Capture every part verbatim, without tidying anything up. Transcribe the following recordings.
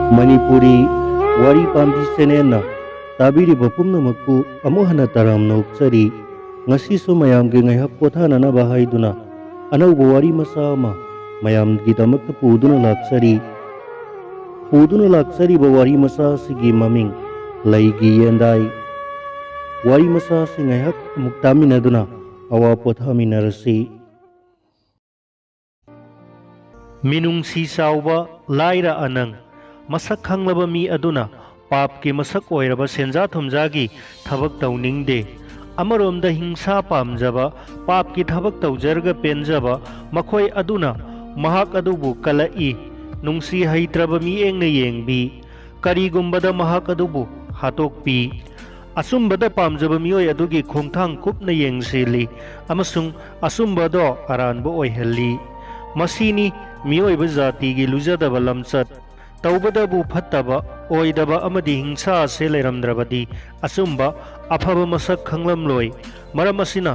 ꯃꯅꯤꯄꯨꯔꯤ ꯋꯥꯔꯤ ꯄꯥꯝꯕꯤ ꯆꯦꯅꯦꯜꯅ ꯇꯥꯕꯤꯔꯤꯕ ꯄꯨꯝꯅꯃꯛꯄꯨ ꯑꯃꯨꯛ ꯍꯟꯅ ꯇꯔꯥꯝꯅ ꯑꯣꯛꯆꯔꯤ꯫ ꯉꯁꯤꯁꯨ ꯃꯌꯥꯝꯒꯤ ꯉꯥꯏꯍꯥꯛ ꯄꯣꯊꯥꯅꯅꯕ ꯍꯥꯏꯗꯨꯅ ꯑꯅꯧꯕ ꯋꯥꯔꯤ ꯃꯆꯥ ꯑꯃ ꯃꯌꯥꯝꯒꯤꯗꯃꯛꯇ ꯄꯨꯗꯨꯅ ꯂꯥꯛꯆꯔꯤ꯫ ꯄꯨꯗꯨꯅ ꯂꯥꯛꯆꯔꯤꯕ ꯋꯥꯔꯤ ꯃꯆꯥ ꯑꯁꯤꯒꯤ ꯃꯃꯤꯡ ꯂꯩꯒꯤ ꯌꯦꯟꯗꯥꯏ꯫ ꯋꯥꯔꯤ ꯃꯆꯥ ꯑꯁꯤ ꯉꯥꯏꯍꯥꯛ ꯑꯃꯨꯛ ꯇꯥꯃꯤꯟꯅꯗꯨꯅ ꯑꯋꯥ ꯄꯣꯊꯥꯃꯤꯟꯅꯔꯁꯤ꯫ ꯃꯤꯅꯨꯡꯁꯤ ꯆꯥꯎꯕ ꯂꯥꯏꯔ ꯑꯅꯪ꯫ ꯃꯁꯛ ꯈꯪꯂꯕ ꯃꯤ ꯑꯗꯨꯅ ꯄꯥꯞꯀꯤ ꯃꯁꯛ ꯑꯣꯏꯔꯕ ꯁꯦꯟꯖꯥ ꯊꯨꯝꯖꯥꯒꯤ ꯊꯕꯛ ꯇꯧꯅꯤꯡꯗꯦ꯫ ꯑꯃꯔꯣꯝꯗ ꯍꯤꯡꯁꯥ ꯄꯥꯝꯖꯕ, ꯄꯥꯞꯀꯤ ꯊꯕꯛ ꯇꯧꯖꯔꯒ ꯄꯦꯟꯖꯕ ꯃꯈꯣꯏ ꯑꯗꯨꯅ ꯃꯍꯥꯛ ꯑꯗꯨꯕꯨ ꯀꯜꯂꯛꯏ꯫ ꯅꯨꯡꯁꯤ ꯍꯩꯇ꯭ꯔꯕ ꯃꯤꯠꯌꯦꯡꯅ ꯌꯦꯡꯕꯤ꯫ ꯀꯔꯤꯒꯨꯝꯕꯗ ꯃꯍꯥꯛ ꯑꯗꯨꯕꯨ ꯍꯥꯠꯇꯣꯛꯄꯤ꯫ ꯑꯆꯨꯝꯕꯗ ꯄꯥꯝꯖꯕ ꯃꯤꯑꯣꯏ ꯑꯗꯨꯒꯤ ꯈꯣꯡꯊꯥꯡ ꯀꯨꯞꯅ ꯌꯦꯡꯁꯤꯜꯂꯤ ꯑꯃꯁꯨꯡ ꯑꯆꯨꯝꯕꯗꯣ ꯑꯔꯥꯟꯕ ꯑꯣꯏꯍꯜꯂꯤ꯫ ꯃꯁꯤꯅꯤ ꯃꯤꯑꯣꯏꯕ ꯖꯥꯇꯤꯒꯤ ꯂꯨꯖꯗꯕ ꯂꯝꯆꯠ꯫ ꯇꯧꯕꯗꯕꯨ ꯐꯠꯇꯕ, ꯑꯣꯏꯗꯕ ꯑꯃꯗꯤ ꯍꯤꯡꯁꯥ ꯑꯁꯦ ꯂꯩꯔꯝꯗ꯭ꯔꯕꯗꯤ ꯑꯆꯨꯝꯕ, ꯑꯐꯕ ꯃꯁꯛ ꯈꯪꯂꯝꯂꯣꯏ꯫ ꯃꯔꯝ ꯑꯁꯤꯅ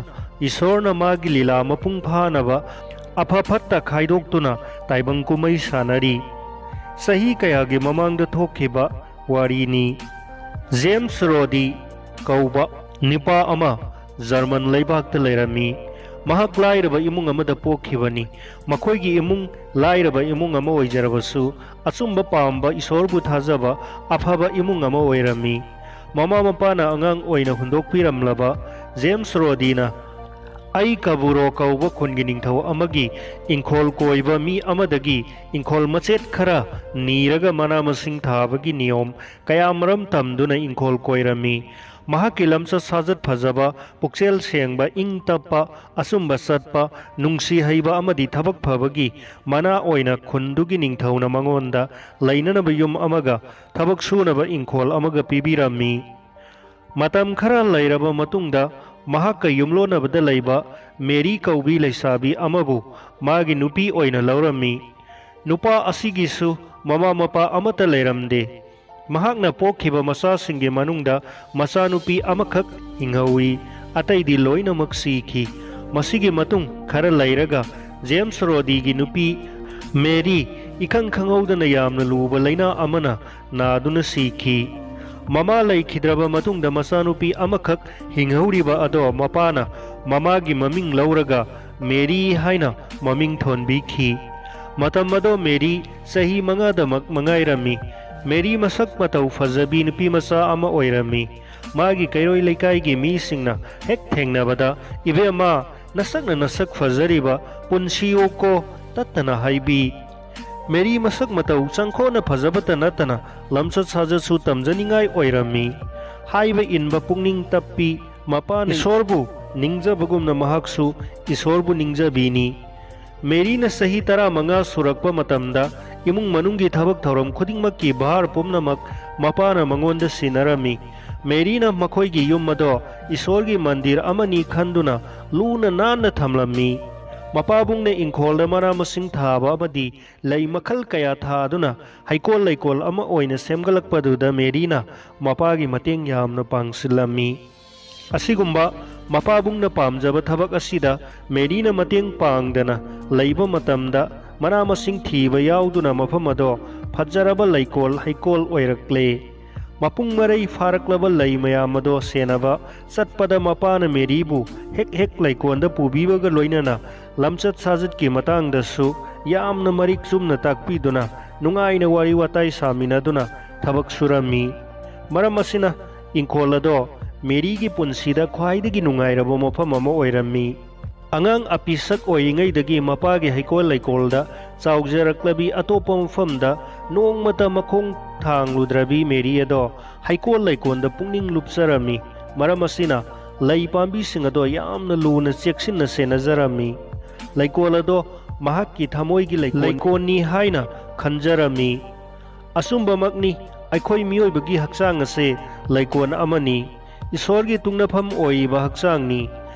ꯏꯁꯣꯔꯅ ꯃꯥꯒꯤ ꯂꯤꯂꯥ ꯃꯄꯨꯡ ꯐꯥꯅꯕ ꯑꯐ ꯐꯠꯇ ꯈꯥꯏꯗꯣꯛꯇꯨꯅ ꯇꯥꯏꯕꯪ ꯀꯨꯝꯍꯩ ꯁꯥꯟꯅꯔꯤ꯫ ꯆꯍꯤ ꯀꯌꯥꯒꯤ ꯃꯃꯥꯡꯗ ꯊꯣꯛꯈꯤꯕ ꯋꯥꯔꯤꯅꯤ꯫ ꯖꯦꯝꯁ ꯔꯣꯗꯤ ꯀꯧꯕ ꯅꯨꯄꯥ ꯑꯃ ꯖꯔꯃꯟ ꯂꯩꯕꯥꯛꯇ ꯂꯩꯔꯝꯃꯤ꯫ ꯃꯍꯥꯛ ꯂꯥꯏꯔꯕ ꯏꯃꯨꯡ ꯑꯃꯗ ꯄꯣꯛꯈꯤꯕꯅꯤ꯫ ꯃꯈꯣꯏꯒꯤ ꯏꯃꯨꯡ ꯂꯥꯏꯔꯕ ꯏꯃꯨꯡ ꯑꯃ ꯑꯣꯏꯖꯔꯕꯁꯨ, ꯑꯆꯨꯝꯕ ꯄꯥꯝꯕ, ꯏꯁꯣꯔꯕꯨ ꯊꯥꯖꯕ ꯑꯐꯕ ꯏꯃꯨꯡ ꯑꯃ ꯑꯣꯏꯔꯝꯃꯤ꯫ ꯃꯃꯥ ꯃꯄꯥꯅ ꯑꯉꯥꯡ ꯑꯣꯏꯅ ꯍꯨꯟꯗꯣꯛꯄꯤꯔꯝꯂꯕ ꯖꯦꯝꯁ ꯔꯣꯗꯤꯅ ꯑꯩ ꯀꯕꯨꯔꯣ ꯀꯧꯕ ꯈꯨꯟꯒꯤ ꯅꯤꯡꯊꯧ ꯑꯃꯒꯤ ꯏꯪꯈꯣꯜ ꯀꯣꯏꯕ ꯃꯤ ꯑꯃꯗꯒꯤ ꯏꯪꯈꯣꯜ ꯃꯆꯦꯠ ꯈꯔ ꯅꯤꯔꯒ ꯃꯅꯥ ꯃꯁꯤꯡ ꯊꯥꯕꯒꯤ ꯅꯤꯌꯣꯝ ꯀꯌꯥꯃꯔꯨꯝ ꯇꯝꯗꯨꯅ ꯏꯪꯈꯣꯜ ꯀꯣꯏꯔꯝꯃꯤ꯫ ꯃꯍꯥꯛꯀꯤ ꯂꯝꯆꯠ ꯁꯥꯖꯠ ꯐꯖꯕ, ꯄꯨꯛꯆꯦꯜ ꯁꯦꯡꯕ, ꯏꯪ ꯇꯞꯄ, ꯑꯆꯨꯝꯕ ꯆꯠꯄ, ꯅꯨꯡꯁꯤ ꯍꯩꯕ ꯑꯃꯗꯤ ꯊꯕꯛ ꯐꯕꯒꯤ ꯃꯅꯥ ꯑꯣꯏꯅ ꯈꯨꯟꯗꯨꯒꯤ ꯅꯤꯡꯊꯧꯅ ꯃꯉꯣꯟꯗ ꯂꯩꯅꯅꯕ ꯌꯨꯝ ꯑꯃꯒ ꯊꯕꯛ ꯁꯨꯅꯕ ꯏꯪꯈꯣꯜ ꯑꯃꯒ ꯄꯤꯕꯤꯔꯝꯃꯤ꯫ ꯃꯇꯝ ꯈꯔ ꯂꯩꯔꯕ ꯃꯇꯨꯡꯗ ꯃꯍꯥꯛꯀ ꯌꯨꯝꯂꯣꯟꯅꯕꯗ ꯂꯩꯕ ꯃꯦꯔꯤ ꯀꯧꯕꯤ ꯂꯩꯁꯥꯕꯤ ꯑꯃꯕꯨ ꯃꯥꯒꯤ ꯅꯨꯄꯤ ꯑꯣꯏꯅ ꯂꯧꯔꯝꯃꯤ꯫ ꯅꯨꯄꯥ ꯑꯁꯤꯒꯤꯁꯨ ꯃꯃꯥ ꯃꯄꯥ ꯑꯃꯠꯇ ꯂꯩꯔꯝꯗꯦ꯫ ꯃꯍꯥꯛꯅ ꯄꯣꯛꯈꯤꯕ ꯃꯆꯥꯁꯤꯡꯒꯤ ꯃꯅꯨꯡꯗ ꯃꯆꯥꯅꯨꯄꯤ ꯑꯃꯈꯛ ꯍꯤꯡꯍꯧꯏ, ꯑꯇꯩꯗꯤ ꯂꯣꯏꯅꯃꯛ ꯁꯤꯈꯤ꯫ ꯃꯁꯤꯒꯤ ꯃꯇꯨꯡ ꯈꯔ ꯂꯩꯔꯒ ꯖꯦꯝꯁ ꯔꯣꯗꯤꯒꯤ ꯅꯨꯄꯤ ꯃꯦꯔꯤ ꯏꯈꯪ ꯈꯪꯍꯧꯗꯅ ꯌꯥꯝꯅ ꯂꯨꯕ ꯂꯥꯏꯅꯥ ꯑꯃꯅ ꯅꯥꯗꯨꯅ ꯁꯤꯈꯤ꯫ ꯃꯃꯥ ꯂꯩꯈꯤꯗ꯭ꯔꯕ ꯃꯇꯨꯡꯗ ꯃꯆꯥꯅꯨꯄꯤ ꯑꯃꯈꯛ ꯍꯤꯡꯍꯧꯔꯤꯕ ꯑꯗꯣ ꯃꯄꯥꯅ ꯃꯃꯥꯒꯤ ꯃꯃꯤꯡ ꯂꯧꯔꯒ ꯃꯦꯔꯤ ꯍꯥꯏꯅ ꯃꯃꯤꯡ ꯊꯣꯟꯕꯤꯈꯤ꯫ ꯃꯇꯝ ꯑꯗꯣ ꯃꯦꯔꯤ ꯆꯍꯤ ꯃꯉꯥꯗꯃꯛ ꯃꯉꯥꯏꯔꯝꯃꯤ꯫ ꯃꯦꯔꯤ ꯃꯁꯛ ꯃꯇꯧ ꯐꯖꯕꯤ ꯅꯨꯄꯤ ꯃꯆꯥ ꯑꯃ ꯑꯣꯏꯔꯝꯃꯤ꯫ ꯃꯥꯒꯤ ꯀꯩꯔꯣꯏ ꯂꯩꯀꯥꯏꯒꯤ ꯃꯤꯁꯤꯡꯅ ꯍꯦꯛ ꯊꯦꯡꯅꯕꯗ, "ꯏꯕꯦꯝꯃ, ꯅꯁꯛꯅ ꯅꯁꯛ ꯐꯖꯔꯤꯕ, ꯄꯨꯟꯁꯤꯌꯣꯀꯣ" ꯇꯠꯇꯅ ꯍꯥꯏꯕꯤ꯫ ꯃꯦꯔꯤ ꯃꯁꯛ ꯃꯇꯧ ꯆꯪꯈꯣꯠꯅ ꯐꯖꯕꯇ ꯅꯠꯇꯅ ꯂꯝꯆꯠ ꯁꯥꯖꯠꯁꯨ ꯇꯝꯖꯅꯤꯡꯉꯥꯏ ꯑꯣꯏꯔꯝꯃꯤ꯫ ꯍꯥꯏꯕ ꯏꯟꯕ ꯄꯨꯛꯅꯤꯡ ꯇꯞꯄꯤ꯫ ꯃꯄꯥꯅ ꯏꯁꯣꯔꯕꯨ ꯅꯤꯡꯖꯕꯒꯨꯝꯅ ꯃꯍꯥꯛꯁꯨ ꯏꯁꯣꯔꯕꯨ ꯅꯤꯡꯖꯕꯤꯅꯤ꯫ ꯃꯦꯔꯤꯅ ꯆꯍꯤ ꯇꯔꯥꯃꯉꯥ ꯁꯨꯔꯛꯄ ꯃꯇꯝꯗ ꯏꯃꯨꯡ ꯃꯅꯨꯡꯒꯤ ꯊꯕꯛ ꯊꯧꯔꯝ ꯈꯨꯗꯤꯡꯃꯛꯀꯤ ꯚꯥꯔ ꯄꯨꯝꯅꯃꯛ ꯃꯄꯥꯅ ꯃꯉꯣꯟꯗ ꯁꯤꯟꯅꯔꯝꯃꯤ꯫ ꯃꯦꯔꯤꯅ ꯃꯈꯣꯏꯒꯤ ꯌꯨꯝ ꯑꯗꯣ ꯏꯁꯣꯔꯒꯤ ꯃꯟꯗꯤꯔ ꯑꯃꯅꯤ ꯈꯟꯗꯨꯅ ꯂꯨꯅ ꯅꯥꯟꯅ ꯊꯝꯂꯝꯃꯤ꯫ ꯃꯄꯥꯕꯨꯡꯅ ꯏꯪꯈꯣꯜꯗ ꯃꯅꯥ ꯃꯁꯤꯡ ꯊꯥꯕ ꯑꯃꯗꯤ ꯂꯩ ꯃꯈꯜ ꯀꯌꯥ ꯊꯥꯗꯨꯅ ꯍꯩꯀꯣꯜ ꯂꯩꯀꯣꯜ ꯑꯃ ꯑꯣꯏꯅ ꯁꯦꯝꯒꯠꯂꯛꯄꯗꯨꯗ ꯃꯦꯔꯤꯅ ꯃꯄꯥꯒꯤ ꯃꯇꯦꯡ ꯌꯥꯝꯅ ꯄꯥꯡꯁꯤꯜꯂꯝꯃꯤ꯫ ꯑꯁꯤꯒꯨꯝꯕ ꯃꯄꯥꯕꯨꯡꯅ ꯄꯥꯝꯖꯕ ꯊꯕꯛ ꯑꯁꯤꯗ ꯃꯦꯔꯤꯅ ꯃꯇꯦꯡ ꯄꯥꯡꯗꯅ ꯂꯩꯕ ꯃꯇꯝꯗ, ꯃꯅꯥ ꯃꯁꯤꯡ ꯊꯤꯕ ꯌꯥꯎꯗꯨꯅ ꯃꯐꯝ ꯑꯗꯣ ꯐꯖꯔꯕ ꯂꯩꯀꯣꯜ ꯍꯩꯀꯣꯜ ꯑꯣꯏꯔꯛꯂꯦ꯫ ꯃꯄꯨꯡ ꯃꯔꯩ ꯐꯥꯔꯛꯂꯕ ꯂꯩ ꯃꯌꯥꯝ ꯑꯗꯣ ꯁꯦꯟꯅꯕ ꯆꯠꯄꯗ ꯃꯄꯥꯅ ꯃꯦꯔꯤꯕꯨ ꯍꯦꯛ ꯍꯦꯛ ꯂꯩꯀꯣꯜꯗ ꯄꯨꯕꯤꯕꯒ ꯂꯣꯏꯅꯅ ꯂꯝꯆꯠ ꯁꯥꯖꯠꯀꯤ ꯃꯇꯥꯡꯗꯁꯨ ꯌꯥꯝꯅ ꯃꯔꯤꯛ ꯆꯨꯝꯅ ꯇꯥꯛꯄꯤꯗꯨꯅ ꯅꯨꯡꯉꯥꯏꯅ ꯋꯥꯔꯤ ꯋꯥꯇꯥꯏ ꯁꯥꯃꯤꯟꯅꯗꯨꯅ ꯊꯕꯛ ꯁꯨꯔꯝꯃꯤ꯫ ꯃꯔꯝ ꯑꯁꯤꯅ ꯏꯪꯈꯣꯜ ꯑꯗꯣ ꯃꯦꯔꯤꯒꯤ ꯄꯨꯟꯁꯤꯗ ꯈ꯭ꯋꯥꯏꯗꯒꯤ ꯅꯨꯡꯉꯥꯏꯔꯕ ꯃꯐꯝ ꯑꯃ ꯑꯣꯏꯔꯝꯃꯤ꯫ ꯑꯉꯥꯡ ꯑꯄꯤꯁꯛ ꯑꯣꯏꯔꯤꯉꯩꯗꯒꯤ ꯃꯄꯥꯒꯤ ꯍꯩꯀꯣꯜ ꯂꯩꯀꯣꯜꯗ ꯆꯥꯎꯖꯔꯛꯂꯕꯤ, ꯑꯇꯣꯞꯄ ꯃꯐꯝꯗ ꯅꯣꯡꯃꯇ ꯃꯈꯣꯡ ꯊꯥꯡꯂꯨꯗ꯭ꯔꯕꯤ ꯃꯦꯔꯤ ꯑꯗꯣ ꯍꯩꯀꯣꯜ ꯂꯩꯀꯣꯜꯗ ꯄꯨꯛꯅꯤꯡ ꯂꯨꯞꯆꯔꯝꯃꯤ꯫ ꯃꯔꯝ ꯑꯁꯤꯅ ꯂꯩ ꯄꯥꯝꯕꯤꯁꯤꯡ ꯑꯗꯣ ꯌꯥꯝꯅ ꯂꯨꯅ ꯆꯦꯛꯁꯤꯟꯅ ꯁꯦꯟꯅꯖꯔꯝꯃꯤ꯫ ꯂꯩꯀꯣꯜ ꯑꯗꯣ ꯃꯍꯥꯛꯀꯤ ꯊꯃꯣꯏꯒꯤ ꯂꯩꯀꯣꯜ, ꯂꯩꯀꯣꯜꯅꯤ ꯍꯥꯏꯅ ꯈꯟꯖꯔꯝꯃꯤ꯫ ꯑꯆꯨꯝꯕꯃꯛꯅꯤ, ꯑꯩꯈꯣꯏ ꯃꯤꯑꯣꯏꯕꯒꯤ ꯍꯛꯆꯥꯡ ꯑꯁꯦ ꯂꯩꯀꯣꯜ ꯑꯃꯅꯤ, ꯏꯁꯣꯔꯒꯤ ꯇꯨꯡꯅꯐꯝ ꯑꯣꯏꯔꯤꯕ ꯍꯛꯆꯥꯡꯅꯤ꯫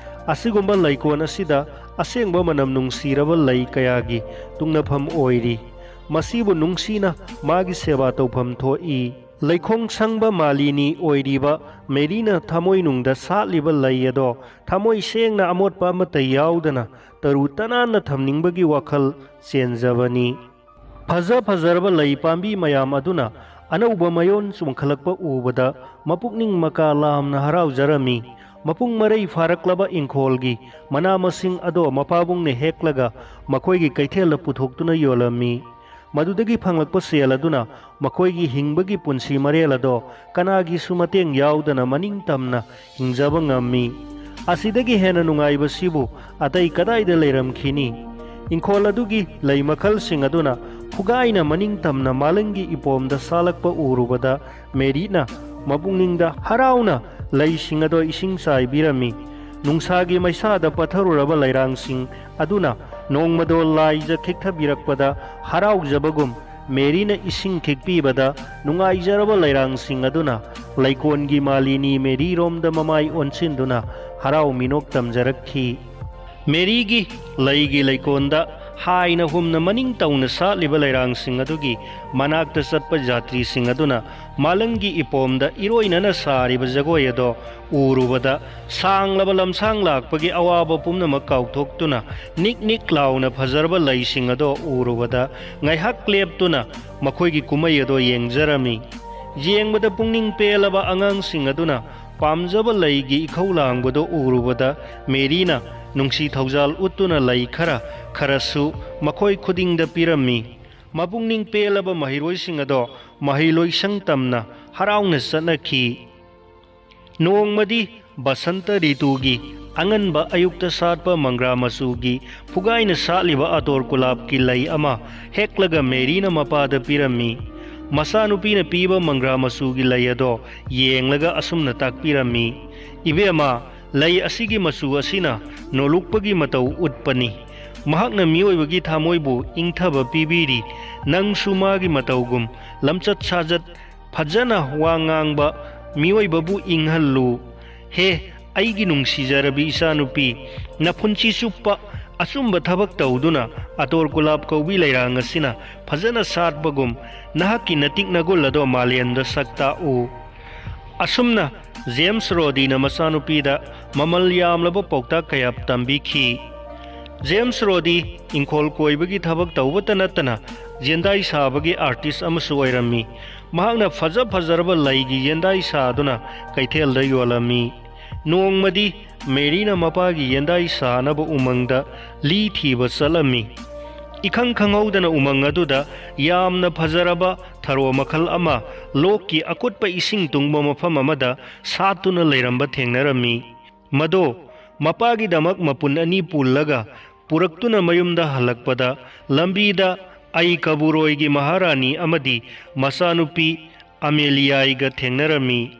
ꯑꯁꯤꯒꯨꯝꯕ ꯂꯩꯀꯣꯜ ꯑꯁꯤꯗ ꯑꯁꯦꯡꯕ ꯃꯅꯝ ꯅꯨꯡꯁꯤꯔꯕ ꯂꯩ ꯀꯌꯥꯒꯤ ꯇꯨꯡꯅꯐꯝ ꯑꯣꯏꯔꯤ꯫ ꯃꯁꯤꯕꯨ ꯅꯨꯡꯁꯤꯅ ꯃꯥꯒꯤ ꯁꯦꯕꯥ ꯇꯧꯐꯝ ꯊꯣꯛꯏ꯫ ꯂꯩꯈꯣꯡ ꯁꯪꯕ ꯃꯥꯂꯤꯅꯤ ꯑꯣꯏꯔꯤꯕ ꯃꯦꯔꯤꯅ ꯊꯃꯣꯏꯅꯨꯡꯗ ꯁꯥꯠꯂꯤꯕ ꯂꯩ ꯑꯗꯣ ꯊꯃꯣꯏ ꯁꯦꯡꯅ ꯑꯃꯣꯠꯄ ꯑꯃꯠꯇ ꯌꯥꯎꯗꯅ ꯇꯔꯨ ꯇꯅꯥꯟꯅ ꯊꯝꯅꯤꯡꯕꯒꯤ ꯋꯥꯈꯜ ꯆꯦꯟꯖꯕꯅꯤ꯫ ꯐꯖ ꯐꯖꯔꯕ ꯂꯩ ꯄꯥꯝꯕꯤ ꯃꯌꯥꯝ ꯑꯗꯨꯅ ꯑꯅꯧꯕ ꯃꯌꯣꯟ ꯆꯣꯡꯈꯠꯂꯛꯄ ꯎꯕꯗ ꯃꯄꯨꯛꯅꯤꯡ ꯃꯀꯥ ꯂꯥꯝꯅ ꯍꯔꯥꯎꯖꯔꯝꯃꯤ꯫ ꯃꯄꯨꯡ ꯃꯔꯩ ꯐꯥꯔꯛꯂꯕ ꯏꯪꯈꯣꯜꯒꯤ ꯃꯅꯥ ꯃꯁꯤꯡ ꯑꯗꯣ ꯃꯄꯥꯕꯨꯡꯅ ꯍꯦꯛꯂꯒ ꯃꯈꯣꯏꯒꯤ ꯀꯩꯊꯦꯜꯗ ꯄꯨꯊꯣꯛꯇꯨꯅ ꯌꯣꯜꯂꯝꯃꯤ꯫ ꯃꯗꯨꯗꯒꯤ ꯐꯪꯂꯛꯄ ꯁꯦꯜ ꯑꯗꯨꯅ ꯃꯈꯣꯏꯒꯤ ꯍꯤꯡꯕꯒꯤ ꯄꯨꯟꯁꯤ ꯃꯔꯦꯜ ꯑꯗꯣ ꯀꯅꯥꯒꯤꯁꯨ ꯃꯇꯦꯡ ꯌꯥꯎꯗꯅ ꯃꯅꯤꯡ ꯇꯝꯅ ꯍꯤꯡꯖꯕ ꯉꯝꯃꯤ꯫ ꯑꯁꯤꯗꯒꯤ ꯍꯦꯟꯅ ꯅꯨꯡꯉꯥꯏꯕꯁꯤꯕꯨ ꯑꯇꯩ ꯀꯗꯥꯏꯗ ꯂꯩꯔꯝꯈꯤꯅꯤ? ꯏꯪꯈꯣꯜ ꯑꯗꯨꯒꯤ ꯂꯩ ꯃꯈꯜꯁꯤꯡ ꯑꯗꯨꯅ ꯐꯨꯒꯥꯏꯅ ꯃꯅꯤꯡ ꯇꯝꯅ ꯃꯥꯂꯪꯒꯤ ꯏꯄꯣꯝꯗ ꯁꯥꯠꯂꯛꯄ ꯎꯔꯨꯕꯗ ꯃꯦꯔꯤꯅ ꯃꯄꯨꯛꯅꯤꯡꯗ ꯍꯔꯥꯎꯅ ꯂꯩꯁꯤꯡ ꯑꯗꯣ ꯏꯁꯤꯡ ꯆꯥꯏꯕꯤꯔꯝꯃꯤ꯫ ꯅꯨꯡꯁꯥꯒꯤ ꯃꯩꯁꯥꯗ ꯄꯠꯊꯔꯨꯔꯕ ꯂꯩꯔꯥꯡꯁꯤꯡ ꯑꯗꯨꯅ ꯅꯣꯡꯃꯗꯣ ꯂꯥꯏꯖ ꯈꯤꯛꯊꯕꯤꯔꯛꯄꯗ ꯍꯔꯥꯎꯖꯕꯒꯨꯝ ꯃꯦꯔꯤꯅ ꯏꯁꯤꯡ ꯈꯤꯛꯄꯤꯕꯗ ꯅꯨꯡꯉꯥꯏꯖꯔꯕ ꯂꯩꯔꯥꯡꯁꯤꯡ ꯑꯗꯨꯅ ꯂꯩꯀꯣꯟꯒꯤ ꯃꯥꯂꯤꯅꯤ ꯃꯦꯔꯤꯔꯣꯝꯗ ꯃꯃꯥꯏ ꯑꯣꯟꯁꯤꯟꯗꯨꯅ ꯍꯔꯥꯎ ꯃꯤꯅꯣꯛ ꯇꯝꯖꯔꯛꯈꯤ꯫ ꯃꯦꯔꯤꯒꯤ ꯂꯩꯒꯤ ꯂꯩꯀꯣꯟꯗ ꯍꯥꯏꯅ ꯍꯨꯝꯅ ꯃꯅꯤꯡ ꯇꯧꯅ ꯁꯥꯠꯂꯤꯕ ꯂꯩꯔꯥꯡꯁꯤꯡ ꯑꯗꯨꯒꯤ ꯃꯅꯥꯛꯇ ꯆꯠꯄ ꯖꯥꯇ꯭ꯔꯤꯁꯤꯡ ꯑꯗꯨꯅ ꯃꯥꯂꯪꯒꯤ ꯏꯄꯣꯝꯗ ꯏꯔꯣꯏꯅꯅ ꯁꯥꯔꯤꯕ ꯖꯒꯣꯏ ꯑꯗꯣ ꯎꯔꯨꯕꯗ ꯁꯥꯡꯂꯕ ꯂꯝꯁꯥꯡ ꯂꯥꯛꯄꯒꯤ ꯑꯋꯥꯕ ꯄꯨꯝꯅꯃꯛ ꯀꯥꯎꯊꯣꯛꯇꯨꯅ ꯅꯤꯛ ꯅꯤꯛ ꯂꯥꯎꯅ ꯐꯖꯔꯕ ꯂꯩꯁꯤꯡ ꯑꯗꯣ ꯎꯔꯨꯕꯗ ꯉꯥꯏꯍꯥꯛ ꯂꯦꯞꯇꯨꯅ ꯃꯈꯣꯏꯒꯤ ꯀꯨꯝꯍꯩ ꯑꯗꯣ ꯌꯦꯡꯖꯔꯝꯃꯤ꯫ ꯌꯦꯡꯕꯗ ꯄꯨꯛꯅꯤꯡ ꯄꯦꯜꯂꯕ ꯑꯉꯥꯡꯁꯤꯡ ꯑꯗꯨꯅ ꯄꯥꯝꯖꯕ ꯂꯩꯒꯤ ꯏꯈꯧ ꯂꯥꯡꯕꯗꯨ ꯎꯔꯨꯕꯗ ꯃꯦꯔꯤꯅ ꯅꯨꯡꯁꯤ ꯊꯧꯖꯥꯜ ꯎꯠꯇꯨꯅ ꯂꯩ ꯈꯔ ꯈꯔꯁꯨ ꯃꯈꯣꯏ ꯈꯨꯗꯤꯡꯗ ꯄꯤꯔꯝꯃꯤ꯫ ꯃꯄꯨꯛꯅꯤꯡ ꯄꯦꯜꯂꯕ ꯃꯍꯩꯔꯣꯏꯁꯤꯡ ꯑꯗꯣ ꯃꯍꯩ ꯂꯣꯏꯁꯪ ꯇꯝꯅ ꯍꯔꯥꯎꯅ ꯆꯠꯅꯈꯤ꯫ ꯅꯣꯡꯃꯗꯤ ꯕꯁꯟꯇ ꯔꯤꯇꯨꯒꯤ ꯑꯉꯟꯕ ꯑꯌꯨꯛꯇ ꯁꯥꯠꯄ ꯃꯪꯒ꯭ꯔꯥ ꯃꯆꯨꯒꯤ ꯐꯨꯒꯥꯏꯅ ꯁꯥꯠꯂꯤꯕ ꯑꯇꯣꯔ ꯀꯨꯂꯥꯞꯀꯤ ꯂꯩ ꯑꯃ ꯍꯦꯛꯂꯒ ꯃꯦꯔꯤꯅ ꯃꯄꯥꯗ ꯄꯤꯔꯝꯃꯤ꯫ ꯃꯆꯥꯅꯨꯄꯤꯅ ꯄꯤꯕ ꯃꯪꯒ꯭ꯔꯥ ꯃꯆꯨꯒꯤ ꯂꯩ ꯑꯗꯣ ꯌꯦꯡꯂꯒ ꯑꯁꯨꯝꯅ ꯇꯥꯛꯄꯤꯔꯝꯃꯤ, "ꯏꯕꯦꯝꯃ, ꯂꯩ ꯑꯁꯤꯒꯤ ꯃꯆꯨ ꯑꯁꯤꯅ ꯅꯣꯂꯨꯛꯄꯒꯤ ꯃꯇꯧ ꯎꯠꯄꯅꯤ꯫ ꯃꯍꯥꯛꯅ ꯃꯤꯑꯣꯏꯕꯒꯤ ꯊꯃꯣꯏꯕꯨ ꯏꯪꯊꯕ ꯄꯤꯕꯤꯔꯤ꯫ ꯅꯪꯁꯨ ꯃꯥꯒꯤ ꯃꯇꯧꯒꯨꯝ ꯂꯝꯆꯠ ꯁꯥꯖꯠ ꯐꯖꯅ ꯋꯥ ꯉꯥꯡꯕ ꯃꯤꯑꯣꯏꯕꯕꯨ ꯏꯪꯍꯜꯂꯨ꯫ ꯍꯦ, ꯑꯩꯒꯤ ꯅꯨꯡꯁꯤꯖꯔꯕꯤ ꯏꯆꯥꯅꯨꯄꯤ, ꯅꯄꯨꯟꯁꯤ ꯆꯨꯞꯄ ꯑꯆꯨꯝꯕ ꯊꯕꯛ ꯇꯧꯗꯨꯅ ꯑꯇꯣꯔ ꯀꯨꯂꯥꯞ ꯀꯧꯕꯤ ꯂꯩꯔꯥꯡ ꯑꯁꯤꯅ ꯐꯖꯅ ꯁꯥꯠꯄꯒꯨꯝ ꯅꯍꯥꯛꯀꯤ ꯅꯇꯤꯛ ꯅꯒꯨꯜ ꯑꯗꯣ ꯃꯥꯂꯦꯝꯗ ꯁꯛ ꯇꯥꯛꯎ꯫" ꯑꯁꯨꯝꯅ ꯖꯦꯝꯁ ꯔꯣꯗꯤꯅ ꯃꯆꯥꯅꯨꯄꯤꯗ ꯃꯃꯜ ꯌꯥꯝꯂꯕ ꯄꯥꯎꯇꯥꯛ ꯀꯌꯥ ꯇꯝꯕꯤꯈꯤ꯫ ꯖꯦꯝꯁ ꯔꯣꯗꯤ ꯏꯪꯈꯣꯜ ꯀꯣꯏꯕꯒꯤ ꯊꯕꯛ ꯇꯧꯕꯇ ꯅꯠꯇꯅ ꯌꯦꯟꯗꯥꯏ ꯁꯥꯕꯒꯤ ꯑꯥꯔꯇꯤꯁ ꯑꯃꯁꯨ ꯑꯣꯏꯔꯝꯃꯤ꯫ ꯃꯍꯥꯛꯅ ꯐꯖ ꯐꯖꯔꯕ ꯂꯩꯒꯤ ꯌꯦꯟꯗꯥꯏ ꯁꯥꯗꯨꯅ ꯀꯩꯊꯦꯜꯗ ꯌꯣꯜꯂꯝꯃꯤ꯫ ꯅꯣꯡꯃꯗꯤ ꯃꯦꯔꯤꯅ ꯃꯄꯥꯒꯤ ꯌꯦꯟꯗꯥꯏ ꯁꯥꯅꯕ ꯎꯃꯪꯗ ꯂꯤ ꯊꯤꯕ ꯆꯠꯂꯝꯃꯤ꯫ ꯏꯈꯪ ꯈꯪꯍꯧꯗꯅ ꯎꯃꯪ ꯑꯗꯨꯗ ꯌꯥꯝꯅ ꯐꯖꯔꯕ ꯊꯔꯣ ꯃꯈꯜ ꯑꯃ ꯂꯣꯛꯀꯤ ꯑꯀꯨꯠꯄ ꯏꯁꯤꯡ ꯇꯨꯡꯕ ꯃꯐꯝ ꯑꯃꯗ ꯁꯥꯠꯇꯨꯅ ꯂꯩꯔꯝꯕ ꯊꯦꯡꯅꯔꯝꯃꯤ꯫ ꯃꯗꯣ ꯃꯄꯥꯒꯤꯗꯃꯛ ꯃꯄꯨꯟ ꯑꯅꯤ ꯄꯨꯜꯂꯒ ꯄꯨꯔꯛꯇꯨꯅ ꯃꯌꯨꯝꯗ ꯍꯜꯂꯛꯄꯗ, ꯂꯝꯕꯤꯗ ꯑꯩ ꯀꯕꯨꯔꯣꯏꯒꯤ ꯃꯍꯥꯔꯥꯅꯤ ꯑꯃꯗꯤ ꯃꯆꯥꯅꯨꯄꯤ ꯑꯃꯦꯂꯤꯌꯥꯏꯒ ꯊꯦꯡꯅꯔꯝꯃꯤ꯫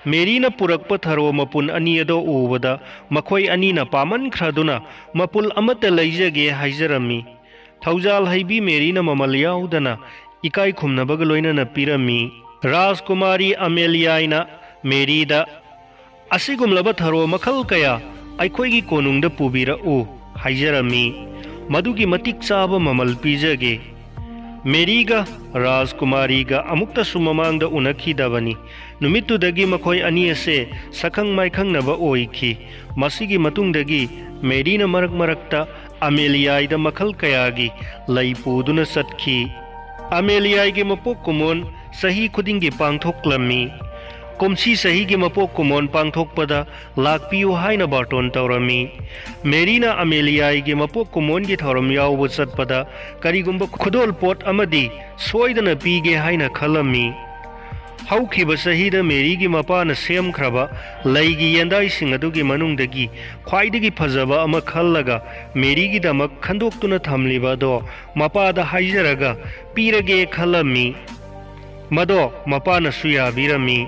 ꯃꯦꯔꯤꯅ ꯄꯨꯔꯛꯄ ꯊꯔꯣ ꯃꯄꯨꯟ ꯑꯅꯤ ꯑꯗꯣ ꯎꯕꯗ ꯃꯈꯣꯏ ꯑꯅꯤꯅ ꯄꯥꯝꯃꯟꯈ꯭ꯔꯗꯨꯅ ꯃꯄꯨꯜ ꯑꯃꯠꯇ ꯂꯩꯖꯒꯦ ꯍꯥꯏꯖꯔꯝꯃꯤ꯫ ꯊꯧꯖꯥꯜ ꯍꯩꯕꯤ ꯃꯦꯔꯤꯅ ꯃꯃꯜ ꯌꯥꯎꯗꯅ ꯏꯀꯥꯏ ꯈꯨꯝꯅꯕꯒ ꯂꯣꯏꯅꯅ ꯄꯤꯔꯝꯃꯤ꯫ ꯔꯥꯖꯀꯨꯃꯥꯔꯤ ꯑꯃꯦꯂꯤꯌꯥꯏꯅ ꯃꯦꯔꯤꯗ, "ꯑꯁꯤꯒꯨꯝꯂꯕ ꯊꯔꯣ ꯃꯈꯜ ꯀꯌꯥ ꯑꯩꯈꯣꯏꯒꯤ ꯀꯣꯅꯨꯡꯗ ꯄꯨꯕꯤꯔꯛꯎ" ꯍꯥꯏꯖꯔꯝꯃꯤ꯫ "ꯃꯗꯨꯒꯤ ꯃꯇꯤꯛ ꯆꯥꯕ ꯃꯃꯜ ꯄꯤꯖꯒꯦ"꯫ ꯃꯦꯔꯤꯒ ꯔꯥꯖꯀꯨꯃꯥꯔꯤꯒ ꯑꯃꯨꯛꯇꯁꯨ ꯃꯃꯥꯡꯗ ꯎꯅꯈꯤꯗꯕꯅꯤ꯫ ꯅꯨꯃꯤꯠꯇꯨꯗꯒꯤ ꯃꯈꯣꯏ ꯑꯅꯤ ꯑꯁꯦ ꯁꯛꯈꯪ ꯃꯥꯏꯈꯪꯅꯕ ꯑꯣꯏꯈꯤ꯫ ꯃꯁꯤꯒꯤ ꯃꯇꯨꯡꯗꯒꯤ ꯃꯦꯔꯤꯅ ꯃꯔꯛ ꯃꯔꯛꯇ ꯑꯃꯦꯂꯤꯌꯥꯏꯗ ꯃꯈꯜ ꯀꯌꯥꯒꯤ ꯂꯩ ꯄꯨꯗꯨꯅ ꯆꯠꯈꯤ꯫ ꯑꯃꯦꯂꯤꯌꯥꯏꯒꯤ ꯃꯄꯣꯛ ꯀꯨꯝꯑꯣꯟ ꯆꯍꯤ ꯈꯨꯗꯤꯡꯒꯤ ꯄꯥꯡꯊꯣꯛꯂꯝꯃꯤ꯫ ꯀꯨꯝꯁꯤ ꯆꯍꯤꯒꯤ ꯃꯄꯣꯛ ꯀꯨꯝꯑꯣꯟ ꯄꯥꯡꯊꯣꯛꯄꯗ ꯂꯥꯛꯄꯤꯌꯨ ꯍꯥꯏꯅ ꯕꯥꯔꯇꯣꯟ ꯇꯧꯔꯝꯃꯤ꯫ ꯃꯦꯔꯤꯅ ꯑꯃꯦꯂꯤꯌꯥꯏꯒꯤ ꯃꯄꯣꯛ ꯀꯨꯝꯑꯣꯟꯒꯤ ꯊꯧꯔꯝ ꯌꯥꯎꯕ ꯆꯠꯄꯗ ꯀꯔꯤꯒꯨꯝꯕ ꯈꯨꯗꯣꯜ ꯄꯣꯠ ꯑꯃꯗꯤ ꯁꯣꯏꯗꯅ ꯄꯤꯒꯦ ꯍꯥꯏꯅ ꯈꯜꯂꯝꯃꯤ꯫ ꯍꯧꯈꯤꯕ ꯆꯍꯤꯗ ꯃꯦꯔꯤꯒꯤ ꯃꯄꯥꯅ ꯁꯦꯝꯈ꯭ꯔꯕ ꯂꯩꯒꯤ ꯌꯦꯟꯗꯥꯏꯁꯤꯡ ꯑꯗꯨꯒꯤ ꯃꯅꯨꯡꯗꯒꯤ ꯈ꯭ꯋꯥꯏꯗꯒꯤ ꯐꯖꯕ ꯑꯃ ꯈꯜꯂꯒ ꯃꯦꯔꯤꯒꯤꯗꯃꯛ ꯈꯟꯗꯣꯛꯇꯨꯅ ꯊꯝꯂꯤꯕ ꯑꯗꯣ ꯃꯄꯥꯗ ꯍꯥꯏꯖꯔꯒ ꯄꯤꯔꯒꯦ ꯈꯜꯂꯝꯃꯤ꯫ ꯃꯗꯣ ꯃꯄꯥꯅꯁꯨ ꯌꯥꯕꯤꯔꯝꯃꯤ꯫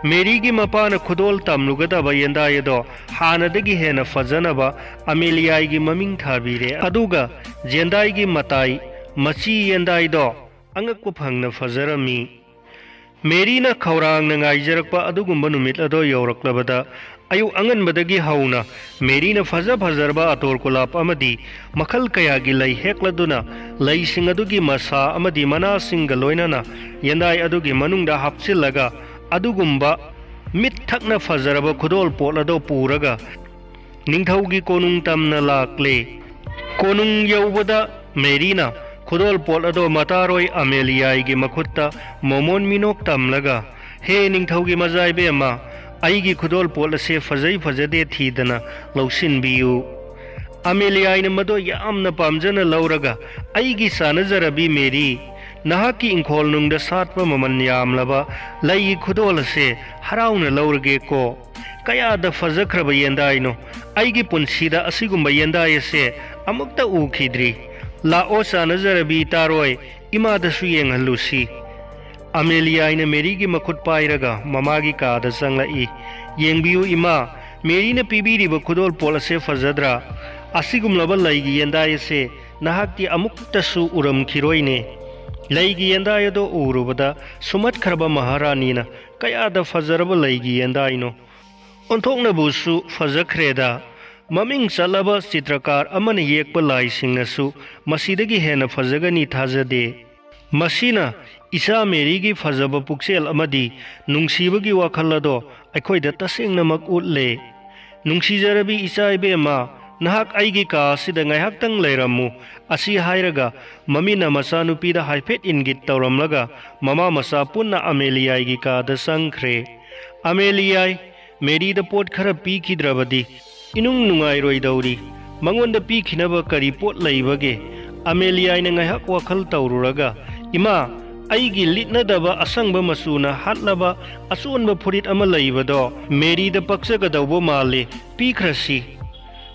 ꯃꯦꯔꯤꯒꯤ ꯃꯄꯥꯅ ꯈꯨꯗꯣꯜ ꯇꯝꯂꯨꯒꯗꯕ ꯌꯦꯟꯗꯥꯏ ꯑꯗꯣ ꯍꯥꯟꯅꯗꯒꯤ ꯍꯦꯟꯅ ꯐꯖꯅꯕ ꯑꯃꯦꯂꯤꯌꯥꯏꯒꯤ ꯃꯃꯤꯡ ꯊꯥꯕꯤꯔꯦ꯫ ꯑꯗꯨꯒ ꯌꯦꯟꯗꯥꯏꯒꯤ ꯃꯇꯥꯏ, ꯃꯆꯤ ꯌꯦꯟꯗꯥꯏꯗꯣ ꯑꯉꯛꯄ ꯐꯪꯅ ꯐꯖꯔꯝꯃꯤ꯫ ꯃꯦꯔꯤꯅ ꯈꯧꯔꯥꯡꯅ ꯉꯥꯏꯖꯔꯛꯄ ꯑꯗꯨꯒꯨꯝꯕ ꯅꯨꯃꯤꯠ ꯑꯗꯣ ꯌꯧꯔꯛꯂꯕꯗ, ꯑꯌꯨꯛ ꯑꯉꯟꯕꯗꯒꯤ ꯍꯧꯅ ꯃꯦꯔꯤꯅ ꯐꯖ ꯐꯖꯔꯕ ꯑꯇꯣꯔ ꯒꯨꯂꯥꯞ ꯑꯃꯗꯤ ꯃꯈꯜ ꯀꯌꯥꯒꯤ ꯂꯩ ꯍꯦꯛꯂꯗꯨꯅ, ꯂꯩꯁꯤꯡ ꯑꯗꯨꯒꯤ ꯃꯁꯥ ꯑꯃꯗꯤ ꯃꯅꯥꯁꯤꯡꯒ ꯂꯣꯏꯅꯅ ꯌꯦꯟꯗꯥꯏ ꯑꯗꯨꯒꯤ ꯃꯅꯨꯡꯗ ꯍꯥꯞꯆꯤꯜꯂꯒ, ꯑꯗꯨꯒꯨꯝꯕ ꯃꯤꯠ ꯊꯛꯅ ꯐꯖꯔꯕ ꯈꯨꯗꯣꯜ ꯄꯣꯠ ꯑꯗꯣ ꯄꯨꯔꯒ ꯅꯤꯡꯊꯧꯒꯤ ꯀꯣꯅꯨꯡ ꯇꯝꯅ ꯂꯥꯛꯂꯦ꯫ ꯀꯣꯅꯨꯡ ꯌꯧꯕꯗ ꯃꯦꯔꯤꯅ ꯈꯨꯗꯣꯜ ꯄꯣꯠ ꯑꯗꯣ ꯃꯇꯥꯔꯣꯏ ꯑꯃꯦꯂꯤꯌꯥꯏꯒꯤ ꯃꯈꯨꯠꯇ ꯃꯣꯃꯣꯟ ꯃꯤꯅꯣꯛ ꯇꯝꯂꯒ, "ꯍꯦ ꯅꯤꯡꯊꯧꯒꯤ ꯃꯆꯥ ꯏꯕꯦꯝꯃ, ꯑꯩꯒꯤ ꯈꯨꯗꯣꯜ ꯄꯣꯠ ꯑꯁꯦ ꯐꯖꯩ ꯐꯖꯗꯦ ꯊꯤꯗꯅ ꯂꯧꯁꯤꯟꯕꯤꯌꯨ꯫" ꯑꯃꯦꯂꯤꯌꯥꯏꯅ ꯃꯗꯣ ꯌꯥꯝꯅ ꯄꯥꯝꯖꯅ ꯂꯧꯔꯒ, "ꯑꯩꯒꯤ ꯆꯥꯅꯖꯔꯕꯤ ꯃꯦꯔꯤ, ꯅꯍꯥꯛꯀꯤ ꯏꯪꯈꯣꯜ ꯅꯨꯡꯗ ꯁꯥꯠꯄ ꯃꯃꯜ ꯌꯥꯝꯂꯕ ꯂꯩꯒꯤ ꯈꯨꯗꯣꯜ ꯑꯁꯦ ꯍꯔꯥꯎꯅ ꯂꯧꯔꯒꯦꯀꯣ꯫ ꯀꯌꯥꯗ ꯐꯖꯈ꯭ꯔꯕ ꯌꯦꯟꯗꯥꯏꯅꯣ! ꯑꯩꯒꯤ ꯄꯨꯟꯁꯤꯗ ꯑꯁꯤꯒꯨꯝꯕ ꯌꯦꯟꯗꯥꯏ ꯑꯁꯦ ꯑꯃꯨꯛꯇ ꯎꯈꯤꯗ꯭ꯔꯤ꯫ ꯂꯥꯛꯑꯣ ꯆꯥꯅꯖꯔꯕꯤ ꯇꯥꯔꯣꯏ, ꯏꯃꯥꯗꯁꯨ ꯌꯦꯡꯍꯜꯂꯨꯁꯤ꯫" ꯑꯃꯦꯂꯤꯌꯥꯏꯅ ꯃꯦꯔꯤꯒꯤ ꯃꯈꯨꯠ ꯄꯥꯏꯔꯒ ꯃꯃꯥꯒꯤ ꯀꯥꯗ ꯆꯪꯂꯛꯏ꯫ "ꯌꯦꯡꯕꯤꯌꯨ ꯏꯃꯥ, ꯃꯦꯔꯤꯅ ꯄꯤꯕꯤꯔꯤꯕ ꯈꯨꯗꯣꯜ ꯄꯣꯠ ꯑꯁꯦ ꯐꯖꯗ꯭ꯔꯥ? ꯑꯁꯤꯒꯨꯝꯂꯕ ꯂꯩꯒꯤ ꯌꯦꯟꯗꯥꯏ ꯑꯁꯦ ꯅꯍꯥꯛꯇꯤ ꯑꯃꯨꯛꯇꯁꯨ ꯎꯔꯝꯈꯤꯔꯣꯏꯅꯦ꯫" ꯂꯩꯒꯤ ꯌꯦꯟꯗꯥꯏ ꯑꯗꯣ ꯎꯔꯨꯕꯗ ꯁꯨꯝꯍꯠꯈ꯭ꯔꯕ ꯃꯍꯥꯔꯥꯅꯤꯅ, "ꯀꯌꯥꯗ ꯐꯖꯔꯕ ꯂꯩꯒꯤ ꯌꯦꯟꯗꯥꯏꯅꯣ! ꯑꯣꯟꯊꯣꯛꯅꯕꯨꯁꯨ ꯐꯖꯈ꯭ꯔꯦꯗ꯫ ꯃꯃꯤꯡ ꯆꯠꯂꯕ ꯆꯤꯇ꯭ꯔꯀꯥꯔ ꯑꯃꯅ ꯌꯦꯛꯄ ꯂꯥꯏꯁꯤꯡꯅꯁꯨ ꯃꯁꯤꯗꯒꯤ ꯍꯦꯟꯅ ꯐꯖꯒꯅꯤ ꯊꯥꯖꯗꯦ꯫ ꯃꯁꯤꯅ ꯏꯆꯥ ꯃꯦꯔꯤꯒꯤ ꯐꯖꯕ ꯄꯨꯛꯆꯦꯜ ꯑꯃꯗꯤ ꯅꯨꯡꯁꯤꯕꯒꯤ ꯋꯥꯈꯜ ꯑꯗꯣ ꯑꯩꯈꯣꯏꯗ ꯇꯁꯦꯡꯅꯃꯛ ꯎꯠꯂꯦ꯫ ꯅꯨꯡꯁꯤꯖꯔꯕꯤ ꯏꯆꯥ ꯏꯕꯦꯝꯃ, ꯅꯍꯥꯛ ꯑꯩꯒꯤ ꯀꯥ ꯑꯁꯤꯗ ꯉꯥꯏꯍꯥꯛꯇꯪ ꯂꯩꯔꯝꯃꯨ꯫" ꯑꯁꯤ ꯍꯥꯏꯔꯒ ꯃꯃꯤꯅ ꯃꯆꯥꯅꯨꯄꯤꯗ ꯍꯥꯏꯐꯦꯠ ꯏꯟꯒꯤꯠ ꯇꯧꯔꯝꯂꯒ ꯃꯃꯥ ꯃꯆꯥ ꯄꯨꯟꯅ ꯑꯃꯦꯂꯤꯌꯥꯏꯒꯤ ꯀꯥꯗ ꯆꯪꯈ꯭ꯔꯦ꯫ ꯑꯃꯦꯂꯤꯌꯥꯏ, ꯃꯦꯔꯤꯗ ꯄꯣꯠ ꯈꯔ ꯄꯤꯈꯤꯗ꯭ꯔꯕꯗꯤ ꯏꯅꯨꯡ ꯅꯨꯡꯉꯥꯏꯔꯣꯏꯗꯧꯔꯤ꯫ ꯃꯉꯣꯟꯗ ꯄꯤꯈꯤꯅꯕ ꯀꯔꯤ ꯄꯣꯠ ꯂꯩꯕꯒꯦ? ꯑꯃꯦꯂꯤꯌꯥꯏꯅ ꯉꯥꯏꯍꯥꯛ ꯋꯥꯈꯜ ꯇꯧꯔꯨꯔꯒ, "ꯏꯃꯥ, ꯑꯩꯒꯤ ꯂꯤꯠꯅꯗꯕ ꯑꯁꯪꯕ ꯃꯆꯨꯅ ꯍꯥꯠꯂꯕ ꯑꯆꯣꯟꯕ ꯐꯨꯔꯤꯠ ꯑꯃ ꯂꯩꯕꯗꯣ ꯃꯦꯔꯤꯗ ꯄꯛꯆꯒꯗꯧꯕ ꯃꯥꯜꯂꯤ, ꯄꯤꯈ꯭ꯔꯁꯤ꯫"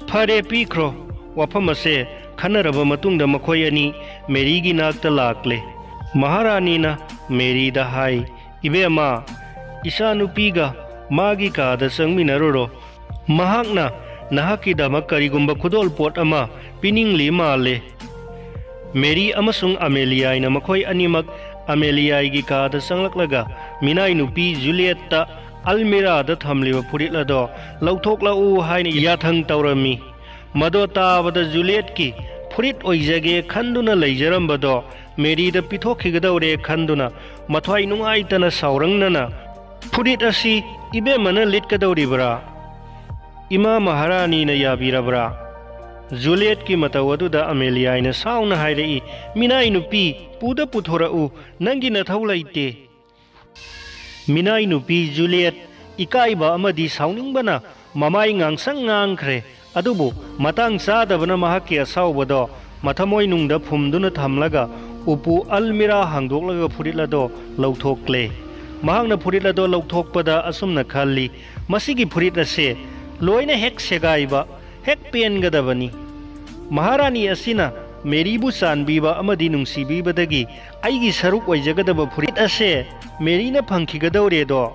"ꯐꯔꯦ, ꯄꯤꯈ꯭ꯔꯣ꯫" ꯋꯥꯐꯝ ꯑꯁꯦ ꯈꯟꯅꯔꯕ ꯃꯇꯨꯡꯗ ꯃꯈꯣꯏ ꯑꯅꯤ ꯃꯦꯔꯤꯒꯤ ꯅꯥꯛꯇ ꯂꯥꯛꯂꯦ꯫ ꯃꯍꯥꯔꯥꯅꯤꯅ ꯃꯦꯔꯤꯗ ꯍꯥꯏ, "ꯏꯕꯦꯝꯃ, ꯏꯆꯥꯅꯨꯄꯤꯒ ꯃꯥꯒꯤ ꯀꯥꯗ ꯆꯪꯃꯤꯟꯅꯔꯨꯔꯣ꯫ ꯃꯍꯥꯛꯅ ꯅꯍꯥꯛꯀꯤꯗꯃꯛ ꯀꯔꯤꯒꯨꯝꯕ ꯈꯨꯗꯣꯜ ꯄꯣꯠ ꯑꯃ ꯄꯤꯅꯤꯡꯂꯤ ꯃꯥꯜꯂꯦ꯫" ꯃꯦꯔꯤ ꯑꯃꯁꯨꯡ ꯑꯃꯦꯂꯤꯌꯥꯏꯅ ꯃꯈꯣꯏ ꯑꯅꯤꯃꯛ ꯑꯃꯦꯂꯤꯌꯥꯏꯒꯤ ꯀꯥꯗ ꯆꯪꯂꯛꯂꯒ ꯃꯤꯅꯥꯏ ꯅꯨꯄꯤ ꯖꯨꯂꯤꯌꯦꯠꯇ ꯑꯜꯃꯤꯔꯥꯗ ꯊꯝꯂꯤꯕ ꯐꯨꯔꯤꯠ ꯑꯗꯣ ꯂꯧꯊꯣꯛꯂꯛꯎ ꯍꯥꯏꯅ ꯌꯥꯊꯪ ꯇꯧꯔꯝꯃꯤ꯫ ꯃꯗꯣ ꯇꯥꯕꯗ ꯖꯨꯂꯤꯌꯦꯠꯀꯤ ꯐꯨꯔꯤꯠ ꯑꯣꯏꯖꯒꯦ ꯈꯟꯗꯨꯅ ꯂꯩꯖꯔꯝꯕꯗꯣ ꯃꯦꯔꯤꯗ ꯄꯤꯊꯣꯛꯈꯤꯒꯗꯧꯔꯦ ꯈꯟꯗꯨꯅ ꯃꯊ꯭ꯋꯥꯏ ꯅꯨꯡꯉꯥꯏꯇꯅ ꯁꯥꯎꯔꯪꯅꯅ, "ꯐꯨꯔꯤꯠ ꯑꯁꯤ ꯏꯕꯦꯝꯃꯅ ꯂꯤꯠꯀꯗꯧꯔꯤꯕ꯭ꯔꯥ? ꯏꯃꯥ ꯃꯍꯥꯔꯥꯅꯤꯅ ꯌꯥꯕꯤꯔꯕ꯭ꯔꯥ?" ꯖꯨꯂꯤꯌꯠꯀꯤ ꯃꯇꯧ ꯑꯗꯨꯗ ꯑꯃꯦꯂꯤꯌꯥꯏꯅ ꯁꯥꯎꯅ ꯍꯥꯏꯔꯛꯏ, "ꯃꯤꯅꯥꯏ ꯅꯨꯄꯤ, ꯄꯨꯗ ꯄꯨꯊꯣꯔꯛꯎ, ꯅꯪꯒꯤ ꯅꯊꯧ ꯂꯩꯇꯦ"꯫ ꯃꯤꯅꯥꯏ ꯅꯨꯄꯤ ꯖꯨꯂꯤꯌꯠ ꯏꯀꯥꯏꯕ ꯑꯃꯗꯤ ꯁꯥꯎꯅꯤꯡꯕꯅ ꯃꯃꯥꯏ ꯉꯥꯡꯁꯪ ꯉꯥꯡꯈ꯭ꯔꯦ꯫ ꯑꯗꯨꯕꯨ ꯃꯇꯥꯡ ꯆꯥꯗꯕꯅ ꯃꯍꯥꯛꯀꯤ ꯑꯁꯥꯎꯕꯗꯣ ꯃꯊꯃꯣꯏ ꯅꯨꯡꯗ ꯐꯨꯝꯗꯨꯅ ꯊꯝꯂꯒ ꯎꯄꯨ ꯑꯜꯃꯤꯔꯥ ꯍꯥꯡꯗꯣꯛꯂꯒ ꯐꯨꯔꯤꯠ ꯑꯗꯣ ꯂꯧꯊꯣꯛꯂꯦ꯫ ꯃꯍꯥꯛꯅ ꯐꯨꯔꯤꯠ ꯑꯗꯣ ꯂꯧꯊꯣꯛꯄꯗ ꯑꯁꯨꯝꯅ ꯈꯜꯂꯤ, "ꯃꯁꯤꯒꯤ ꯐꯨꯔꯤꯠ ꯑꯁꯦ ꯂꯣꯏꯅ ꯍꯦꯛ ꯁꯦꯒꯥꯏꯕ, ꯍꯦꯛ ꯄꯦꯟꯒꯗꯕꯅꯤ꯫ ꯃꯍꯥꯔꯥꯅꯤ ꯑꯁꯤꯅ ꯃꯦꯔꯤꯕꯨ ꯆꯥꯟꯕꯤꯕ ꯑꯃꯗꯤ ꯅꯨꯡꯁꯤꯕꯤꯕꯗꯒꯤ ꯑꯩꯒꯤ ꯁꯔꯨꯛ ꯑꯣꯏꯖꯒꯗꯕ ꯐꯨꯔꯤꯠ ꯑꯁꯦ ꯃꯦꯔꯤꯅ ꯐꯪꯈꯤꯒꯗꯧꯔꯦꯗꯣ꯫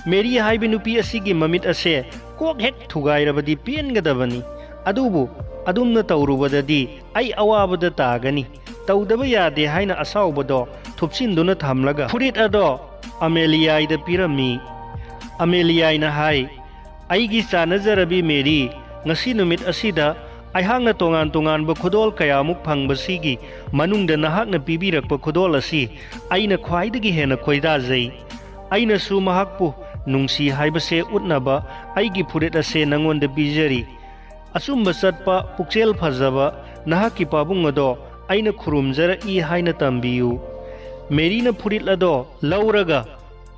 ꯃꯦꯔꯤ ꯍꯥꯏꯕ ꯅꯨꯄꯤ ꯑꯁꯤꯒꯤ ꯃꯃꯤꯠ ꯑꯁꯦ ꯀꯣꯛ ꯍꯦꯛ ꯊꯨꯒꯥꯏꯔꯕꯗꯤ ꯄꯦꯟꯒꯗꯕꯅꯤ꯫ ꯑꯗꯨꯕꯨ ꯑꯗꯨꯝꯅ ꯇꯧꯔꯨꯕꯗꯗꯤ ꯑꯩ ꯑꯋꯥꯕꯗ ꯇꯥꯒꯅꯤ꯫ ꯇꯧꯗꯕ ꯌꯥꯗꯦ" ꯍꯥꯏꯅ ꯑꯁꯥꯎꯕꯗꯣ ꯊꯨꯞꯆꯤꯟꯗꯨꯅ ꯊꯝꯂꯒ ꯐꯨꯔꯤꯠ ꯑꯗꯣ ꯑꯃꯦꯂꯤꯌꯥꯏꯗ ꯄꯤꯔꯝꯃꯤ꯫ ꯑꯃꯦꯂꯤꯌꯥꯏꯅ ꯍꯥꯏ, "ꯑꯩꯒꯤ ꯆꯥꯟꯅꯖꯔꯕꯤ ꯃꯦꯔꯤ, ꯉꯁꯤ ꯅꯨꯃꯤꯠ ꯑꯁꯤꯗ ꯑꯩꯍꯥꯛꯅ ꯇꯣꯉꯥꯟ ꯇꯣꯉꯥꯟꯕ ꯈꯨꯗꯣꯜ ꯀꯌꯥꯃꯨꯛ ꯐꯪꯕꯁꯤꯒꯤ ꯃꯅꯨꯡꯗ ꯅꯍꯥꯛꯅ ꯄꯤꯕꯤꯔꯛꯄ ꯈꯨꯗꯣꯜ ꯑꯁꯤ ꯑꯩꯅ ꯈ꯭ꯋꯥꯏꯗꯒꯤ ꯍꯦꯟꯅ ꯈꯣꯏꯗꯥꯖꯩ꯫ ꯑꯩꯅꯁꯨ ꯃꯍꯥꯛꯄꯨ ꯅꯨꯡꯁꯤ ꯍꯥꯏꯕꯁꯦ ꯎꯠꯅꯕ ꯑꯩꯒꯤ ꯐꯨꯔꯤꯠ ꯑꯁꯦ ꯅꯉꯣꯟꯗ ꯄꯤꯖꯔꯤ꯫ ꯑꯆꯨꯝꯕ ꯆꯠꯄ, ꯄꯨꯛꯆꯦꯜ ꯐꯖꯕ ꯅꯍꯥꯛꯀꯤ ꯄꯥꯕꯨꯡ ꯑꯗꯣ ꯑꯩꯅ ꯈꯨꯔꯨꯝꯖꯔꯛꯏ ꯍꯥꯏꯅ ꯇꯝꯕꯤꯌꯨ"꯫ ꯃꯦꯔꯤꯅ ꯐꯨꯔꯤꯠ ꯑꯗꯣ ꯂꯧꯔꯒ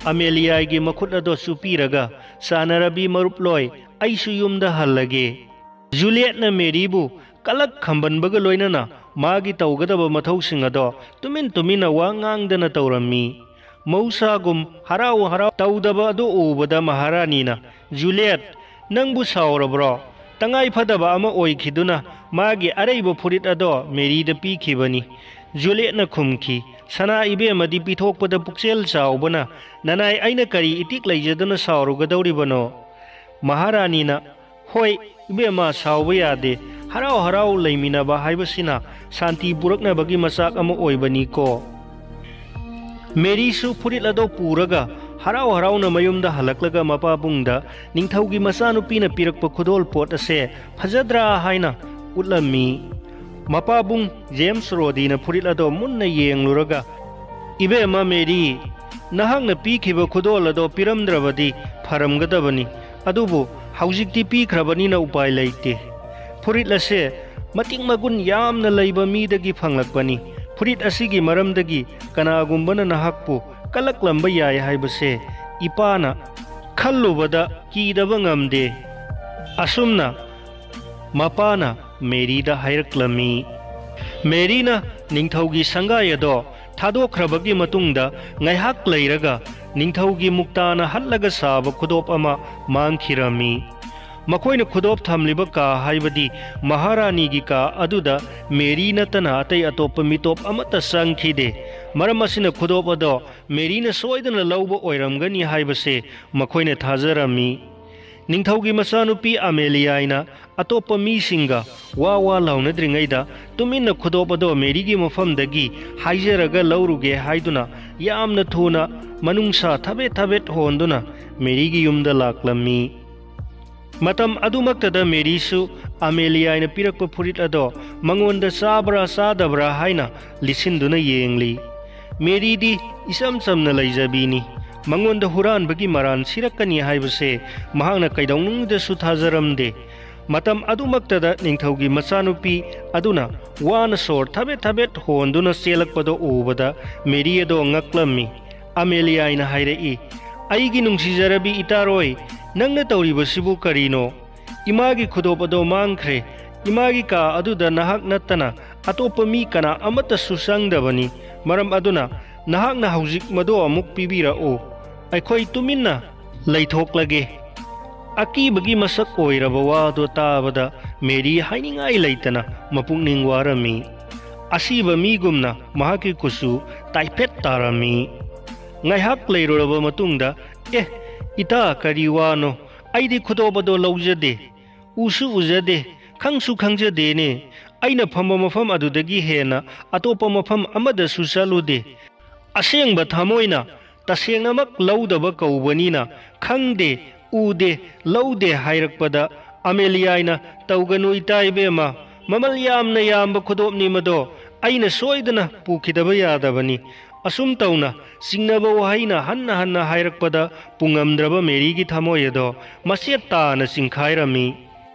ꯑꯃꯦꯂꯤꯌꯥꯒꯤ ꯃꯈꯨꯠ ꯑꯗꯣ ꯆꯨꯞꯄꯤꯔꯒ, "ꯆꯥꯟꯅꯔꯕꯤ ꯃꯔꯨꯞꯂꯣꯏ, ꯑꯩꯁꯨ ꯌꯨꯝꯗ ꯍꯜꯂꯒꯦ"꯫ ꯖꯨꯂꯤꯌꯠꯅ ꯃꯦꯔꯤꯕꯨ ꯀꯂꯛ ꯈꯝꯕꯟꯕꯒ ꯂꯣꯏꯅꯅ ꯃꯥꯒꯤ ꯇꯧꯒꯗꯕ ꯃꯊꯧꯁꯤꯡ ꯑꯗꯣ ꯇꯨꯃꯤꯟ ꯇꯨꯃꯤꯟꯅ ꯋꯥ ꯉꯥꯡꯗꯅ ꯇꯧꯔꯝꯃꯤ꯫ ꯃꯍꯧꯁꯥꯒꯨꯝ ꯍꯔꯥꯎ ꯍꯔꯥꯎ ꯇꯧꯗꯕ ꯑꯗꯨ ꯎꯕꯗ ꯃꯍꯥꯔꯥꯅꯤꯅ, "ꯖꯨꯂꯤꯌꯠ, ꯅꯪꯕꯨ ꯁꯥꯎꯔꯕ꯭ꯔꯣ? ꯇꯉꯥꯏ ꯐꯗꯕ ꯑꯃ ꯑꯣꯏꯈꯤꯗꯨꯅ ꯃꯥꯒꯤ ꯑꯔꯩꯕ ꯐꯨꯔꯤꯠ ꯑꯗꯣ ꯃꯦꯔꯤꯗ ꯄꯤꯈꯤꯕꯅꯤ"꯫ ꯖꯨꯂꯤꯌꯠꯅ ꯈꯨꯝꯈꯤ, "ꯁꯅꯥ ꯏꯕꯦꯝꯃꯗꯤ ꯄꯤꯊꯣꯛꯄꯗ ꯄꯨꯛꯆꯦꯜ ꯆꯥꯎꯕꯅ, ꯅꯅꯥꯏ ꯑꯩꯅ ꯀꯔꯤ ꯏꯇꯤꯛ ꯂꯩꯖꯗꯨꯅ ꯁꯥꯎꯔꯨꯒꯗꯧꯔꯤꯕꯅꯣ?" ꯃꯍꯥꯔꯥꯅꯤꯅ, "ꯍꯣꯏ, ꯏꯕꯦꯝꯃ, ꯁꯥꯎꯕ ꯌꯥꯗꯦ꯫ ꯍꯔꯥꯎ ꯍꯔꯥꯎ ꯂꯩꯃꯤꯟꯅꯕ ꯍꯥꯏꯕꯁꯤꯅ ꯁꯥꯟꯇꯤ ꯄꯨꯔꯛꯅꯕꯒꯤ ꯃꯆꯥꯛ ꯑꯃ ꯑꯣꯏꯕꯅꯤꯀꯣ"꯫ ꯃꯦꯔꯤꯁꯨ ꯐꯨꯔꯤꯠ ꯑꯗꯣ ꯄꯨꯔꯒ ꯍꯔꯥꯎ ꯍꯔꯥꯎꯅ ꯃꯌꯨꯝꯗ ꯍꯜꯂꯛꯂꯒ ꯃꯄꯥꯕꯨꯡꯗ ꯅꯤꯡꯊꯧꯒꯤ ꯃꯆꯥꯅꯨꯄꯤꯅ ꯄꯤꯔꯛꯄ ꯈꯨꯗꯣꯜ ꯄꯣꯠ ꯑꯁꯦ ꯐꯖꯗ꯭ꯔꯥ ꯍꯥꯏꯅ ꯎꯠꯂꯝꯃꯤ꯫ ꯃꯄꯥꯕꯨꯡ ꯖꯦꯝꯁ ꯔꯣꯗꯤꯅ ꯐꯨꯔꯤꯠ ꯑꯗꯣ ꯃꯨꯟꯅ ꯌꯦꯡꯂꯨꯔꯒ, "ꯏꯕꯦꯝꯃ ꯃꯦꯔꯤ, ꯅꯍꯥꯛꯅ ꯄꯤꯈꯤꯕ ꯈꯨꯗꯣꯜ ꯑꯗꯣ ꯄꯤꯔꯝꯗ꯭ꯔꯕꯗꯤ ꯐꯔꯝꯒꯗꯕꯅꯤ꯫ ꯑꯗꯨꯕꯨ ꯍꯧꯖꯤꯛꯇꯤ ꯄꯤꯈ꯭ꯔꯕꯅꯤꯅ ꯎꯄꯥꯏ ꯂꯩꯇꯦ꯫ ꯐꯨꯔꯤꯠ ꯑꯁꯦ ꯃꯇꯤꯛ ꯃꯒꯨꯟ ꯌꯥꯝꯅ ꯂꯩꯕ ꯃꯤꯗꯒꯤ ꯐꯪꯂꯛꯄꯅꯤ꯫ ꯐꯨꯔꯤꯠ ꯑꯁꯤꯒꯤ ꯃꯔꯝꯗꯒꯤ ꯀꯅꯥꯒꯨꯝꯕꯅ ꯅꯍꯥꯛꯄꯨ ꯀꯜꯂꯛꯂꯝꯕ ꯌꯥꯏ ꯍꯥꯏꯕꯁꯦ ꯏꯄꯥꯅ ꯈꯜꯂꯨꯕꯗ ꯀꯤꯗꯕ ꯉꯝꯗꯦ꯫ ꯑꯁꯨꯝꯅ ꯃꯄꯥꯅ ꯃꯦꯔꯤꯗ ꯍꯥꯏꯔꯛꯂꯝꯃꯤ꯫ ꯃꯦꯔꯤꯅ ꯅꯤꯡꯊꯧꯒꯤ ꯁꯪꯒꯥꯏ ꯑꯗꯣ ꯊꯥꯗꯣꯛꯈ꯭ꯔꯕꯒꯤ ꯃꯇꯨꯡꯗ ꯉꯥꯏꯍꯥꯛ ꯂꯩꯔꯒ ꯅꯤꯡꯊꯧꯒꯤ ꯃꯨꯛꯇꯥꯅ ꯍꯠꯂꯒ ꯁꯥꯕ ꯈꯨꯗꯣꯞ ꯑꯃ ꯃꯥꯡꯈꯤꯔꯝꯃꯤ꯫ ꯃꯈꯣꯏꯅ ꯈꯨꯗꯣꯞ ꯊꯝꯂꯤꯕ ꯀꯥ, ꯍꯥꯏꯕꯗꯤ ꯃꯍꯥꯔꯥꯅꯤꯒꯤ ꯀꯥ ꯑꯗꯨꯗ ꯃꯦꯔꯤ ꯅꯠꯇꯅ ꯑꯇꯩ ꯑꯇꯣꯞꯄ ꯃꯤꯇꯣꯞ ꯑꯃꯠꯇ ꯆꯪꯈꯤꯗꯦ꯫ ꯃꯔꯝ ꯑꯁꯤꯅ ꯈꯨꯗꯣꯞ ꯑꯗꯣ ꯃꯦꯔꯤꯅ ꯁꯣꯏꯗꯅ ꯂꯧꯕ ꯑꯣꯏꯔꯝꯒꯅꯤ ꯍꯥꯏꯕꯁꯦ ꯃꯈꯣꯏꯅ ꯊꯥꯖꯔꯝꯃꯤ꯫ ꯅꯤꯡꯊꯧꯒꯤ ꯃꯆꯥꯅꯨꯄꯤ ꯑꯃꯦꯂꯤꯌꯥꯏꯅ ꯑꯇꯣꯞꯄ ꯃꯤꯁꯤꯡꯒ ꯋꯥ ꯋꯥ ꯂꯥꯎꯅꯗ꯭ꯔꯤꯉꯩꯗ ꯇꯨꯃꯤꯟꯅ ꯈꯨꯗꯣꯞ ꯑꯗꯣ ꯃꯦꯔꯤꯒꯤ ꯃꯐꯝꯗꯒꯤ ꯍꯥꯏꯖꯔꯒ ꯂꯧꯔꯨꯒꯦ ꯍꯥꯏꯗꯨꯅ ꯌꯥꯝꯅ ꯊꯨꯅ ꯃꯅꯨꯡꯁꯥ ꯊꯕꯦꯠ ꯊꯕꯦꯠ ꯍꯣꯟꯗꯨꯅ ꯃꯦꯔꯤꯒꯤ ꯌꯨꯝꯗ ꯂꯥꯛꯂꯝꯃꯤ꯫ ꯃꯇꯝ ꯑꯗꯨꯃꯛꯇꯗ ꯃꯦꯔꯤꯁꯨ ꯑꯃꯦꯂꯤꯌꯥꯏꯅ ꯄꯤꯔꯛꯄ ꯐꯨꯔꯤꯠ ꯑꯗꯣ ꯃꯉꯣꯟꯗ ꯆꯥꯕ꯭ꯔꯥ ꯆꯥꯗꯕ꯭ꯔꯥ ꯍꯥꯏꯅ ꯂꯤꯠꯁꯤꯟꯗꯨꯅ ꯌꯦꯡꯂꯤ꯫ ꯃꯦꯔꯤꯗꯤ ꯏꯆꯝ ꯆꯝꯅ ꯂꯩꯖꯕꯤꯅꯤ꯫ ꯃꯉꯣꯟꯗ ꯍꯨꯔꯥꯟꯕꯒꯤ ꯃꯔꯥꯟ ꯁꯤꯔꯛꯀꯅꯤ ꯍꯥꯏꯕꯁꯦ ꯃꯍꯥꯛꯅ ꯀꯩꯗꯧꯅꯨꯡꯗꯁꯨ ꯊꯥꯖꯔꯝꯗꯦ꯫ ꯃꯇꯝ ꯑꯗꯨꯃꯛꯇꯗ ꯅꯤꯡꯊꯧꯒꯤ ꯃꯆꯥꯅꯨꯄꯤ ꯑꯗꯨꯅ ꯋꯥꯅ ꯁꯣꯔ ꯊꯕꯦꯠ ꯊꯕꯦꯠ ꯍꯣꯟꯗꯨꯅ ꯆꯦꯜꯂꯛꯄꯗꯣ ꯎꯕꯗ ꯃꯦꯔꯤ ꯑꯗꯣ ꯉꯛꯂꯝꯃꯤ꯫ ꯑꯃꯦꯂꯤꯌꯥꯏꯅ ꯍꯥꯏꯔꯛꯏ, "ꯑꯩꯒꯤ ꯅꯨꯡꯁꯤꯖꯔꯕꯤ ꯏꯇꯥꯔꯣꯏ, ꯅꯪꯅ ꯇꯧꯔꯤꯕꯁꯤꯕꯨ ꯀꯔꯤꯅꯣ? ꯏꯃꯥꯒꯤ ꯈꯨꯗꯣꯞ ꯑꯗꯣ ꯃꯥꯡꯈ꯭ꯔꯦ꯫ ꯏꯃꯥꯒꯤ ꯀꯥ ꯑꯗꯨꯗ ꯅꯍꯥꯛ ꯅꯠꯇꯅ ꯑꯇꯣꯞꯄ ꯃꯤ ꯀꯅꯥ ꯑꯃꯠꯇꯁꯨ ꯆꯪꯗꯕꯅꯤ꯫ ꯃꯔꯝ ꯑꯗꯨꯅ ꯅꯍꯥꯛꯅ ꯍꯧꯖꯤꯛ ꯃꯗꯣ ꯑꯃꯨꯛ ꯄꯤꯕꯤꯔꯛꯎ꯫ ꯑꯩꯈꯣꯏ ꯇꯨꯃꯤꯟꯅ ꯂꯩꯊꯣꯛꯂꯒꯦ꯫" ꯑꯀꯤꯕꯒꯤ ꯃꯁꯛ ꯑꯣꯏꯔꯕ ꯋꯥꯗꯣ ꯇꯥꯕꯗ ꯃꯦꯔꯤ ꯍꯥꯏꯅꯤꯡꯉꯥꯏ ꯂꯩꯇꯅ ꯃꯄꯨꯛꯅꯤꯡ ꯋꯥꯔꯝꯃꯤ꯫ ꯑꯁꯤꯕ ꯃꯤꯒꯨꯝꯅ ꯃꯍꯥꯛꯀꯤ ꯀꯨꯆꯨ ꯇꯥꯏꯐꯦꯠ ꯇꯥꯔꯝꯃꯤ꯫ ꯉꯥꯏꯍꯥꯛ ꯂꯩꯔꯨꯔꯕ ꯃꯇꯨꯡꯗ, "ꯑꯦ, ꯏꯇꯥ, ꯀꯔꯤ ꯋꯥꯅꯣ? ꯑꯩꯗꯤ ꯈꯨꯗꯣꯞ ꯑꯗꯣ ꯂꯧꯖꯗꯦ, ꯎꯁꯨ ꯎꯖꯗꯦ, ꯈꯪꯁꯨ ꯈꯪꯖꯗꯦꯅꯦ꯫ ꯑꯩꯅ ꯐꯝꯕ ꯃꯐꯝ ꯑꯗꯨꯗꯒꯤ ꯍꯦꯟꯅ ꯑꯇꯣꯞꯄ ꯃꯐꯝ ꯑꯃꯗꯁꯨ ꯆꯠꯂꯨꯗꯦ꯫ ꯑꯁꯦꯡꯕ ꯊꯃꯣꯏꯅ ꯇꯁꯦꯡꯅꯃꯛ ꯂꯧꯗꯕ ꯀꯧꯕꯅꯤꯅ ꯈꯪꯗꯦ, ꯎꯗꯦ, ꯂꯧꯗꯦ" ꯍꯥꯏꯔꯛꯄꯗ ꯑꯃꯦꯂꯤꯌꯥꯏꯅ, "ꯇꯧꯒꯅꯨ ꯏꯇꯥ ꯏꯕꯦꯝꯃ, ꯃꯃꯜ ꯌꯥꯝꯅ ꯌꯥꯝꯕ ꯈꯨꯗꯣꯞꯅꯤ ꯃꯗꯣ꯫ ꯑꯩꯅ ꯁꯣꯏꯗꯅ ꯄꯨꯈꯤꯗꯕ ꯌꯥꯗꯕꯅꯤ꯫" ꯑꯁꯨꯝ ꯇꯧꯅ ꯆꯤꯡꯅꯕ ꯋꯥꯍꯩꯅ ꯍꯟꯅ ꯍꯟꯅ ꯍꯥꯏꯔꯛꯄꯗ ꯄꯨꯉꯝꯗ꯭ꯔꯕ ꯃꯦꯔꯤꯒꯤ ꯊꯃꯣꯏ ꯑꯗꯣ ꯃꯆꯦꯠ ꯇꯥꯅ ꯆꯤꯡꯈꯥꯏꯔꯝꯃꯤ꯫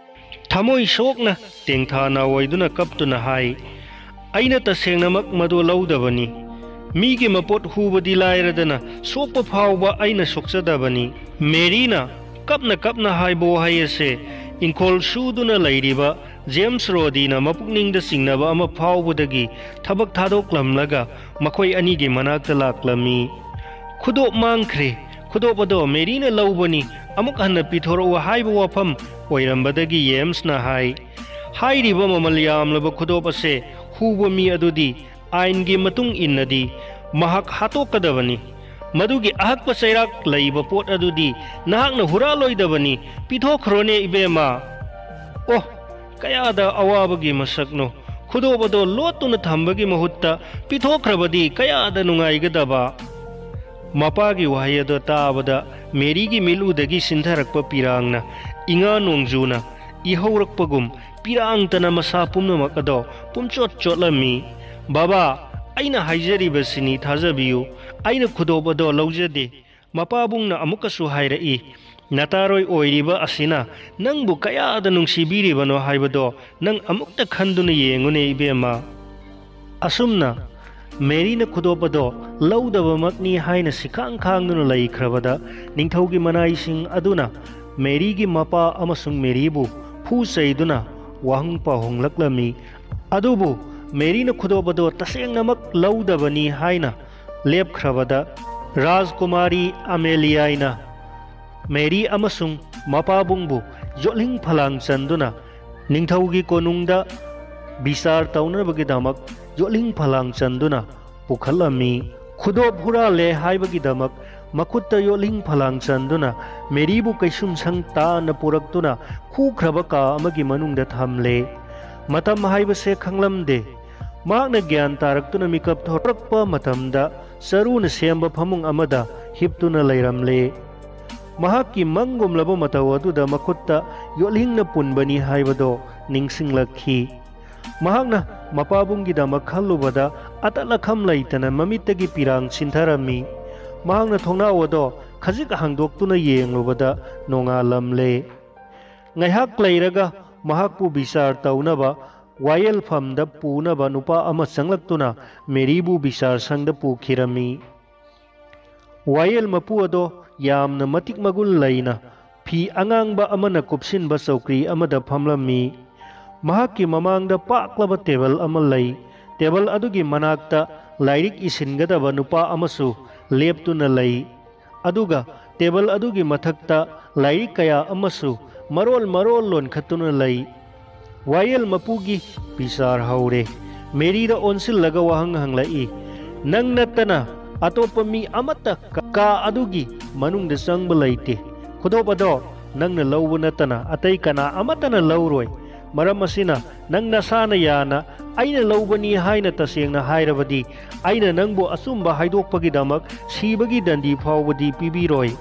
ꯊꯃꯣꯏ ꯁꯣꯛꯅ ꯇꯦꯡꯊꯥ ꯅꯥꯋꯥꯏꯗꯨꯅ ꯀꯞꯇꯨꯅ ꯍꯥꯏ, "ꯑꯩꯅ ꯇꯁꯦꯡꯅꯃꯛ ꯃꯗꯨ ꯂꯧꯗꯕꯅꯤ꯫ ꯃꯤꯒꯤ ꯃꯄꯣꯠ ꯍꯨꯕꯗꯤ ꯂꯥꯏꯔꯗꯅ ꯁꯣꯛꯄ ꯐꯥꯎꯕ ꯑꯩꯅ ꯁꯣꯛꯆꯗꯕꯅꯤ꯫" ꯃꯦꯔꯤꯅ ꯀꯞꯅ ꯀꯞꯅ ꯍꯥꯏꯕ ꯋꯥꯍꯩ ꯑꯁꯦ ꯏꯪꯈꯣꯜ ꯁꯨꯗꯨꯅ ꯂꯩꯔꯤꯕ ꯖꯦꯝꯁ ꯔꯣꯗꯤꯅ ꯃꯄꯨꯛꯅꯤꯡꯗ ꯆꯤꯡꯅꯕ ꯑꯃ ꯐꯥꯎꯕꯗꯒꯤ ꯊꯕꯛ ꯊꯥꯗꯣꯛꯂꯝꯂꯒ ꯃꯈꯣꯏ ꯑꯅꯤꯒꯤ ꯃꯅꯥꯛꯇ ꯂꯥꯛꯂꯝꯃꯤ꯫ "ꯈꯨꯗꯣꯞ ꯃꯥꯡꯈ꯭ꯔꯦ꯫ ꯈꯨꯗꯣꯞ ꯑꯗꯣ ꯃꯦꯔꯤꯅ ꯂꯧꯕꯅꯤ꯫ ꯑꯃꯨꯛ ꯍꯟꯅ ꯄꯤꯊꯣꯔꯛꯎ" ꯍꯥꯏꯕ ꯋꯥꯐꯝ ꯑꯣꯏꯔꯝꯕꯗꯒꯤ ꯌꯦꯝꯁꯅ ꯍꯥꯏ, "ꯍꯥꯏꯔꯤꯕ ꯃꯃꯜ ꯌꯥꯝꯂꯕ ꯈꯨꯗꯣꯞ ꯑꯁꯦ ꯍꯨꯕ ꯃꯤ ꯑꯗꯨꯗꯤ ꯑꯥꯏꯟꯒꯤ ꯃꯇꯨꯡ ꯏꯟꯅꯗꯤ ꯃꯍꯥꯛ ꯍꯥꯠꯇꯣꯛꯀꯗꯕꯅꯤ꯫ ꯃꯗꯨꯒꯤ ꯑꯍꯛꯄ ꯆꯩꯔꯥꯛ ꯂꯩꯕ ꯄꯣꯠ ꯑꯗꯨꯗꯤ ꯅꯍꯥꯛꯅ ꯍꯨꯔꯥꯜꯂꯣꯏꯗꯕꯅꯤ꯫ ꯄꯤꯊꯣꯛꯈ꯭ꯔꯣꯅꯦ, ꯏꯕꯦꯝꯃ꯫" ꯑꯣ, ꯀꯌꯥꯗ ꯑꯋꯥꯕꯒꯤ ꯃꯁꯛꯅꯣ! ꯈꯨꯗꯣꯞ ꯑꯗꯣ ꯂꯣꯠꯇꯨꯅ ꯊꯝꯕꯒꯤ ꯃꯍꯨꯠꯇ ꯄꯤꯊꯣꯛꯈ꯭ꯔꯕꯗꯤ ꯀꯌꯥꯗ ꯅꯨꯡꯉꯥꯏꯒꯗꯕ! ꯃꯄꯥꯒꯤ ꯋꯥꯍꯩ ꯑꯗꯣ ꯇꯥꯕꯗ ꯃꯦꯔꯤꯒꯤ ꯃꯤꯠꯂꯨꯗꯒꯤ ꯁꯤꯟꯊꯔꯛꯄ ꯄꯤꯔꯥꯡꯅ ꯏꯉꯥ ꯅꯣꯡꯖꯨꯅ ꯏꯍꯧꯔꯛꯄꯒꯨꯝ ꯄꯤꯔꯥꯡꯇꯅ ꯃꯁꯥ ꯄꯨꯝꯅꯃꯛ ꯑꯗꯣ ꯄꯨꯝꯆꯣꯠ ꯆꯣꯠꯂꯝꯃꯤ꯫ "ꯕꯥꯕꯥ, ꯑꯩꯅ ꯍꯥꯏꯖꯔꯤꯕꯁꯤꯅꯤ, ꯊꯥꯖꯕꯤꯌꯨ꯫ ꯑꯩꯅ ꯈꯨꯗꯣꯞ ꯑꯗꯣ ꯂꯧꯖꯗꯦ꯫" ꯃꯄꯥꯕꯨꯡꯅ ꯑꯃꯨꯛꯀꯁꯨ ꯍꯥꯏꯔꯛꯏ, "ꯅꯇꯥꯔꯣꯏ ꯑꯣꯏꯔꯤꯕ ꯑꯁꯤꯅ ꯅꯪꯕꯨ ꯀꯌꯥꯗ ꯅꯨꯡꯁꯤꯕꯤꯔꯤꯕꯅꯣ ꯍꯥꯏꯕꯗꯣ ꯅꯪ ꯑꯃꯨꯛꯇ ꯈꯟꯗꯨꯅ ꯌꯦꯡꯉꯨꯅꯦ, ꯏꯕꯦꯝꯃ꯫" ꯑꯁꯨꯝꯅ ꯃꯦꯔꯤꯅ ꯈꯨꯗꯣꯞ ꯑꯗꯣ ꯂꯧꯗꯕꯃꯛꯅꯤ ꯍꯥꯏꯅ ꯁꯤꯈꯥꯡ ꯈꯥꯡꯗꯨꯅ ꯂꯩꯈ꯭ꯔꯕꯗ, ꯅꯤꯡꯊꯧꯒꯤ ꯃꯅꯥꯏꯁꯤꯡ ꯑꯗꯨꯅ ꯃꯦꯔꯤꯒꯤ ꯃꯄꯥ ꯑꯃꯁꯨꯡ ꯃꯦꯔꯤꯕꯨ ꯐꯨ ꯆꯩꯗꯨꯅ ꯋꯥꯍꯪ ꯄꯥꯎꯍꯪꯂꯛꯂꯝꯃꯤ꯫ ꯑꯗꯨꯕꯨ ꯃꯦꯔꯤꯅ ꯈꯨꯗꯣꯞ ꯑꯗꯣ ꯇꯁꯦꯡꯅꯃꯛ ꯂꯧꯗꯕꯅꯤ ꯍꯥꯏꯅ ꯂꯦꯞꯈ꯭ꯔꯕꯗ, ꯔꯥꯖꯀꯨꯃꯥꯔꯤ ꯑꯃꯦꯂꯤꯌꯥꯏꯅ ꯃꯦꯔꯤ ꯑꯃꯁꯨꯡ ꯃꯄꯥꯕꯨꯡꯕꯨ ꯌꯣꯠꯂꯤꯡ ꯐꯂꯥꯡ ꯆꯟꯗꯨꯅ ꯅꯤꯡꯊꯧꯒꯤ ꯀꯣꯅꯨꯡꯗ ꯕꯤꯆꯥꯔ ꯇꯧꯅꯕꯒꯤꯗꯃꯛ ꯌꯣꯠꯂꯤꯡ ꯐꯂꯥꯡ ꯆꯟꯗꯨꯅ ꯄꯨꯈꯠꯂꯝꯃꯤ꯫ ꯈꯨꯗꯣꯞ ꯍꯨꯔꯥꯜꯂꯦ ꯍꯥꯏꯕꯒꯤꯗꯃꯛ ꯃꯈꯨꯠꯇ ꯌꯣꯠꯂꯤꯡ ꯐꯂꯥꯡ ꯆꯟꯗꯨꯅ ꯃꯦꯔꯤꯕꯨ ꯀꯩꯁꯨꯝꯁꯪ ꯇꯥꯅ ꯄꯨꯔꯛꯇꯨꯅ ꯈꯨꯈ꯭ꯔꯕ ꯀꯥ ꯑꯃꯒꯤ ꯃꯅꯨꯡꯗ ꯊꯝꯂꯦ꯫ ꯃꯇꯝ ꯍꯥꯏꯕꯁꯦ ꯈꯪꯂꯝꯗꯦ꯫ ꯃꯍꯥꯛꯅ ꯒ꯭ꯌꯥꯟ ꯇꯥꯔꯛꯇꯨꯅ ꯃꯤꯀꯞ ꯊꯣꯔꯛꯄ ꯃꯇꯝꯗ ꯆꯔꯨꯅ ꯁꯦꯝꯕ ꯐꯃꯨꯡ ꯑꯃꯗ ꯍꯤꯞꯇꯨꯅ ꯂꯩꯔꯝꯂꯦ꯫ ꯃꯍꯥꯛꯀꯤ ꯃꯪꯒꯨꯝꯂꯕ ꯃꯇꯧ ꯑꯗꯨꯗ ꯃꯈꯨꯠꯇ ꯌꯣꯠꯂꯤꯡꯅ ꯄꯨꯟꯕꯅꯤ ꯍꯥꯏꯕꯗꯣ ꯅꯤꯡꯁꯤꯡꯂꯛꯈꯤ꯫ ꯃꯍꯥꯛꯅ ꯃꯄꯥꯕꯨꯡꯒꯤꯗꯃꯛ ꯈꯜꯂꯨꯕꯗ ꯑꯇꯠ ꯑꯈꯝ ꯂꯩꯇꯅ ꯃꯃꯤꯠꯇꯒꯤ ꯄꯤꯔꯥꯡ ꯁꯤꯟꯊꯔꯝꯃꯤ꯫ ꯃꯍꯥꯛꯅ ꯊꯣꯡꯅꯥꯎ ꯑꯗꯣ ꯈꯖꯤꯛ ꯍꯥꯡꯗꯣꯛꯇꯨꯅ ꯌꯦꯡꯂꯨꯕꯗ ꯅꯣꯡꯉꯥꯜꯂꯝꯂꯦ꯫ ꯉꯥꯏꯍꯥꯛ ꯂꯩꯔꯒ ꯃꯍꯥꯛꯄꯨ ꯕꯤꯆꯥꯔ ꯇꯧꯅꯕ ꯋꯥꯌꯦꯜꯐꯝꯗ ꯄꯨꯅꯕ ꯅꯨꯄꯥ ꯑꯃ ꯆꯪꯂꯛꯇꯨꯅ ꯃꯦꯔꯤꯕꯨ ꯕꯤꯆꯥꯔ ꯁꯪꯗ ꯄꯨꯈꯤꯔꯝꯃꯤ꯫ ꯋꯥꯌꯦꯜ ꯃꯄꯨ ꯑꯗꯣ ꯌꯥꯝꯅ ꯃꯇꯤꯛ ꯃꯒꯨꯟ ꯂꯩꯅ ꯐꯤ ꯑꯉꯥꯡꯕ ꯑꯃꯅ ꯀꯨꯞꯁꯤꯟꯕ ꯆꯧꯀ꯭ꯔꯤ ꯑꯃꯗ ꯐꯝꯂꯝꯃꯤ꯫ ꯃꯍꯥꯛꯀꯤ ꯃꯃꯥꯡꯗ ꯄꯥꯛꯂꯕ ꯇꯦꯕꯜ ꯑꯃ ꯂꯩ꯫ ꯇꯦꯕꯜ ꯑꯗꯨꯒꯤ ꯃꯅꯥꯛꯇ ꯂꯥꯏꯔꯤꯛ ꯏꯁꯤꯟꯒꯗꯕ ꯅꯨꯄꯥ ꯑꯃꯁꯨ ꯂꯦꯞꯇꯨꯅ ꯂꯩ꯫ ꯑꯗꯨꯒ ꯇꯦꯕꯜ ꯑꯗꯨꯒꯤ ꯃꯊꯛꯇ ꯂꯥꯏꯔꯤꯛ ꯀꯌꯥ ꯑꯃꯁꯨ ꯃꯔꯣꯜ ꯃꯔꯣꯜ ꯂꯣꯟꯈꯠꯇꯨꯅ ꯂꯩ꯫ ꯋꯥꯌꯦꯜ ꯃꯄꯨꯒꯤ ꯕꯤꯆꯥꯔ ꯍꯧꯔꯦ꯫ ꯃꯦꯔꯤꯗ ꯑꯣꯟꯁꯤꯜꯂꯒ ꯋꯥꯍꯪ ꯍꯪꯂꯛꯏ, "ꯅꯪ ꯅꯠꯇꯅ ꯑꯇꯣꯞꯄ ꯃꯤ ꯑꯃꯠꯇ ꯀꯥ ꯑꯗꯨꯒꯤ ꯃꯅꯨꯡꯗ ꯆꯪꯕ ꯂꯩꯇꯦ꯫ ꯈꯨꯗꯣꯞ ꯑꯗꯣ ꯅꯪꯅ ꯂꯧꯕ ꯅꯠꯇꯅ ꯑꯇꯩ ꯀꯅꯥ ꯑꯃꯠꯇꯅ ꯂꯧꯔꯣꯏ꯫ ꯃꯔꯝ ꯑꯁꯤꯅ ꯅꯪ ꯅꯁꯥꯅ ꯌꯥꯅ ꯑꯩꯅ ꯂꯧꯕꯅꯤ ꯍꯥꯏꯅ ꯇꯁꯦꯡꯅ ꯍꯥꯏꯔꯕꯗꯤ ꯑꯩꯅ ꯅꯪꯕꯨ ꯑꯆꯨꯝꯕ ꯍꯥꯏꯗꯣꯛꯄꯒꯤꯗꯃꯛ ꯁꯤꯕꯒꯤ ꯗꯟꯗꯤ ꯐꯥꯎꯕꯗꯤ ꯄꯤꯕꯤꯔꯣꯏ꯫"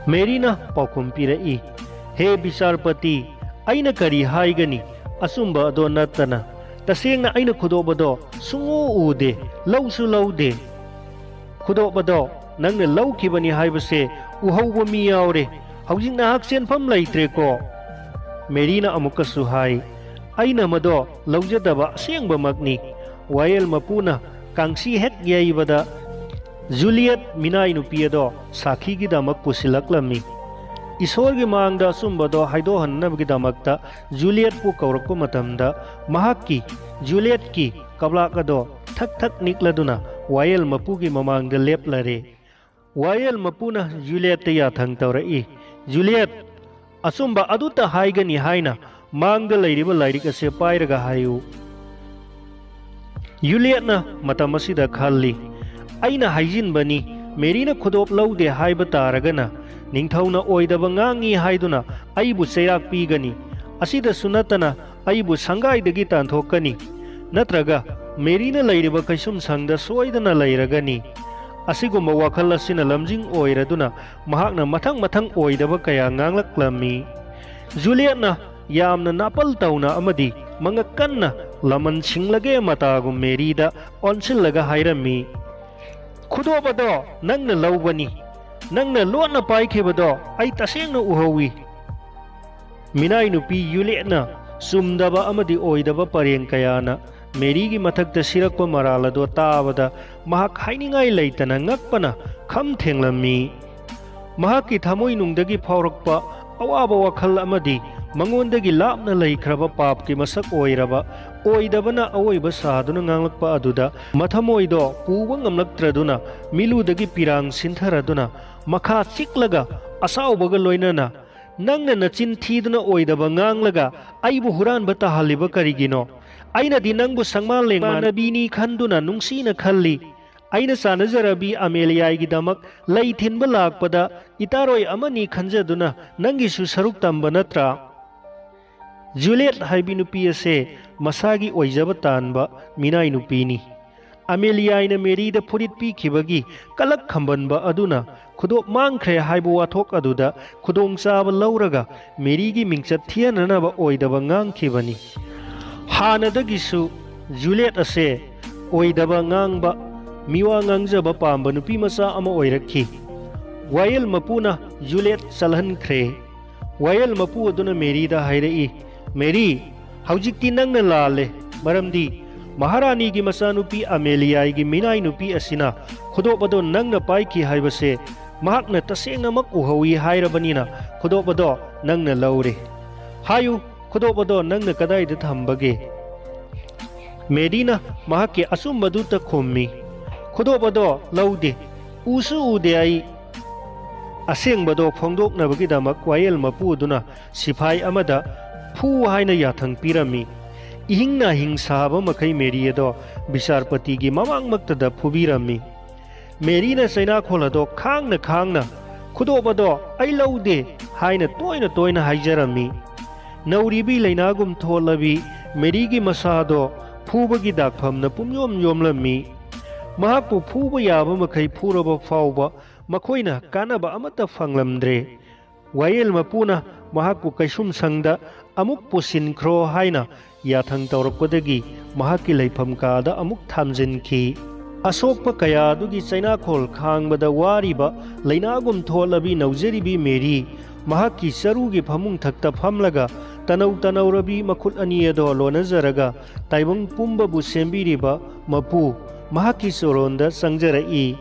ꯃꯦꯔꯤꯅ ꯄꯥꯎꯈꯨꯝ ꯄꯤꯔꯛꯏ, "ꯍꯦ ꯕꯤꯆꯥꯔꯄꯇꯤ, ꯑꯩꯅ ꯀꯔꯤ ꯍꯥꯏꯒꯅꯤ? ꯑꯆꯨꯝꯕ ꯑꯗꯣ ꯅꯠꯇꯅ ꯇꯁꯦꯡꯅ ꯑꯩꯅ ꯈꯨꯗꯣꯞ ꯑꯗꯣ ꯁꯨꯡꯎ ꯎꯗꯦ, ꯂꯧꯁꯨ ꯂꯧꯗꯦ꯫ ꯈꯨꯗꯣꯞ ꯑꯗꯣ ꯅꯪꯅ ꯂꯧꯈꯤꯕꯅꯤ ꯍꯥꯏꯕꯁꯦ ꯎꯍꯧꯕ ꯃꯤ ꯌꯥꯎꯔꯦ꯫ ꯍꯧꯖꯤꯛ ꯅꯍꯥꯛ ꯆꯦꯟꯐꯝ ꯂꯩꯇ꯭ꯔꯦꯀꯣ꯫" ꯃꯦꯔꯤꯅ ꯑꯃꯨꯛꯀꯁꯨ ꯍꯥꯏ, "ꯑꯩꯅ ꯃꯗꯣ ꯂꯧꯖꯗꯕ ꯑꯁꯦꯡꯕꯃꯛꯅꯤ꯫" ꯋꯥꯌꯦꯜ ꯃꯄꯨꯅ ꯀꯥꯡꯁꯤ ꯍꯦꯛ ꯌꯩꯕꯗ ꯖꯨꯂꯤꯌꯠ ꯃꯤꯅꯥꯏ ꯅꯨꯄꯤ ꯑꯗꯣ ꯁꯥꯈꯤꯒꯤꯗꯃꯛ ꯄꯨꯁꯤꯜꯂꯛꯂꯝꯃꯤ꯫ ꯏꯁꯣꯔꯒꯤ ꯃꯥꯡꯗ ꯑꯆꯨꯝꯕꯗꯣ ꯍꯥꯏꯗꯣꯛꯍꯟꯅꯕꯒꯤꯗꯃꯛꯇ ꯖꯨꯂꯤꯌꯠꯄꯨ ꯀꯧꯔꯛꯄ ꯃꯇꯝꯗ ꯃꯍꯥꯛꯀꯤ ꯖꯨꯂꯤꯌꯠꯀꯤ ꯀꯞꯂꯥꯛ ꯑꯗꯣ ꯊꯛ ꯊꯛ ꯅꯤꯛꯂꯗꯨꯅ ꯋꯥꯌꯦꯜ ꯃꯄꯨꯒꯤ ꯃꯃꯥꯡꯗ ꯂꯦꯞꯂꯔꯦ꯫ ꯋꯥꯌꯦꯜ ꯃꯄꯨꯅ ꯖꯨꯂꯤꯌꯠꯇ ꯌꯥꯊꯪ ꯇꯧꯔꯛꯏ, "ꯖꯨꯂꯤꯌꯠ, ꯑꯆꯨꯝꯕ ꯑꯗꯨꯇ ꯍꯥꯏꯒꯅꯤ ꯍꯥꯏꯅ ꯃꯥꯡꯗ ꯂꯩꯔꯤꯕ ꯂꯥꯏꯔꯤꯛ ꯑꯁꯦ ꯄꯥꯏꯔꯒ ꯍꯥꯏꯌꯨ꯫" ꯖꯨꯂꯤꯌꯠꯅ ꯃꯇꯝ ꯑꯁꯤꯗ ꯈꯜꯂꯤ, "ꯑꯩꯅ ꯍꯥꯏꯖꯤꯟꯕꯅꯤ, ꯃꯦꯔꯤꯅ ꯈꯨꯗꯣꯞ ꯂꯧꯗꯦ ꯍꯥꯏꯕ ꯇꯥꯔꯒꯅ ꯅꯤꯡꯊꯧꯅ ꯑꯣꯏꯗꯕ ꯉꯥꯡꯉꯤ ꯍꯥꯏꯗꯨꯅ ꯑꯩꯕꯨ ꯆꯩꯔꯥꯛ ꯄꯤꯒꯅꯤ꯫ ꯑꯁꯤꯗꯁꯨ ꯅꯠꯇꯅ ꯑꯩꯕꯨ ꯁꯪꯒꯥꯏꯗꯒꯤ ꯇꯥꯟꯊꯣꯛꯀꯅꯤ꯫ ꯅꯠꯇ꯭ꯔꯒ ꯃꯦꯔꯤꯅ ꯂꯩꯔꯤꯕ ꯀꯩꯁꯨꯝꯁꯪꯗ ꯁꯣꯏꯗꯅ ꯂꯩꯔꯒꯅꯤ꯫" ꯑꯁꯤꯒꯨꯝꯕ ꯋꯥꯈꯜ ꯑꯁꯤꯅ ꯂꯝꯖꯤꯡ ꯑꯣꯏꯔꯗꯨꯅ ꯃꯍꯥꯛꯅ ꯃꯊꯪ ꯃꯊꯪ ꯑꯣꯏꯗꯕ ꯀꯌꯥ ꯉꯥꯡꯂꯛꯂꯝꯃꯤ꯫ ꯖꯨꯂꯤꯌꯠꯅ ꯌꯥꯝꯅ ꯅꯥꯄꯜ ꯇꯧꯅ ꯑꯃꯗꯤ ꯃꯉꯛ ꯀꯟꯅ ꯂꯃꯟ ꯁꯤꯡꯂꯒꯦ ꯃꯇꯥꯒꯨꯝ ꯃꯦꯔꯤꯗ ꯑꯣꯟꯁꯤꯜꯂꯒ ꯍꯥꯏꯔꯝꯃꯤ, "ꯈꯨꯗꯣꯞ ꯑꯗꯣ ꯅꯪꯅ ꯂꯧꯕꯅꯤ꯫ ꯅꯪꯅ ꯂꯣꯠꯅ ꯄꯥꯏꯈꯤꯕꯗꯣ ꯑꯩ ꯇꯁꯦꯡꯅ ꯎꯍꯧꯏ꯫" ꯃꯤꯅꯥꯏ ꯅꯨꯄꯤ ꯖꯨꯂꯤꯌꯦꯠꯅ ꯆꯨꯝꯗꯕ ꯑꯃꯗꯤ ꯑꯣꯏꯗꯕ ꯄꯔꯦꯡ ꯀꯌꯥꯅ ꯃꯦꯔꯤꯒꯤ ꯃꯊꯛꯇ ꯁꯤꯔꯛꯄ ꯃꯔꯥꯜ ꯑꯗꯣ ꯇꯥꯕꯗ ꯃꯍꯥꯛ ꯍꯥꯏꯅꯤꯡꯉꯥꯏ ꯂꯩꯇꯅ ꯉꯛꯄꯅ ꯈꯝ ꯊꯦꯡꯂꯝꯃꯤ꯫ ꯃꯍꯥꯛꯀꯤ ꯊꯃꯣꯏꯅꯨꯡꯗꯒꯤ ꯐꯥꯎꯔꯛꯄ ꯑꯋꯥꯕ ꯋꯥꯈꯜ ꯑꯃꯗꯤ ꯃꯉꯣꯟꯗꯒꯤ ꯂꯥꯞꯅ ꯂꯩꯈ꯭ꯔꯕ ꯄꯥꯞꯀꯤ ꯃꯁꯛ ꯑꯣꯏꯔꯕ ꯑꯣꯏꯗꯕꯅ ꯑꯋꯣꯏꯕ ꯁꯥꯗꯨꯅ ꯉꯥꯡꯂꯛꯄ ꯑꯗꯨꯗ ꯃꯊꯃꯣꯏꯗꯣ ꯄꯨꯕ ꯉꯝꯂꯛꯇ꯭ꯔꯗꯨꯅ ꯃꯤꯠꯂꯨꯗꯒꯤ ꯄꯤꯔꯥꯡ ꯁꯤꯟꯊꯔꯗꯨꯅ ꯃꯈꯥ ꯆꯤꯛꯂꯒ ꯑꯁꯥꯎꯕꯒ ꯂꯣꯏꯅꯅ, "ꯅꯪꯅ ꯅꯆꯤꯟ ꯊꯤꯗꯨꯅ ꯑꯣꯏꯗꯕ ꯉꯥꯡꯂꯒ ꯑꯩꯕꯨ ꯍꯨꯔꯥꯟꯕ ꯇꯥꯍꯜꯂꯤꯕ ꯀꯔꯤꯒꯤꯅꯣ? ꯑꯩꯅꯗꯤ ꯅꯪꯕꯨ ꯁꯪꯃꯥꯟ ꯂꯦꯡꯃꯥꯟꯅꯕꯤꯅꯤ ꯈꯟꯗꯨꯅ ꯅꯨꯡꯁꯤꯅ ꯈꯜꯂꯤ꯫ ꯑꯩꯅ ꯆꯥꯟꯅꯖꯔꯕꯤ ꯑꯃꯦꯂꯤꯌꯥꯒꯤꯗꯃꯛ ꯂꯩ ꯊꯤꯟꯕ ꯂꯥꯛꯄꯗ ꯏꯇꯥꯔꯣꯏ ꯑꯃꯅꯤ ꯈꯟꯖꯗꯨꯅ ꯅꯪꯒꯤꯁꯨ ꯁꯔꯨꯛ ꯇꯝꯕ ꯅꯠꯇ꯭ꯔꯥ?" ꯖꯨꯂꯤꯌꯦꯠ ꯍꯥꯏꯕꯤ ꯅꯨꯄꯤ ꯑꯁꯦ ꯃꯁꯥꯒꯤ ꯑꯣꯏꯖꯕ ꯇꯥꯟꯕ ꯃꯤꯅꯥꯏ ꯅꯨꯄꯤꯅꯤ꯫ ꯑꯃꯦꯂꯤꯌꯥꯏꯅ ꯃꯦꯔꯤꯗ ꯐꯨꯔꯤꯠ ꯄꯤꯈꯤꯕꯒꯤ ꯀꯂꯛ ꯈꯝꯕꯟꯕ ꯑꯗꯨꯅ ꯈꯨꯗꯣꯞ ꯃꯥꯡꯈ꯭ꯔꯦ ꯍꯥꯏꯕ ꯋꯥꯊꯣꯛ ꯑꯗꯨꯗ ꯈꯨꯗꯣꯡꯆꯥꯕ ꯂꯧꯔꯒ ꯃꯦꯔꯤꯒꯤ ꯃꯤꯡꯆꯠ ꯊꯤꯍꯟꯅꯅꯕ ꯑꯣꯏꯗꯕ ꯉꯥꯡꯈꯤꯕꯅꯤ꯫ ꯍꯥꯟꯅꯗꯒꯤꯁꯨ ꯖꯨꯂꯤꯌꯦꯠ ꯑꯁꯦ ꯑꯣꯏꯗꯕ ꯉꯥꯡꯕ, ꯃꯤꯋꯥ ꯉꯥꯡꯖꯕ ꯄꯥꯝꯕ ꯅꯨꯄꯤ ꯃꯆꯥ ꯑꯃ ꯑꯣꯏꯔꯛꯈꯤ꯫ ꯋꯥꯌꯦꯜ ꯃꯄꯨꯅ ꯖꯨꯂꯤꯌꯦꯠ ꯆꯠꯍꯟꯈ꯭ꯔꯦ꯫ ꯋꯥꯌꯦꯜ ꯃꯄꯨ ꯑꯗꯨꯅ ꯃꯦꯔꯤꯗ ꯍꯥꯏꯔꯛꯏ, "ꯃꯦꯔꯤ, ꯍꯧꯖꯤꯛꯇꯤ ꯅꯪꯅ ꯂꯥꯜꯂꯦ, ꯃꯔꯝꯗꯤ ꯃꯍꯥꯔꯥꯅꯤꯒꯤ ꯃꯆꯥꯅꯨꯄꯤ ꯑꯃꯦꯂꯤꯌꯥꯏꯒꯤ ꯃꯤꯅꯥꯏ ꯅꯨꯄꯤ ꯑꯁꯤꯅ ꯈꯨꯗꯣꯞ ꯑꯗꯣ ꯅꯪꯅ ꯄꯥꯏꯈꯤ ꯍꯥꯏꯕꯁꯦ ꯃꯍꯥꯛꯅ ꯇꯁꯦꯡꯅꯃꯛ ꯎꯍꯧꯏ ꯍꯥꯏꯔꯕꯅꯤꯅ ꯈꯨꯗꯣꯞ ꯑꯗꯣ ꯅꯪꯅ ꯂꯧꯔꯦ꯫ ꯍꯥꯏꯌꯨ, ꯈꯨꯗꯣꯞ ꯑꯗꯣ ꯅꯪꯅ ꯀꯗꯥꯏꯗ ꯊꯝꯕꯒꯦ?" ꯃꯦꯔꯤꯅ ꯃꯍꯥꯛꯀꯤ ꯑꯆꯨꯝꯕꯗꯨꯇ ꯈꯨꯝꯃꯤ, "ꯈꯨꯗꯣꯞ ꯑꯗꯣ ꯂꯧꯗꯦ, ꯎꯁꯨ ꯎꯗꯦ ꯑꯩ꯫" ꯑꯁꯦꯡꯕꯗꯣ ꯐꯣꯡꯗꯣꯛꯅꯕꯒꯤꯗꯃꯛ ꯋꯥꯌꯦꯜ ꯃꯄꯨ ꯑꯗꯨꯅ ꯁꯤꯐꯥꯏ ꯑꯃꯗ "ꯐꯨ" ꯍꯥꯏꯅ ꯌꯥꯊꯪ ꯄꯤꯔꯝꯃꯤ꯫ ꯏꯍꯤꯡ ꯅꯥꯍꯤꯡ ꯁꯥꯕ ꯃꯈꯩ ꯃꯦꯔꯤ ꯑꯗꯣ ꯕꯤꯆꯥꯔꯄꯇꯤꯒꯤ ꯃꯃꯥꯡꯃꯛꯇꯗ ꯐꯨꯕꯤꯔꯝꯃꯤ꯫ ꯃꯦꯔꯤꯅ ꯆꯩꯅꯥꯈꯣꯜ ꯑꯗꯣ ꯈꯥꯡꯅ ꯈꯥꯡꯅ, "ꯈꯨꯗꯣꯞ ꯑꯗꯣ ꯑꯩ ꯂꯧꯗꯦ" ꯍꯥꯏꯅ ꯇꯣꯏꯅ ꯇꯣꯏꯅ ꯍꯥꯏꯖꯔꯝꯃꯤ꯫ ꯅꯧꯔꯤꯕꯤ ꯂꯩꯅꯥꯒꯨꯝ ꯊꯣꯛꯂꯕꯤ ꯃꯦꯔꯤꯒꯤ ꯃꯁꯥꯗꯣ ꯐꯨꯕꯒꯤ ꯗꯥꯛꯐꯝꯅ ꯄꯨꯝꯌꯣꯝ ꯌꯣꯝꯂꯝꯃꯤ꯫ ꯃꯍꯥꯛꯄꯨ ꯐꯨꯕ ꯌꯥꯕ ꯃꯈꯩ ꯐꯨꯔꯕ ꯐꯥꯎꯕ ꯃꯈꯣꯏꯅ ꯀꯥꯟꯅꯕ ꯑꯃꯠꯇ ꯐꯪꯂꯝꯗ꯭ꯔꯦ꯫ ꯋꯥꯌꯦꯜ ꯃꯄꯨꯅ ꯃꯍꯥꯛꯄꯨ ꯀꯩꯁꯨꯝꯁꯪꯗ ꯑꯃꯨꯛ ꯄꯨꯁꯤꯟꯈ꯭ꯔꯣ ꯍꯥꯏꯅ ꯌꯥꯊꯪ ꯇꯧꯔꯛꯄꯗꯒꯤ ꯃꯍꯥꯛꯀꯤ ꯂꯩꯐꯝ ꯀꯥꯗ ꯑꯃꯨꯛ ꯊꯝꯖꯤꯟꯈꯤ꯫ ꯑꯁꯣꯛꯄ ꯀꯌꯥ ꯑꯗꯨꯒꯤ ꯆꯩꯅꯥꯈꯣꯜ ꯈꯥꯡꯕꯗ ꯋꯥꯔꯤꯕ ꯂꯩꯅꯥꯒꯨꯝ ꯊꯣꯛꯂꯕꯤ ꯅꯧꯖꯔꯤꯕꯤ ꯃꯦꯔꯤ ꯃꯍꯥꯛꯀꯤ ꯆꯔꯨꯒꯤ ꯐꯃꯨꯡ ꯊꯛꯇ ꯐꯝꯂꯒ ꯇꯅꯧ ꯇꯅꯧꯔꯕꯤ ꯃꯈꯨꯠ ꯑꯅꯤ ꯑꯗꯣ ꯂꯣꯟꯅꯖꯔꯒ ꯇꯥꯏꯕꯪ ꯄꯨꯝꯕꯕꯨ ꯁꯦꯝꯕꯤꯔꯤꯕ ꯃꯄꯨ ꯃꯍꯥꯛꯀꯤ ꯆꯣꯔꯣꯟꯗ ꯆꯪꯖꯔꯛꯏ꯫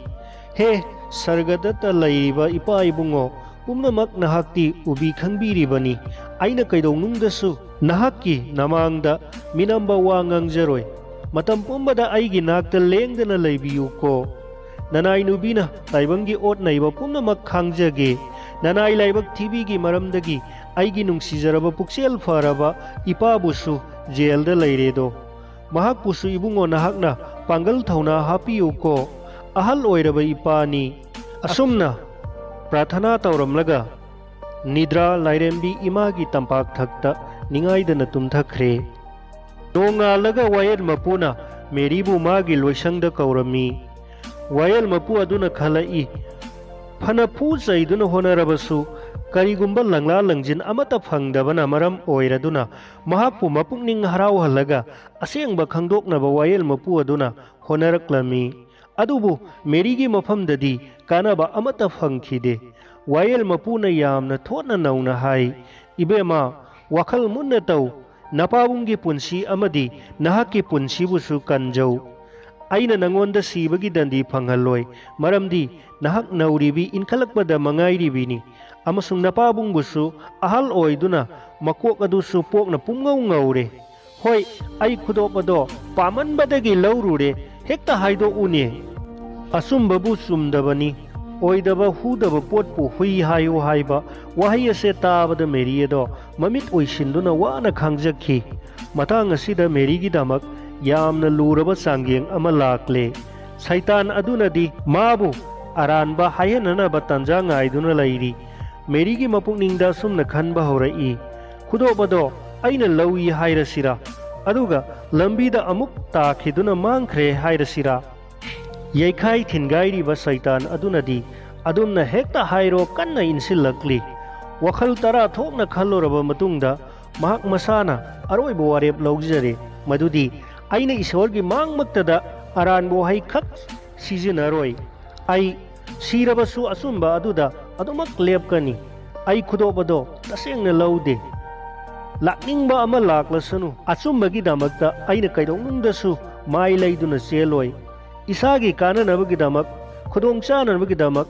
ꯍꯦ, ꯁꯔꯒꯗꯇ ꯂꯩꯔꯤꯕ ꯏꯄꯥ ꯏꯕꯨꯡꯉꯣ, ꯄꯨꯝꯅꯃꯛ ꯅꯍꯥꯛꯇꯤ ꯎꯕꯤ ꯈꯪꯕꯤꯔꯤꯕꯅꯤ꯫ ꯑꯩꯅ ꯀꯩꯗꯧꯅꯨꯡꯗꯁꯨ ꯅꯍꯥꯛꯀꯤ ꯅꯃꯥꯡꯗ ꯃꯤꯅꯝꯕ ꯋꯥ ꯉꯥꯡꯖꯔꯣꯏ꯫ ꯃꯇꯝ ꯄꯨꯝꯕꯗ ꯑꯩꯒꯤ ꯅꯥꯛꯇ ꯂꯦꯡꯗꯅ ꯂꯩꯕꯤꯌꯨꯀꯣ꯫ ꯅꯅꯥꯏ ꯅꯨꯕꯤꯅ ꯇꯥꯏꯕꯪꯒꯤ ꯑꯣꯠ ꯅꯩꯕ ꯄꯨꯝꯅꯃꯛ ꯈꯥꯡꯖꯒꯦ꯫ ꯅꯅꯥꯏ ꯂꯥꯏꯕꯛ ꯊꯤꯕꯤꯒꯤ ꯃꯔꯝꯗꯒꯤ ꯑꯩꯒꯤ ꯅꯨꯡꯁꯤꯖꯔꯕ ꯄꯨꯛꯆꯦꯜ ꯐꯔꯕ ꯏꯄꯥꯕꯨꯁꯨ ꯖꯦꯜꯗ ꯂꯩꯔꯦꯗꯣ꯫ ꯃꯍꯥꯛꯄꯨꯁꯨ ꯏꯕꯨꯡꯉꯣ ꯅꯍꯥꯛꯅ ꯄꯥꯡꯒꯜ ꯊꯧꯅꯥ ꯍꯥꯞꯄꯤꯌꯨꯀꯣ꯫ ꯑꯍꯜ ꯑꯣꯏꯔꯕ ꯏꯄꯥꯅꯤ꯫ ꯑꯁꯨꯝꯅ ꯄ꯭ꯔꯥꯊꯅꯥ ꯇꯧꯔꯝꯂꯒ ꯅꯤꯗ꯭ꯔꯥ ꯂꯥꯏꯔꯦꯝꯕꯤ ꯏꯃꯥꯒꯤ ꯇꯝꯄꯥꯛ ꯊꯛꯇ ꯅꯤꯡꯉꯥꯏꯗꯅ ꯇꯨꯝꯊꯈ꯭ꯔꯦ꯫ ꯅꯣꯡꯉꯥꯜꯂꯒ ꯋꯥꯌꯦꯜ ꯃꯄꯨꯅ ꯃꯦꯔꯤꯕꯨ ꯃꯥꯒꯤ ꯂꯣꯏꯁꯪꯗ ꯀꯧꯔꯝꯃꯤ꯫ ꯋꯥꯌꯦꯜ ꯃꯄꯨ ꯑꯗꯨꯅ ꯈꯜꯂꯛꯏ, ꯐꯅ ꯐꯨ ꯆꯩꯗꯨꯅ ꯍꯣꯠꯅꯔꯕꯁꯨ ꯀꯔꯤꯒꯨꯝꯕ ꯂꯪꯂꯥ ꯂꯪꯖꯤꯟ ꯑꯃꯠꯇ ꯐꯪꯗꯕꯅ ꯃꯔꯝ ꯑꯣꯏꯔꯗꯨꯅ ꯃꯍꯥꯛꯄꯨ ꯃꯄꯨꯛꯅꯤꯡ ꯍꯔꯥꯎꯍꯜꯂꯒ ꯑꯁꯦꯡꯕ ꯈꯪꯗꯣꯛꯅꯕ ꯋꯥꯌꯦꯜ ꯃꯄꯨ ꯑꯗꯨꯅ ꯍꯣꯠꯅꯔꯛꯂꯝꯃꯤ꯫ ꯑꯗꯨꯕꯨ ꯃꯦꯔꯤꯒꯤ ꯃꯐꯝꯗꯗꯤ ꯀꯥꯟꯅꯕ ꯑꯃꯠꯇ ꯐꯪꯈꯤꯗꯦ꯫ ꯋꯥꯌꯦꯜ ꯃꯄꯨꯅ ꯌꯥꯝꯅ ꯊꯣꯠꯅ ꯅꯧꯅ ꯍꯥꯏ, ꯏꯕꯦꯝꯃ, ꯋꯥꯈꯜ ꯃꯨꯟꯅ ꯇꯧ꯫ ꯅꯄꯥꯕꯨꯡꯒꯤ ꯄꯨꯟꯁꯤ ꯑꯃꯗꯤ ꯅꯍꯥꯛꯀꯤ ꯄꯨꯟꯁꯤꯕꯨꯁꯨ ꯀꯟꯖꯧ꯫ ꯑꯩꯅ ꯅꯉꯣꯟꯗ ꯁꯤꯕꯒꯤ ꯗꯟꯗꯤ ꯐꯪꯍꯜꯂꯣꯏ, ꯃꯔꯝꯗꯤ ꯅꯍꯥꯛ ꯅꯧꯔꯤꯕꯤ ꯏꯟꯈꯠꯂꯛꯄꯗ ꯃꯉꯥꯏꯔꯤꯕꯤꯅꯤ, ꯑꯃꯁꯨꯡ ꯅꯄꯥꯕꯨꯡꯕꯨꯁꯨ ꯑꯍꯜ ꯑꯣꯏꯗꯨꯅ ꯃꯀꯣꯛ ꯑꯗꯨꯁꯨ ꯄꯣꯛꯅ ꯄꯨꯝꯉꯧ ꯉꯧꯔꯦ꯫ ꯍꯣꯏ, ꯑꯩ ꯈꯨꯗꯣꯞ ꯑꯗꯣ ꯄꯥꯃꯟꯕꯗꯒꯤ ꯂꯧꯔꯨꯔꯦ, ꯍꯦꯛꯇ ꯍꯥꯏꯗꯣꯛꯎꯅꯦ꯫ ꯑꯆꯨꯝꯕꯕꯨ ꯆꯨꯝꯗꯕꯅꯤ, ꯑꯣꯏꯗꯕ ꯍꯨꯗꯕ ꯄꯣꯠꯄꯨ ꯍꯨꯏ ꯍꯥꯏꯌꯨ ꯍꯥꯏꯕ ꯋꯥꯍꯩ ꯑꯁꯦ ꯇꯥꯕꯗ ꯃꯦꯔꯤ ꯑꯗꯣ ꯃꯃꯤꯠ ꯎꯏꯁꯤꯟꯗꯨꯅ ꯋꯥꯅ ꯈꯥꯡꯖꯈꯤ꯫ ꯃꯇꯥꯡ ꯑꯁꯤꯗ ꯃꯦꯔꯤꯒꯤꯗꯃꯛ ꯌꯥꯝꯅ ꯂꯨꯔꯕ ꯆꯥꯡꯌꯦꯡ ꯑꯃ ꯂꯥꯛꯂꯦ꯫ ꯁꯩꯇꯥꯟ ꯑꯗꯨꯅꯗꯤ ꯃꯥꯕꯨ ꯑꯔꯥꯟꯕ ꯍꯥꯏꯍꯟꯅꯅꯕ ꯇꯥꯟꯖꯥ ꯉꯥꯏꯗꯨꯅ ꯂꯩꯔꯤ꯫ ꯃꯦꯔꯤꯒꯤ ꯃꯄꯨꯛꯅꯤꯡꯗ ꯑꯁꯨꯝꯅ ꯈꯟꯕ ꯍꯧꯔꯛꯏ, ꯈꯨꯗꯣꯞ ꯑꯗꯣ ꯑꯩꯅ ꯂꯧꯏ ꯍꯥꯏꯔꯁꯤꯔꯥ? ꯑꯗꯨꯒ ꯂꯝꯕꯤꯗ ꯑꯃꯨꯛ ꯇꯥꯈꯤꯗꯨꯅ ꯃꯥꯡꯈ꯭ꯔꯦ ꯍꯥꯏꯔꯁꯤꯔꯥ? ꯌꯩꯈꯥꯏ ꯊꯤꯟꯒꯥꯏꯔꯤꯕ ꯁꯩꯇꯥꯟ ꯑꯗꯨꯅꯗꯤ ꯑꯗꯨꯝꯅ ꯍꯦꯛꯇ ꯍꯥꯏꯔꯣ ꯀꯟꯅ ꯏꯟꯁꯤꯜꯂꯛꯂꯤ꯫ ꯋꯥꯈꯜ ꯇꯔꯥ ꯊꯣꯛꯅ ꯈꯜꯂꯨꯔꯕ ꯃꯇꯨꯡꯗ ꯃꯍꯥꯛ ꯃꯁꯥꯅ ꯑꯔꯣꯏꯕ ꯋꯥꯔꯦꯞ ꯂꯧꯖꯔꯦ, ꯃꯗꯨꯗꯤ ꯑꯩꯅ ꯏꯁꯣꯔꯒꯤ ꯃꯥꯡꯃꯛꯇꯗ ꯑꯔꯥꯟꯕ ꯋꯥꯍꯩ ꯈꯛ ꯁꯤꯖꯤꯟꯅꯔꯣꯏ꯫ ꯑꯩ ꯁꯤꯔꯕꯁꯨ ꯑꯆꯨꯝꯕ ꯑꯗꯨꯗ ꯑꯗꯨꯃꯛ ꯂꯦꯞꯀꯅꯤ꯫ ꯑꯩ ꯈꯨꯗꯣꯞ ꯑꯗꯣ ꯇꯁꯦꯡꯅ ꯂꯧꯗꯦ꯫ ꯂꯥꯛꯅꯤꯡꯕ ꯑꯃ ꯂꯥꯛꯂꯁꯅꯨ, ꯑꯆꯨꯝꯕꯒꯤꯗꯃꯛꯇ ꯑꯩꯅ ꯀꯩꯗꯧꯅꯨꯡꯗꯁꯨ ꯃꯥꯏ ꯂꯩꯗꯨꯅ ꯆꯦꯜꯂꯣꯏ꯫ ꯏꯁꯥꯒꯤ ꯀꯥꯟꯅꯅꯕꯒꯤꯗꯃꯛ, ꯈꯨꯗꯣꯡ ꯆꯥꯅꯕꯒꯤꯗꯃꯛ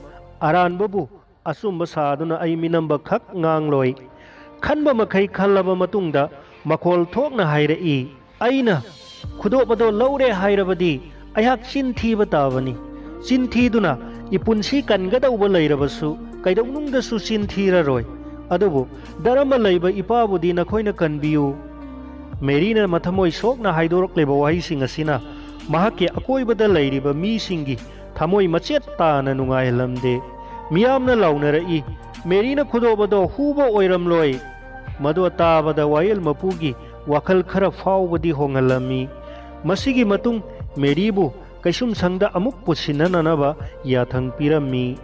ꯑꯔꯥꯟꯕꯕꯨ ꯑꯆꯨꯝꯕ ꯁꯥꯗꯨꯅ ꯑꯩ ꯃꯤꯅꯝꯕ ꯈꯛ ꯉꯥꯡꯂꯣꯏ꯫ ꯈꯟꯕ ꯃꯈꯩ ꯈꯜꯂꯕ ꯃꯇꯨꯡꯗ ꯃꯈꯣꯜ ꯊꯣꯛꯅ ꯍꯥꯏꯔꯛꯏ, "ꯑꯩꯅ ꯈꯨꯗꯣꯞ ꯑꯗꯣ ꯂꯧꯔꯦ ꯍꯥꯏꯔꯕꯗꯤ ꯑꯩꯍꯥꯛ ꯆꯤꯟ ꯊꯤꯕ ꯇꯥꯕꯅꯤ꯫ ꯆꯤꯟ ꯊꯤꯗꯨꯅ ꯏꯄꯨꯟꯁꯤ ꯀꯟꯒꯗꯧꯕ ꯂꯩꯔꯕꯁꯨ ꯀꯩꯗꯧꯅꯨꯡꯗꯁꯨ ꯆꯤꯟ ꯊꯤꯔꯔꯣꯏ꯫ ꯑꯗꯨꯕꯨ ꯙꯔꯃ ꯂꯩꯕ ꯏꯄꯥꯕꯨꯗꯤ ꯅꯈꯣꯏꯅ ꯀꯟꯕꯤꯌꯨ"꯫ ꯃꯦꯔꯤꯅ ꯃꯊꯃꯣꯏ ꯁꯣꯛꯅ ꯍꯥꯏꯗꯣꯔꯛꯂꯤꯕ ꯋꯥꯍꯩꯁꯤꯡ ꯑꯁꯤꯅ ꯃꯍꯥꯛꯀꯤ ꯑꯀꯣꯏꯕꯗ ꯂꯩꯔꯤꯕ ꯃꯤꯁꯤꯡꯒꯤ ꯊꯃꯣꯏ ꯃꯆꯦꯠ ꯇꯥꯅ ꯅꯨꯡꯉꯥꯏꯍꯜꯂꯝꯗꯦ꯫ ꯃꯤꯌꯥꯝꯅ ꯂꯥꯎꯅꯔꯛꯏ, "ꯃꯦꯔꯤꯅ ꯈꯨꯗꯣꯞ ꯑꯗꯣ ꯍꯨꯕ ꯑꯣꯏꯔꯝꯂꯣꯏ"꯫ ꯃꯗꯨ ꯇꯥꯕꯗ ꯋꯥꯌꯦꯜ ꯃꯄꯨꯒꯤ ꯋꯥꯈꯜ ꯈꯔ ꯐꯥꯎꯕꯗꯤ ꯍꯣꯡꯍꯜꯂꯝꯃꯤ꯫ ꯃꯁꯤꯒꯤ ꯃꯇꯨꯡ ꯃꯦꯔꯤꯕꯨ ꯀꯩꯁꯨꯝꯁꯪꯗ ꯑꯃꯨꯛ ꯄꯨꯁꯤꯟꯅꯅꯅꯕ ꯌꯥꯊꯪ ꯄꯤꯔꯝꯃꯤ꯫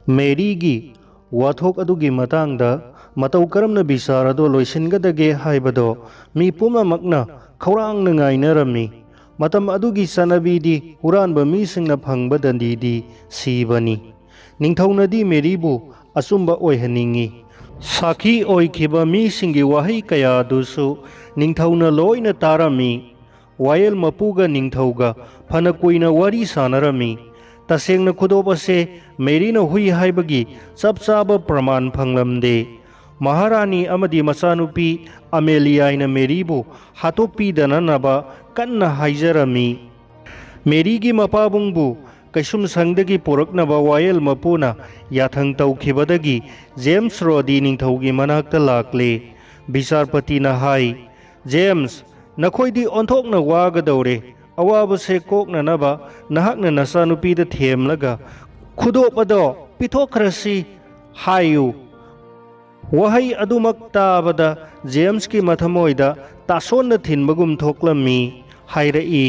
ꯃꯦꯔꯤꯒꯤ ꯋꯥꯊꯣꯛ ꯑꯗꯨꯒꯤ ꯃꯇꯥꯡꯗ ꯃꯇꯧ ꯀꯔꯝꯅ ꯕꯤꯆꯥꯔ ꯑꯗꯨ ꯂꯣꯏꯁꯤꯟꯒꯗꯒꯦ ꯍꯥꯏꯕꯗꯨ ꯃꯤ ꯄꯨꯝꯅꯃꯛꯅ ꯈꯧꯔꯥꯡꯅ ꯉꯥꯏꯅꯔꯝꯃꯤ꯫ ꯃꯇꯝ ꯑꯗꯨꯒꯤ ꯆꯠꯅꯕꯤꯗꯤ ꯍꯨꯔꯥꯟꯕ ꯃꯤꯁꯤꯡꯅ ꯐꯪꯕꯗꯗꯤ ꯁꯤꯕꯅꯤ꯫ ꯅꯤꯡꯊꯧꯅꯗꯤ ꯃꯦꯔꯤꯕꯨ ꯑꯆꯨꯝꯕ ꯑꯣꯏꯍꯟꯅꯤꯡꯏ꯫ ꯁꯥꯈꯤ ꯑꯣꯏꯈꯤꯕ ꯃꯤꯁꯤꯡꯒꯤ ꯋꯥꯍꯩ ꯀꯌꯥ ꯑꯗꯨꯁꯨ ꯅꯤꯡꯊꯧꯅ ꯂꯣꯏꯅ ꯇꯥꯔꯝꯃꯤ꯫ ꯋꯥꯌꯦꯜ ꯃꯄꯨꯒ ꯅꯤꯡꯊꯧꯒ ꯐꯅ ꯀꯨꯏꯅ ꯋꯥꯔꯤ ꯁꯥꯟꯅꯔꯝꯃꯤ꯫ ꯇꯁꯦꯡꯅ ꯈꯨꯗꯣꯞ ꯑꯁꯦ ꯃꯦꯔꯤꯅ ꯍꯨꯏ ꯍꯥꯏꯕꯒꯤ ꯆꯞ ꯆꯥꯕ ꯄ꯭ꯔꯃꯥꯟ ꯐꯪꯂꯝꯗꯦ꯫ ꯃꯍꯥꯔꯥꯅꯤ ꯑꯃꯗꯤ ꯃꯆꯥꯅꯨꯄꯤ ꯑꯃꯦꯂꯤꯌꯥꯏꯅ ꯃꯦꯔꯤꯕꯨ ꯍꯥꯠꯇꯣꯛꯄꯤꯗꯅꯅꯕ ꯀꯟꯅ ꯍꯥꯏꯖꯔꯝꯃꯤ꯫ ꯃꯦꯔꯤꯒꯤ ꯃꯄꯥꯕꯨꯡꯕꯨ ꯀꯩꯁꯨꯝꯁꯪꯗꯒꯤ ꯄꯨꯔꯛꯅꯕ ꯋꯥꯌꯦꯜ ꯃꯄꯨꯅ ꯌꯥꯊꯪ ꯇꯧꯈꯤꯕꯗꯒꯤ ꯖꯦꯝꯁ ꯔꯣꯗꯤ ꯅꯤꯡꯊꯧꯒꯤ ꯃꯅꯥꯛꯇ ꯂꯥꯛꯂꯦ꯫ ꯕꯤꯆꯥꯔꯄꯇꯤꯅ ꯍꯥꯏ, "ꯖꯦꯝꯁ, ꯅꯈꯣꯏꯗꯤ ꯑꯣꯟꯊꯣꯛꯅ ꯋꯥꯒꯗꯧꯔꯦ꯫ ꯑꯋꯥꯕꯁꯦ ꯀꯣꯛꯅꯅꯕ ꯅꯍꯥꯛꯅ ꯅꯆꯥꯅꯨꯄꯤꯗ ꯊꯦꯝꯂꯒ ꯈꯨꯗꯣꯞ ꯑꯗꯣ ꯄꯤꯊꯣꯛꯈ꯭ꯔꯁꯤ ꯍꯥꯏꯌꯨ"꯫ ꯋꯥꯍꯩ ꯑꯗꯨꯃꯛ ꯇꯥꯕꯗ ꯖꯦꯝꯁꯀꯤ ꯃꯊꯃꯣꯏꯗ ꯇꯥꯁꯣꯟꯅ ꯊꯤꯟꯕꯒꯨꯝ ꯊꯣꯛꯂꯝꯃꯤ꯫ ꯍꯥꯏꯔꯛꯏ,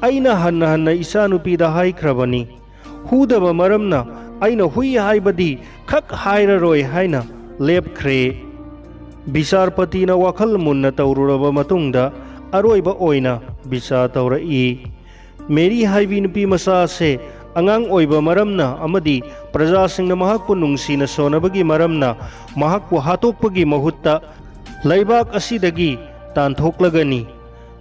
"ꯑꯩꯅ ꯍꯟꯅ ꯍꯟꯅ ꯏꯆꯥꯅꯨꯄꯤꯗ ꯍꯥꯏꯈ꯭ꯔꯕꯅꯤ꯫ ꯍꯨꯗꯕ ꯃꯔꯝꯅ ꯑꯩꯅ ꯍꯨꯏ ꯍꯥꯏꯕꯗꯤ ꯈꯛ ꯍꯥꯏꯔꯔꯣꯏ ꯍꯥꯏꯅ ꯂꯦꯞꯈ꯭ꯔꯦ"꯫ ꯕꯤꯆꯥꯔꯄꯇꯤꯅ ꯋꯥꯈꯜ ꯃꯨꯟꯅ ꯇꯧꯔꯨꯔꯕ ꯃꯇꯨꯡꯗ ꯑꯔꯣꯏꯕ ꯑꯣꯏꯅ ꯕꯤꯆꯥꯔ ꯇꯧꯔꯛꯏ꯫ ꯃꯦꯔꯤ ꯍꯥꯏꯕꯤ ꯅꯨꯄꯤ ꯃꯆꯥ ꯑꯁꯦ ꯑꯉꯥꯡ ꯑꯣꯏꯕ ꯃꯔꯝꯅ ꯑꯃꯗꯤ ꯄ꯭ꯔꯖꯥꯁꯤꯡꯅ ꯃꯍꯥꯛꯄꯨ ꯅꯨꯡꯁꯤꯅ ꯁꯣꯟꯅꯕꯒꯤ ꯃꯔꯝꯅ ꯃꯍꯥꯛꯄꯨ ꯍꯥꯠꯇꯣꯛꯄꯒꯤ ꯃꯍꯨꯠꯇ ꯂꯩꯕꯥꯛ ꯑꯁꯤꯗꯒꯤ ꯇꯥꯟꯊꯣꯛꯂꯒꯅꯤ꯫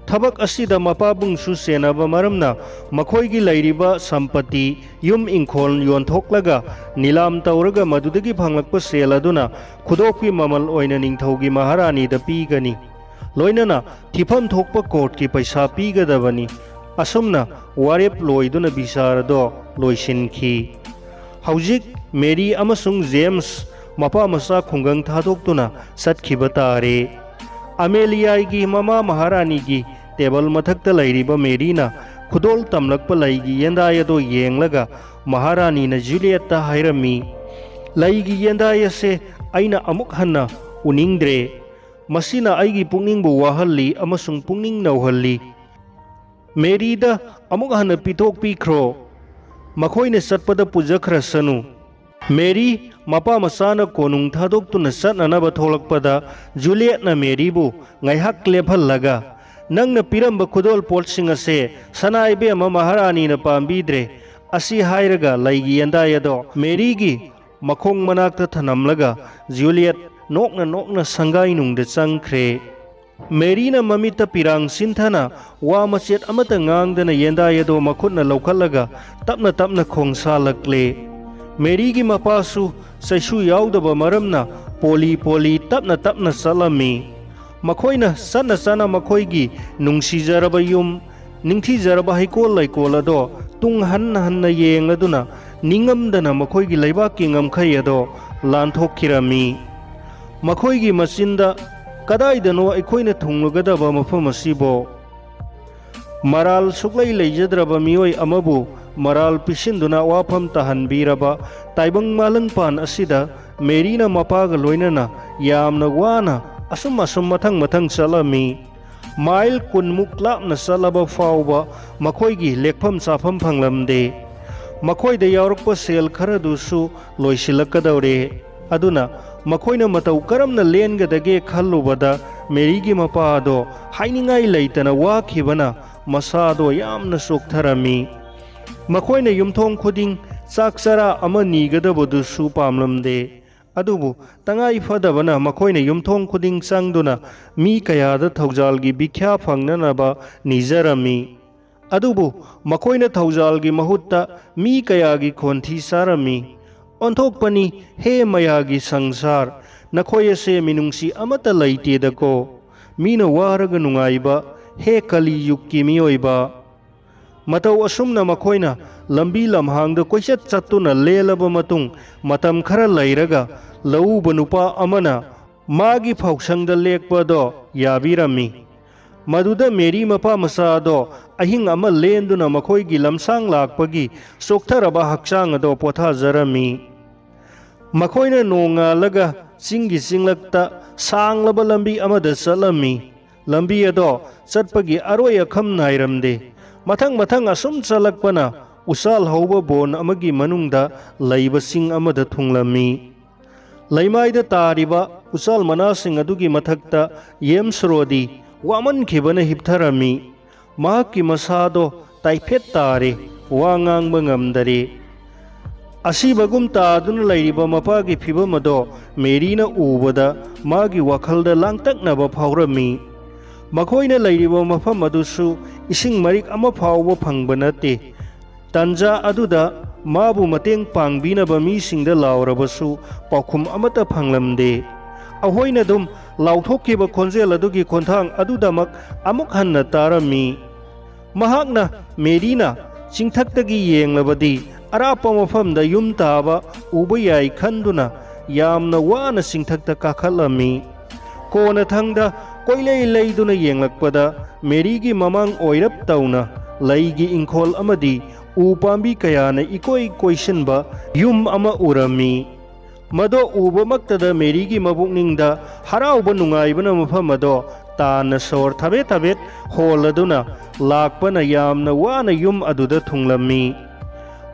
ꯊꯕꯛ ꯑꯁꯤꯗ ꯃꯄꯥꯕꯨꯡꯁꯨ ꯁꯦꯟꯅꯕ ꯃꯔꯝꯅ ꯃꯈꯣꯏꯒꯤ ꯂꯩꯔꯤꯕ ꯁꯝꯄꯇꯤ, ꯌꯨꯝ ꯏꯪꯈꯣꯜ ꯌꯣꯟꯊꯣꯛꯂꯒ ꯅꯤꯂꯥꯝ ꯇꯧꯔꯒ ꯃꯗꯨꯗꯒꯤ ꯐꯪꯂꯛꯄ ꯁꯦꯜ ꯑꯗꯨꯅ ꯈꯨꯗꯣꯞꯀꯤ ꯃꯃꯜ ꯑꯣꯏꯅ ꯅꯤꯡꯊꯧꯒꯤ ꯃꯍꯥꯔꯥꯅꯤꯗ ꯄꯤꯒꯅꯤ꯫ ꯂꯣꯏꯅꯅ ꯊꯤꯐꯝ ꯊꯣꯛꯄ ꯀꯣꯔꯠꯀꯤ ꯄꯩꯁꯥ ꯄꯤꯒꯗꯕꯅꯤ꯫ ꯑꯁꯨꯝꯅ ꯋꯥꯔꯦꯞ ꯂꯣꯏꯗꯨꯅ ꯕꯤꯆꯥꯔ ꯑꯗꯣ ꯂꯣꯏꯁꯤꯟꯈꯤ꯫ ꯍꯧꯖꯤꯛ ꯃꯦꯔꯤ ꯑꯃꯁꯨꯡ ꯖꯦꯝꯁ ꯃꯄꯥ ꯃꯆꯥ ꯈꯨꯡꯒꯪ ꯊꯥꯗꯣꯛꯇꯨꯅ ꯆꯠꯈꯤꯕ ꯇꯥꯔꯦ꯫ ꯑꯃꯦꯂꯤꯌꯥꯒꯤ ꯃꯃꯥ ꯃꯍꯥꯔꯥꯅꯤꯒꯤ ꯇꯦꯕꯜ ꯃꯊꯛꯇ ꯂꯩꯔꯤꯕ ꯃꯦꯔꯤꯅ ꯈꯨꯗꯣꯜ ꯇꯝꯂꯛꯄ ꯂꯩꯒꯤ ꯌꯦꯟꯗꯥꯏ ꯑꯗꯣ ꯌꯦꯡꯂꯒ ꯃꯍꯥꯔꯥꯅꯤꯅ ꯖꯨꯂꯤꯌꯦꯠꯇ ꯍꯥꯏꯔꯝꯃꯤ, "ꯂꯩꯒꯤ ꯌꯦꯟꯗꯥꯏ ꯑꯁꯦ ꯑꯩꯅ ꯑꯃꯨꯛ ꯍꯟꯅ ꯎꯅꯤꯡꯗ꯭ꯔꯦ꯫ ꯃꯁꯤꯅ ꯑꯩꯒꯤ ꯄꯨꯛꯅꯤꯡꯕꯨ ꯋꯥꯍꯜꯂꯤ ꯑꯃꯁꯨꯡ ꯄꯨꯛꯅꯤꯡ ꯅꯧꯍꯜꯂꯤ꯫ ꯃꯦꯔꯤꯗ ꯑꯃꯨꯛ ꯍꯟꯅ ꯄꯤꯊꯣꯛꯄꯤꯈ꯭ꯔꯣ꯫ ꯃꯈꯣꯏꯅ ꯆꯠꯄꯗ ꯄꯨꯖꯈ꯭ꯔꯁꯅꯨ꯫" ꯃꯦꯔꯤ ꯃꯄꯥ ꯃꯆꯥꯅ ꯀꯣꯅꯨꯡ ꯊꯥꯗꯣꯛꯇꯨꯅ ꯆꯠꯅꯅꯕ ꯊꯣꯛꯂꯛꯄꯗ ꯖꯨꯂꯤꯌꯦꯠꯅ ꯃꯦꯔꯤꯕꯨ ꯉꯥꯏꯍꯥꯛ ꯂꯦꯞꯍꯜꯂꯒ, "ꯅꯪꯅ ꯄꯤꯔꯝꯕ ꯈꯨꯗꯣꯜ ꯄꯣꯠꯁꯤꯡ ꯑꯁꯦ ꯁꯅꯥ ꯏꯕꯦꯝꯃ ꯃꯍꯥꯔꯥꯅꯤꯅ ꯄꯥꯝꯕꯤꯗ꯭ꯔꯦ꯫" ꯑꯁꯤ ꯍꯥꯏꯔꯒ ꯂꯩꯒꯤ ꯌꯦꯟꯗꯥꯏ ꯑꯗꯣ ꯃꯦꯔꯤꯒꯤ ꯃꯈꯣꯡ ꯃꯅꯥꯛꯇ ꯊꯅꯝꯂꯒ ꯖꯨꯂꯤꯌꯦꯠ ꯅꯣꯛꯅ ꯅꯣꯛꯅ ꯁꯪꯒꯥꯏꯅꯨꯡꯗ ꯆꯪꯈ꯭ꯔꯦ꯫ ꯃꯦꯔꯤꯅ ꯃꯃꯤꯠꯇ ꯄꯤꯔꯥꯡ ꯁꯤꯟꯊꯅ ꯋꯥ ꯃꯆꯦꯠ ꯑꯃꯠꯇ ꯉꯥꯡꯗꯅ ꯌꯦꯟꯗꯥꯏ ꯑꯗꯣ ꯃꯈꯨꯠꯅ ꯂꯧꯈꯠꯂꯒ ꯇꯞꯅ ꯇꯞꯅ ꯈꯣꯡꯁꯥꯜꯂꯛꯂꯦ꯫ ꯃꯦꯔꯤꯒꯤ ꯃꯄꯥꯁꯨ ꯆꯩꯁꯨ ꯌꯥꯎꯗꯕ ꯃꯔꯝꯅ ꯄꯣꯂꯤ ꯄꯣꯂꯤ ꯇꯞꯅ ꯇꯞꯅ ꯆꯠꯂꯝꯃꯤ꯫ ꯃꯈꯣꯏꯅ ꯆꯠꯅ ꯆꯠꯅ ꯃꯈꯣꯏꯒꯤ ꯅꯨꯡꯁꯤꯖꯔꯕ ꯌꯨꯝ, ꯅꯤꯡꯊꯤꯖꯔꯕ ꯍꯩꯀꯣꯜ ꯂꯩꯀꯣꯜ ꯑꯗꯣ ꯇꯨꯡ ꯍꯟꯅ ꯍꯟꯅ ꯌꯦꯡꯂꯗꯨꯅ ꯅꯤꯡꯉꯝꯗꯅ ꯃꯈꯣꯏꯒꯤ ꯂꯩꯕꯥꯛꯀꯤ ꯉꯝꯈꯩ ꯑꯗꯣ ꯂꯥꯟꯊꯣꯛꯈꯤꯔꯝꯃꯤ꯫ ꯃꯈꯣꯏꯒꯤ ꯃꯆꯤꯟꯗ, "ꯀꯗꯥꯏꯗꯅꯣ ꯑꯩꯈꯣꯏꯅ ꯊꯨꯡꯂꯒꯗꯕ ꯃꯐꯝ ꯑꯁꯤꯕꯣ?" ꯃꯔꯥꯜ ꯁꯨꯛꯂꯩ ꯂꯩꯖꯗ꯭ꯔꯕ ꯃꯤꯑꯣꯏ ꯑꯃꯕꯨ ꯃꯔꯥꯜ ꯄꯤꯁꯤꯟꯗꯨꯅ ꯋꯥꯐꯝ ꯇꯥꯍꯟꯕꯤꯔꯕ ꯇꯥꯏꯕꯪ ꯃꯥꯂꯪꯄꯥꯟ ꯑꯁꯤꯗ ꯃꯦꯔꯤꯅ ꯃꯄꯥꯒ ꯂꯣꯏꯅꯅ ꯌꯥꯝꯅ ꯋꯥꯅ ꯑꯁꯨꯝ ꯑꯁꯨꯝ ꯃꯊꯪ ꯃꯊꯪ ꯆꯠꯂꯝꯃꯤ꯫ ꯃꯥꯏꯜ ꯀꯨꯟꯃꯨꯛ ꯂꯥꯞꯅ ꯆꯠꯂꯕ ꯐꯥꯎꯕ ꯃꯈꯣꯏꯒꯤ ꯂꯦꯛꯐꯝ ꯆꯥꯐꯝ ꯐꯪꯂꯝꯗꯦ꯫ ꯃꯈꯣꯏꯗ ꯌꯥꯎꯔꯛꯄ ꯁꯦꯜ ꯈꯔꯗꯨꯁꯨ ꯂꯣꯏꯁꯤꯜꯂꯛꯀꯗꯧꯔꯦ꯫ ꯑꯗꯨꯅ ꯃꯈꯣꯏꯅ ꯃꯇꯧ ꯀꯔꯝꯅ ꯂꯦꯟꯒꯗꯒꯦ ꯈꯜꯂꯨꯕꯗ ꯃꯦꯔꯤꯒꯤ ꯃꯄꯥ ꯑꯗꯣ ꯍꯥꯏꯅꯤꯡꯉꯥꯏ ꯂꯩꯇꯅ ꯋꯥꯈꯤꯕꯅ ꯃꯁꯥꯗꯣ ꯌꯥꯝꯅ ꯆꯣꯛꯊꯔꯝꯃꯤ꯫ ꯃꯈꯣꯏꯅ ꯌꯨꯝꯊꯣꯡ ꯈꯨꯗꯤꯡ ꯆꯥꯛ ꯆꯔꯥ ꯑꯃ ꯅꯤꯒꯗꯕꯗꯨꯁꯨ ꯄꯥꯝꯂꯝꯗꯦ꯫ ꯑꯗꯨꯕꯨ ꯇꯉꯥꯏ ꯐꯗꯕꯅ ꯃꯈꯣꯏꯅ ꯌꯨꯝꯊꯣꯡ ꯈꯨꯗꯤꯡ ꯆꯪꯗꯨꯅ ꯃꯤ ꯀꯌꯥꯗ ꯊꯧꯖꯥꯜꯒꯤ ꯕꯤꯈ꯭ꯌꯥ ꯐꯪꯅꯅꯕ ꯅꯤꯖꯔꯝꯃꯤ꯫ ꯑꯗꯨꯕꯨ ꯃꯈꯣꯏꯅ ꯊꯧꯖꯥꯜꯒꯤ ꯃꯍꯨꯠꯇ ꯃꯤ ꯀꯌꯥꯒꯤ ꯈꯣꯟꯊꯤ ꯆꯥꯔꯝꯃꯤ꯫ ꯑꯣꯟꯊꯣꯛꯄꯅꯤ, ꯍꯦ ꯃꯌꯥꯒꯤ ꯁꯪꯁꯥꯔ, ꯅꯈꯣꯏ ꯑꯁꯦ ꯃꯤꯅꯨꯡꯁꯤ ꯑꯃꯠꯇ ꯂꯩꯇꯦꯗꯀꯣ꯫ ꯃꯤꯅ ꯋꯥꯔꯒ ꯅꯨꯡꯉꯥꯏꯕ, ꯍꯦ ꯀꯂꯤ ꯌꯨꯒꯀꯤ ꯃꯤꯑꯣꯏꯕ꯫ ꯃꯇꯧ ꯑꯁꯨꯝꯅ ꯃꯈꯣꯏꯅ ꯂꯝꯕꯤ ꯂꯝꯍꯥꯡꯗ ꯀꯣꯏꯆꯠ ꯆꯠꯇꯨꯅ ꯂꯦꯜꯂꯕ ꯃꯇꯨꯡ, ꯃꯇꯝ ꯈꯔ ꯂꯩꯔꯒ ꯂꯧꯎꯕ ꯅꯨꯄꯥ ꯑꯃꯅ ꯃꯥꯒꯤ ꯐꯧꯁꯪꯗ ꯂꯦꯛꯄꯗꯣ ꯌꯥꯕꯤꯔꯝꯃꯤ꯫ ꯃꯗꯨꯗ ꯃꯦꯔꯤ ꯃꯄꯥ ꯃꯆꯥ ꯑꯗꯣ ꯑꯍꯤꯡ ꯑꯃ ꯂꯦꯟꯗꯨꯅ ꯃꯈꯣꯏꯒꯤ ꯂꯝꯁꯥꯡ ꯂꯥꯛꯄꯒꯤ ꯆꯣꯛꯊꯔꯕ ꯍꯛꯆꯥꯡ ꯑꯗꯣ ꯄꯣꯊꯥꯖꯔꯝꯃꯤ꯫ ꯃꯈꯣꯏꯅ ꯅꯣꯡꯉꯥꯜꯂꯒ ꯆꯤꯡꯒꯤ ꯆꯤꯡꯂꯛꯇ ꯁꯥꯡꯂꯕ ꯂꯝꯕꯤ ꯑꯃꯗ ꯆꯠꯂꯝꯃꯤ꯫ ꯂꯝꯕꯤ ꯑꯗꯣ ꯆꯠꯄꯒꯤ ꯑꯔꯣꯏ ꯑꯈꯝ ꯅꯥꯏꯔꯝꯗꯦ꯫ ꯃꯊꯪ ꯃꯊꯪ ꯑꯁꯨꯝ ꯆꯠꯂꯛꯄꯅ ꯎꯆꯥꯜ ꯍꯧꯕ ꯕꯣꯟ ꯑꯃꯒꯤ ꯃꯅꯨꯡꯗ ꯂꯩꯕ ꯆꯤꯡ ꯑꯃꯗ ꯊꯨꯡꯂꯝꯃꯤ꯫ ꯂꯩꯃꯥꯏꯗ ꯇꯥꯔꯤꯕ ꯎꯆꯥꯜ ꯃꯅꯥꯁꯤꯡ ꯑꯗꯨꯒꯤ ꯃꯊꯛꯇ ꯌꯦꯝꯁꯔꯣꯗꯤ ꯋꯥꯃꯟꯈꯤꯕꯅ ꯍꯤꯞꯊꯔꯝꯃꯤ꯫ ꯃꯍꯥꯛꯀꯤ ꯃꯁꯥꯗꯣ ꯇꯥꯏꯐꯦꯠ ꯇꯥꯔꯦ, ꯋꯥ ꯉꯥꯡꯕ ꯉꯝꯗꯔꯦ꯫ ꯑꯁꯤꯕꯒꯨꯝ ꯇꯥꯗꯨꯅ ꯂꯩꯔꯤꯕ ꯃꯄꯥꯒꯤ ꯐꯤꯕꯝ ꯑꯗꯣ ꯃꯦꯔꯤꯅ ꯎꯕꯗ ꯃꯥꯒꯤ ꯋꯥꯈꯜꯗ ꯂꯥꯡꯇꯛꯅꯕ ꯐꯥꯎꯔꯝꯃꯤ꯫ ꯃꯈꯣꯏꯅ ꯂꯩꯔꯤꯕ ꯃꯐꯝ ꯑꯗꯨꯁꯨ ꯏꯁꯤꯡ ꯃꯔꯤꯛ ꯑꯃ ꯐꯥꯎꯕ ꯐꯪꯕ ꯅꯠꯇꯦ꯫ ꯇꯟꯖꯥ ꯑꯗꯨꯗ ꯃꯥꯕꯨ ꯃꯇꯦꯡ ꯄꯥꯡꯕꯤꯅꯕ ꯃꯤꯁꯤꯡꯗ ꯂꯥꯎꯔꯕꯁꯨ ꯄꯥꯎꯈꯨꯝ ꯑꯃꯠꯇ ꯐꯪꯂꯝꯗꯦ꯫ ꯑꯍꯣꯏꯅ ꯑꯗꯨꯝ ꯂꯥꯎꯊꯣꯛꯈꯤꯕ ꯈꯣꯟꯖꯦꯜ ꯑꯗꯨꯒꯤ ꯈꯣꯟꯊꯥꯡ ꯑꯗꯨꯗꯃꯛ ꯑꯃꯨꯛ ꯍꯟꯅ ꯇꯥꯔꯝꯃꯤ꯫ ꯃꯍꯥꯛꯅ ꯃꯦꯔꯤꯅ ꯆꯤꯡꯊꯛꯇꯒꯤ ꯌꯦꯡꯂꯕꯗꯤ ꯑꯔꯥꯞꯄ ꯃꯐꯝꯗ ꯌꯨꯝ ꯇꯥꯕ ꯎꯕ ꯌꯥꯏ ꯈꯟꯗꯨꯅ ꯌꯥꯝꯅ ꯋꯥꯅ ꯆꯤꯡꯊꯛꯇ ꯀꯥꯈꯠꯂꯝꯃꯤ꯫ ꯀꯣꯟꯅꯊꯪꯗ ꯀꯣꯏꯂꯩ ꯂꯩꯗꯨꯅ ꯌꯦꯡꯂꯛꯄꯗ ꯃꯦꯔꯤꯒꯤ ꯃꯃꯥꯡ ꯑꯣꯏꯔꯞ ꯇꯧꯅ ꯂꯩꯒꯤ ꯏꯪꯈꯣꯜ ꯑꯃꯗꯤ ꯎ ꯄꯥꯝꯕꯤ ꯀꯌꯥꯅ ꯏꯀꯣꯏ ꯀꯣꯏꯁꯤꯟꯕ ꯌꯨꯝ ꯑꯃ ꯎꯔꯝꯃꯤ꯫ ꯃꯗꯣ ꯎꯕꯃꯛꯇꯗ ꯃꯦꯔꯤꯒꯤ ꯃꯕꯨꯛꯅꯤꯡꯗ ꯍꯔꯥꯎꯕ ꯅꯨꯡꯉꯥꯏꯕꯅ ꯃꯐꯝ ꯑꯗꯣ ꯇꯥꯟꯅ ꯁꯣꯔ ꯊꯕꯦꯠ ꯊꯕꯦꯠ ꯍꯣꯜꯂꯗꯨꯅ ꯂꯥꯛꯄꯅ ꯌꯥꯝꯅ ꯋꯥꯅ ꯌꯨꯝ ꯑꯗꯨꯗ ꯊꯨꯡꯂꯝꯃꯤ꯫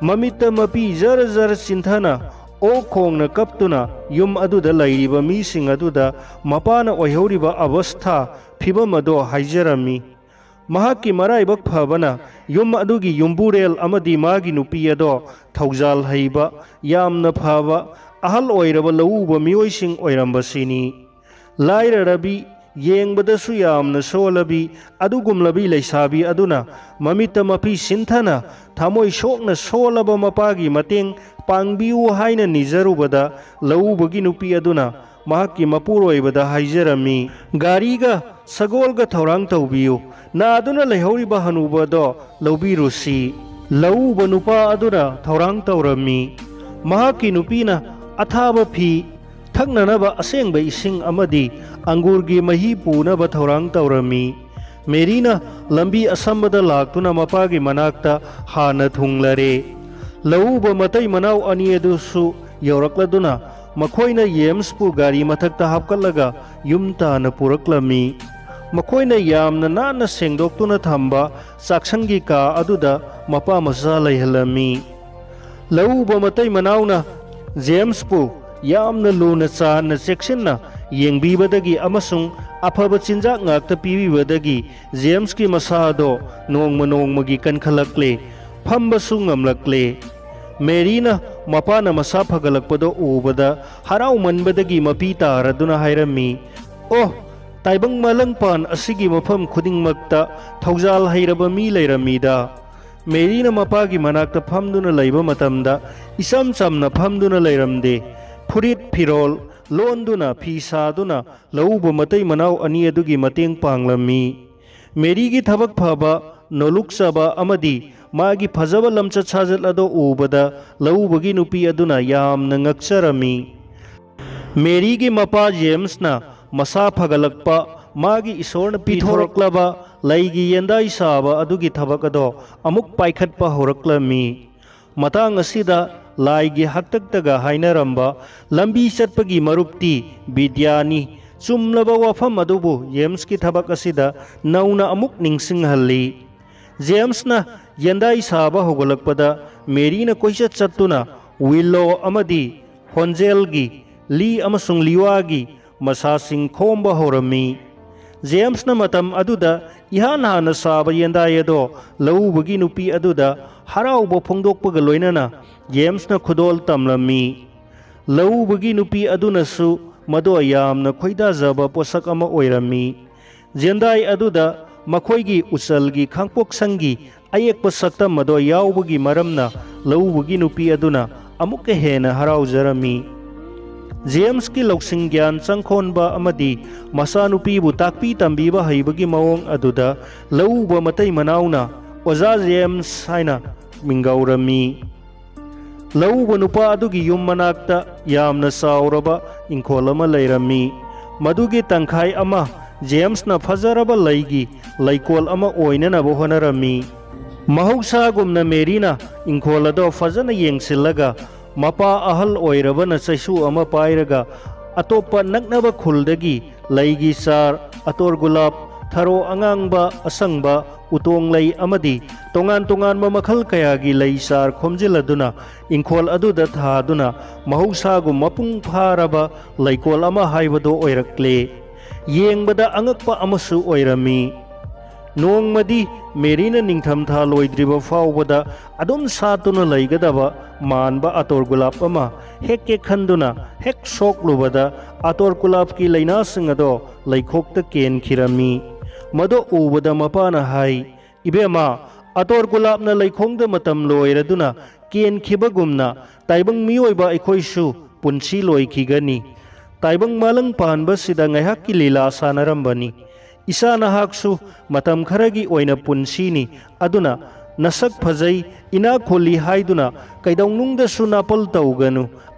ꯃꯃꯤꯠꯇ ꯃꯄꯤ ꯖꯔ ꯖꯔ ꯆꯤꯟꯊꯅ ꯑꯣꯛ ꯈꯣꯡꯅ ꯀꯞꯇꯨꯅ ꯌꯨꯝ ꯑꯗꯨꯗ ꯂꯩꯔꯤꯕ ꯃꯤꯁꯤꯡ ꯑꯗꯨꯗ ꯃꯄꯥꯅ ꯑꯣꯏꯍꯧꯔꯤꯕ ꯑꯕꯁꯊꯥ ꯐꯤꯕꯝ ꯑꯗꯣ ꯍꯥꯏꯖꯔꯝꯃꯤ꯫ ꯃꯍꯥꯛꯀꯤ ꯃꯔꯥꯏꯕꯛ ꯐꯕꯅ ꯌꯨꯝ ꯑꯗꯨꯒꯤ ꯌꯨꯝꯕꯨꯔꯦꯜ ꯑꯃꯗꯤ ꯃꯥꯒꯤ ꯅꯨꯄꯤ ꯑꯗꯣ ꯊꯧꯖꯥꯜ ꯍꯩꯕ, ꯌꯥꯝꯅ ꯐꯕ, ꯑꯍꯜ ꯑꯣꯏꯔꯕ ꯂꯧꯎꯕ ꯃꯤꯑꯣꯏꯁꯤꯡ ꯑꯣꯏꯔꯝꯕꯁꯤꯅꯤ꯫ ꯂꯥꯏꯔꯔꯕꯤ, ꯌꯦꯡꯕꯗꯁꯨ ꯌꯥꯝꯅ ꯁꯣꯜꯂꯕꯤ ꯑꯗꯨꯒꯨꯝꯂꯕꯤ ꯂꯩꯁꯥꯕꯤ ꯑꯗꯨꯅ ꯃꯃꯤꯠꯇ ꯃꯐꯤ ꯁꯤꯟꯊꯅ ꯊꯃꯣꯏ ꯁꯣꯛꯅ ꯁꯣꯜꯂꯕ ꯃꯄꯥꯒꯤ ꯃꯇꯦꯡ ꯄꯥꯡꯕꯤꯌꯨ ꯍꯥꯏꯅ ꯅꯤꯖꯔꯨꯕꯗ, ꯂꯧꯎꯕꯒꯤ ꯅꯨꯄꯤ ꯑꯗꯨꯅ ꯃꯍꯥꯛꯀꯤ ꯃꯄꯨꯔꯣꯏꯕꯗ ꯍꯥꯏꯖꯔꯝꯃꯤ, "ꯒꯥꯔꯤꯒ ꯁꯒꯣꯜꯒ ꯊꯧꯔꯥꯡ ꯇꯧꯕꯤꯌꯨ, ꯅꯥꯗꯨꯅ ꯂꯩꯍꯧꯔꯤꯕ ꯍꯅꯨꯕꯗꯣ ꯂꯧꯕꯤꯔꯨꯁꯤ"꯫ ꯂꯧꯎꯕ ꯅꯨꯄꯥ ꯑꯗꯨꯅ ꯊꯧꯔꯥꯡ ꯇꯧꯔꯝꯃꯤ꯫ ꯃꯍꯥꯛꯀꯤ ꯅꯨꯄꯤꯅ ꯑꯊꯥꯕ ꯐꯤ, ꯊꯛꯅꯅꯕ ꯑꯁꯦꯡꯕ ꯏꯁꯤꯡ ꯑꯃꯗꯤ ꯑꯪꯒꯨꯔꯒꯤ ꯃꯍꯤ ꯄꯨꯅꯕ ꯊꯧꯔꯥꯡ ꯇꯧꯔꯝꯃꯤ꯫ ꯃꯦꯔꯤꯅ ꯂꯝꯕꯤ ꯑꯁꯝꯕꯗ ꯂꯥꯛꯇꯨꯅ ꯃꯄꯥꯒꯤ ꯃꯅꯥꯛꯇ ꯍꯥꯟꯅ ꯊꯨꯡꯂꯔꯦ꯫ ꯂꯧꯎꯕ ꯃꯇꯩ ꯃꯅꯥꯎ ꯑꯅꯤ ꯑꯗꯨꯁꯨ ꯌꯧꯔꯛꯂꯗꯨꯅ ꯃꯈꯣꯏꯅ ꯖꯦꯝꯁꯄꯨ ꯒꯥꯔꯤ ꯃꯊꯛꯇ ꯍꯥꯞꯀꯠꯂꯒ ꯌꯨꯝ ꯇꯥꯟꯅ ꯄꯨꯔꯛꯂꯝꯃꯤ꯫ ꯃꯈꯣꯏꯅ ꯌꯥꯝꯅ ꯅꯥꯟꯅ ꯁꯦꯡꯗꯣꯛꯇꯨꯅ ꯊꯝꯕ ꯆꯥꯛꯁꯪꯒꯤ ꯀꯥ ꯑꯗꯨꯗ ꯃꯄꯥ ꯃꯆꯥ ꯂꯩꯍꯜꯂꯝꯃꯤ꯫ ꯂꯧꯎꯕ ꯃꯇꯩ ꯃꯅꯥꯎꯅ ꯖꯦꯝꯁꯄꯨ ꯌꯥꯝꯅ ꯂꯨꯅ ꯆꯥꯟꯅ ꯆꯦꯛꯁꯤꯟꯅ ꯌꯦꯡꯕꯤꯕꯗꯒꯤ ꯑꯃꯁꯨꯡ ꯑꯐꯕ ꯆꯤꯟꯖꯥꯛ ꯉꯥꯛꯇ ꯄꯤꯕꯤꯕꯗꯒꯤ ꯖꯦꯝꯁꯀꯤ ꯃꯁꯥ ꯑꯗꯣ ꯅꯣꯡꯃ ꯅꯣꯡꯃꯒꯤ ꯀꯟꯈꯠꯂꯛꯂꯦ, ꯐꯝꯕꯁꯨ ꯉꯝꯂꯛꯂꯦ꯫ ꯃꯦꯔꯤꯅ ꯃꯄꯥꯅ ꯃꯁꯥ ꯐꯒꯠꯂꯛꯄꯗꯣ ꯎꯕꯗ ꯍꯔꯥꯎꯃꯟꯕꯗꯒꯤ ꯃꯄꯤ ꯇꯥꯔꯗꯨꯅ ꯍꯥꯏꯔꯝꯃꯤ, "ꯑꯣ, ꯇꯥꯏꯕꯪ ꯃꯥꯂꯪꯄꯥꯟ ꯑꯁꯤꯒꯤ ꯃꯐꯝ ꯈꯨꯗꯤꯡꯃꯛꯇ ꯊꯧꯖꯥꯜ ꯍꯩꯔꯕ ꯃꯤ ꯂꯩꯔꯝꯃꯤꯗ"꯫ ꯃꯦꯔꯤꯅ ꯃꯄꯥꯒꯤ ꯃꯅꯥꯛꯇ ꯐꯝꯗꯨꯅ ꯂꯩꯕ ꯃꯇꯝꯗ ꯏꯆꯝ ꯆꯝꯅ ꯐꯝꯗꯨꯅ ꯂꯩꯔꯝꯗꯦ꯫ ꯐꯨꯔꯤꯠ ꯐꯤꯔꯣꯜ ꯂꯣꯟꯗꯨꯅ, ꯐꯤ ꯁꯥꯗꯨꯅ ꯂꯧꯎꯕ ꯃꯇꯩ ꯃꯅꯥꯎ ꯑꯅꯤ ꯑꯗꯨꯒꯤ ꯃꯇꯦꯡ ꯄꯥꯡꯂꯝꯃꯤ꯫ ꯃꯦꯔꯤꯒꯤ ꯊꯕꯛ ꯐꯕ, ꯅꯣꯂꯨꯛꯆꯕ ꯑꯃꯗꯤ ꯃꯥꯒꯤ ꯐꯖꯕ ꯂꯝꯆꯠ ꯁꯥꯖꯠ ꯑꯗꯨ ꯎꯕꯗ ꯂꯧꯎꯕꯒꯤ ꯅꯨꯄꯤ ꯑꯗꯨꯅ ꯌꯥꯝꯅ ꯉꯛꯆꯔꯝꯃꯤ꯫ ꯃꯦꯔꯤꯒꯤ ꯃꯄꯥ ꯖꯦꯝꯁꯅ ꯃꯁꯥ ꯐꯒꯠꯂꯛꯄ, ꯃꯥꯒꯤ ꯏꯁꯣꯔꯅ ꯄꯤꯊꯣꯔꯛꯂꯕ ꯂꯩꯒꯤ ꯌꯦꯟꯗꯥꯏ ꯁꯥꯕ ꯑꯗꯨꯒꯤ ꯊꯕꯛ ꯑꯗꯣ ꯑꯃꯨꯛ ꯄꯥꯏꯈꯠꯄ ꯍꯧꯔꯛꯂꯝꯃꯤ꯫ ꯃꯇꯥꯡ ꯑꯁꯤꯗ ꯂꯥꯏꯒꯤ ꯍꯥꯛꯇꯛꯇꯒ ꯍꯥꯏꯅꯔꯝꯕ ꯂꯝꯕꯤ ꯆꯠꯄꯒꯤ ꯃꯔꯨꯞꯇꯤ ꯕꯤꯗ꯭ꯌꯥꯅꯤ꯫ ꯆꯨꯝꯂꯕ ꯋꯥꯐꯝ ꯑꯗꯨꯕꯨ ꯖꯦꯝꯁꯀꯤ ꯊꯕꯛ ꯑꯁꯤꯗ ꯅꯧꯅ ꯑꯃꯨꯛ ꯅꯤꯡꯁꯤꯡꯍꯜꯂꯤ꯫ ꯖꯦꯝꯁꯅ ꯌꯦꯟꯗꯥꯏ ꯁꯥꯕ ꯍꯧꯒꯠꯂꯛꯄꯗ ꯃꯦꯔꯤꯅ ꯀꯣꯏꯆꯠ ꯆꯠꯇꯨꯅ ꯋꯤꯜꯂꯣ ꯑꯃꯗꯤ ꯍꯣꯟꯖꯦꯜꯒꯤ, ꯂꯤ ꯑꯃꯁꯨꯡ ꯂꯤꯋꯥꯒꯤ ꯃꯁꯥꯁꯤꯡ ꯈꯣꯝꯕ ꯍꯧꯔꯝꯃꯤ꯫ ꯖꯦꯝꯁꯅ ꯃꯇꯝ ꯑꯗꯨꯗ ꯏꯍꯥꯟ ꯍꯥꯟꯅ ꯁꯥꯕ ꯌꯦꯟꯗꯥꯏ ꯑꯗꯣ ꯂꯧꯎꯕꯒꯤ ꯅꯨꯄꯤ ꯑꯗꯨꯗ ꯍꯔꯥꯎꯕ ꯐꯣꯡꯗꯣꯛꯄꯒ ꯂꯣꯏꯅꯅ ꯖꯦꯝꯁꯅ ꯈꯨꯗꯣꯜ ꯇꯝꯂꯝꯃꯤ꯫ ꯂꯧꯎꯕꯒꯤ ꯅꯨꯄꯤ ꯑꯗꯨꯅꯁꯨ ꯃꯗꯣ ꯌꯥꯝꯅ ꯈꯣꯏꯗꯥꯖꯕ ꯄꯣꯠꯁꯛ ꯑꯃ ꯑꯣꯏꯔꯝꯃꯤ꯫ ꯌꯦꯟꯗꯥꯏ ꯑꯗꯨꯗ ꯃꯈꯣꯏꯒꯤ ꯎꯆꯜꯒꯤ ꯈꯥꯡꯄꯣꯛꯁꯪꯒꯤ ꯑꯌꯦꯛꯄ ꯁꯛꯇꯝ ꯑꯗꯣ ꯌꯥꯎꯕꯒꯤ ꯃꯔꯝꯅ ꯂꯧꯎꯕꯒꯤ ꯅꯨꯄꯤ ꯑꯗꯨꯅ ꯑꯃꯨꯛꯀ ꯍꯦꯟꯅ ꯍꯔꯥꯎꯖꯔꯝꯃꯤ꯫ ꯖꯦꯝꯁꯀꯤ ꯂꯧꯁꯤꯡ ꯒ꯭ꯌꯥꯟ ꯆꯪꯈꯣꯟꯕ ꯑꯃꯗꯤ ꯃꯆꯥꯅꯨꯄꯤꯕꯨ ꯇꯥꯛꯄꯤ ꯇꯝꯕꯤꯕ ꯍꯩꯕꯒꯤ ꯃꯑꯣꯡ ꯑꯗꯨꯗ ꯂꯧꯎꯕ ꯃꯇꯩ ꯃꯅꯥꯎꯅ ꯑꯣꯖꯥ ꯖꯦꯝꯁ ꯍꯥꯏꯅ ꯃꯤꯡꯒꯧꯔꯝꯃꯤ꯫ ꯂꯧꯎꯕ ꯅꯨꯄꯥ ꯑꯗꯨꯒꯤ ꯌꯨꯝ ꯃꯅꯥꯛꯇ ꯌꯥꯝꯅ ꯆꯥꯎꯔꯕ ꯏꯪꯈꯣꯜ ꯑꯃ ꯂꯩꯔꯝꯃꯤ꯫ ꯃꯗꯨꯒꯤ ꯇꯪꯈꯥꯏ ꯑꯃ ꯖꯦꯝꯁꯅ ꯐꯖꯔꯕ ꯂꯩꯒꯤ ꯂꯩꯀꯣꯜ ꯑꯃ ꯑꯣꯏꯅꯅꯕ ꯍꯣꯠꯅꯔꯝꯃꯤ꯫ ꯃꯍꯧꯁꯥꯒꯨꯝꯅ ꯃꯦꯔꯤꯅ ꯏꯪꯈꯣꯜ ꯑꯗꯣ ꯐꯖꯅ ꯌꯦꯡꯁꯤꯜꯂꯒ ꯃꯄꯥ ꯑꯍꯜ ꯑꯣꯏꯔꯕꯅ ꯆꯩꯁꯨ ꯑꯃ ꯄꯥꯏꯔꯒ ꯑꯇꯣꯞꯄ ꯅꯛꯅꯕ ꯈꯨꯜꯗꯒꯤ ꯂꯩꯒꯤ ꯆꯥꯔ, ꯑꯇꯣꯔ ꯒꯨꯂꯥꯞ, ꯊꯔꯣ ꯑꯉꯥꯡꯕ, ꯑꯁꯪꯕ, ꯎꯇꯣꯡ ꯂꯩ ꯑꯃꯗꯤ ꯇꯣꯉꯥꯟ ꯇꯣꯉꯥꯟꯕ ꯃꯈꯜ ꯀꯌꯥꯒꯤ ꯂꯩ ꯆꯥꯔ ꯈꯣꯝꯖꯤꯜꯂꯗꯨꯅ ꯏꯪꯈꯣꯜ ꯑꯗꯨꯗ ꯊꯥꯗꯨꯅ ꯃꯍꯧꯁꯥꯒꯨꯝ ꯃꯄꯨꯡ ꯐꯥꯔꯕ ꯂꯩꯀꯣꯜ ꯑꯃ ꯍꯥꯏꯕꯗꯨ ꯑꯣꯏꯔꯛꯂꯦ꯫ ꯌꯦꯡꯕꯗ ꯑꯉꯛꯄ ꯑꯃꯁꯨ ꯑꯣꯏꯔꯝꯃꯤ꯫ ꯅꯣꯡꯃꯗꯤ ꯃꯦꯔꯤꯅ ꯅꯤꯡꯊꯝꯊꯥ ꯂꯣꯏꯗ꯭ꯔꯤꯕ ꯐꯥꯎꯕꯗ ꯑꯗꯨꯝ ꯁꯥꯠꯇꯨꯅ ꯂꯩꯒꯗꯕ ꯃꯥꯟꯕ ꯑꯇꯣꯔ ꯒꯨꯂꯥꯞ ꯑꯃ ꯍꯦꯛꯀꯦ ꯈꯟꯗꯨꯅ ꯍꯦꯛ ꯁꯣꯛꯂꯨꯕꯗ ꯑꯇꯣꯔ ꯒꯨꯂꯥꯞꯀꯤ ꯂꯩꯅꯥꯁꯤꯡ ꯑꯗꯣ ꯂꯩꯈꯣꯛꯇ ꯀꯦꯟꯈꯤꯔꯝꯃꯤ꯫ ꯃꯗꯨ ꯎꯕꯗ ꯃꯄꯥꯅ ꯍꯥꯏ, "ꯏꯕꯦꯝꯃ, ꯑꯇꯣꯔ ꯒꯨꯂꯥꯞꯅ ꯂꯩꯈꯣꯡꯗ ꯃꯇꯝ ꯂꯣꯏꯔꯗꯨꯅ ꯀꯦꯟꯈꯤꯕꯒꯨꯝꯅ ꯇꯥꯏꯕꯪ ꯃꯤꯑꯣꯏꯕ ꯑꯩꯈꯣꯏꯁꯨ ꯄꯨꯟꯁꯤ ꯂꯣꯏꯈꯤꯒꯅꯤ꯫ ꯇꯥꯏꯕꯪ ꯃꯥꯂꯪ ꯄꯥꯟꯕꯁꯤꯗ ꯉꯥꯏꯍꯥꯛꯀꯤ ꯂꯤꯂꯥ ꯁꯥꯟꯅꯔꯝꯕꯅꯤ꯫ ꯏꯆꯥ ꯅꯍꯥꯛꯁꯨ ꯃꯇꯝ ꯈꯔꯒꯤ ꯑꯣꯏꯅ ꯄꯨꯟꯁꯤꯅꯤ꯫ ꯑꯗꯨꯅ ꯅꯁꯛ ꯐꯖꯩ, ꯏꯅꯥꯛ ꯈꯨꯜꯂꯤ ꯍꯥꯏꯗꯨꯅ ꯀꯩꯗꯧꯅꯨꯡꯗꯁꯨ ꯅꯥꯄꯜ ꯇꯧꯒꯅꯨ꯫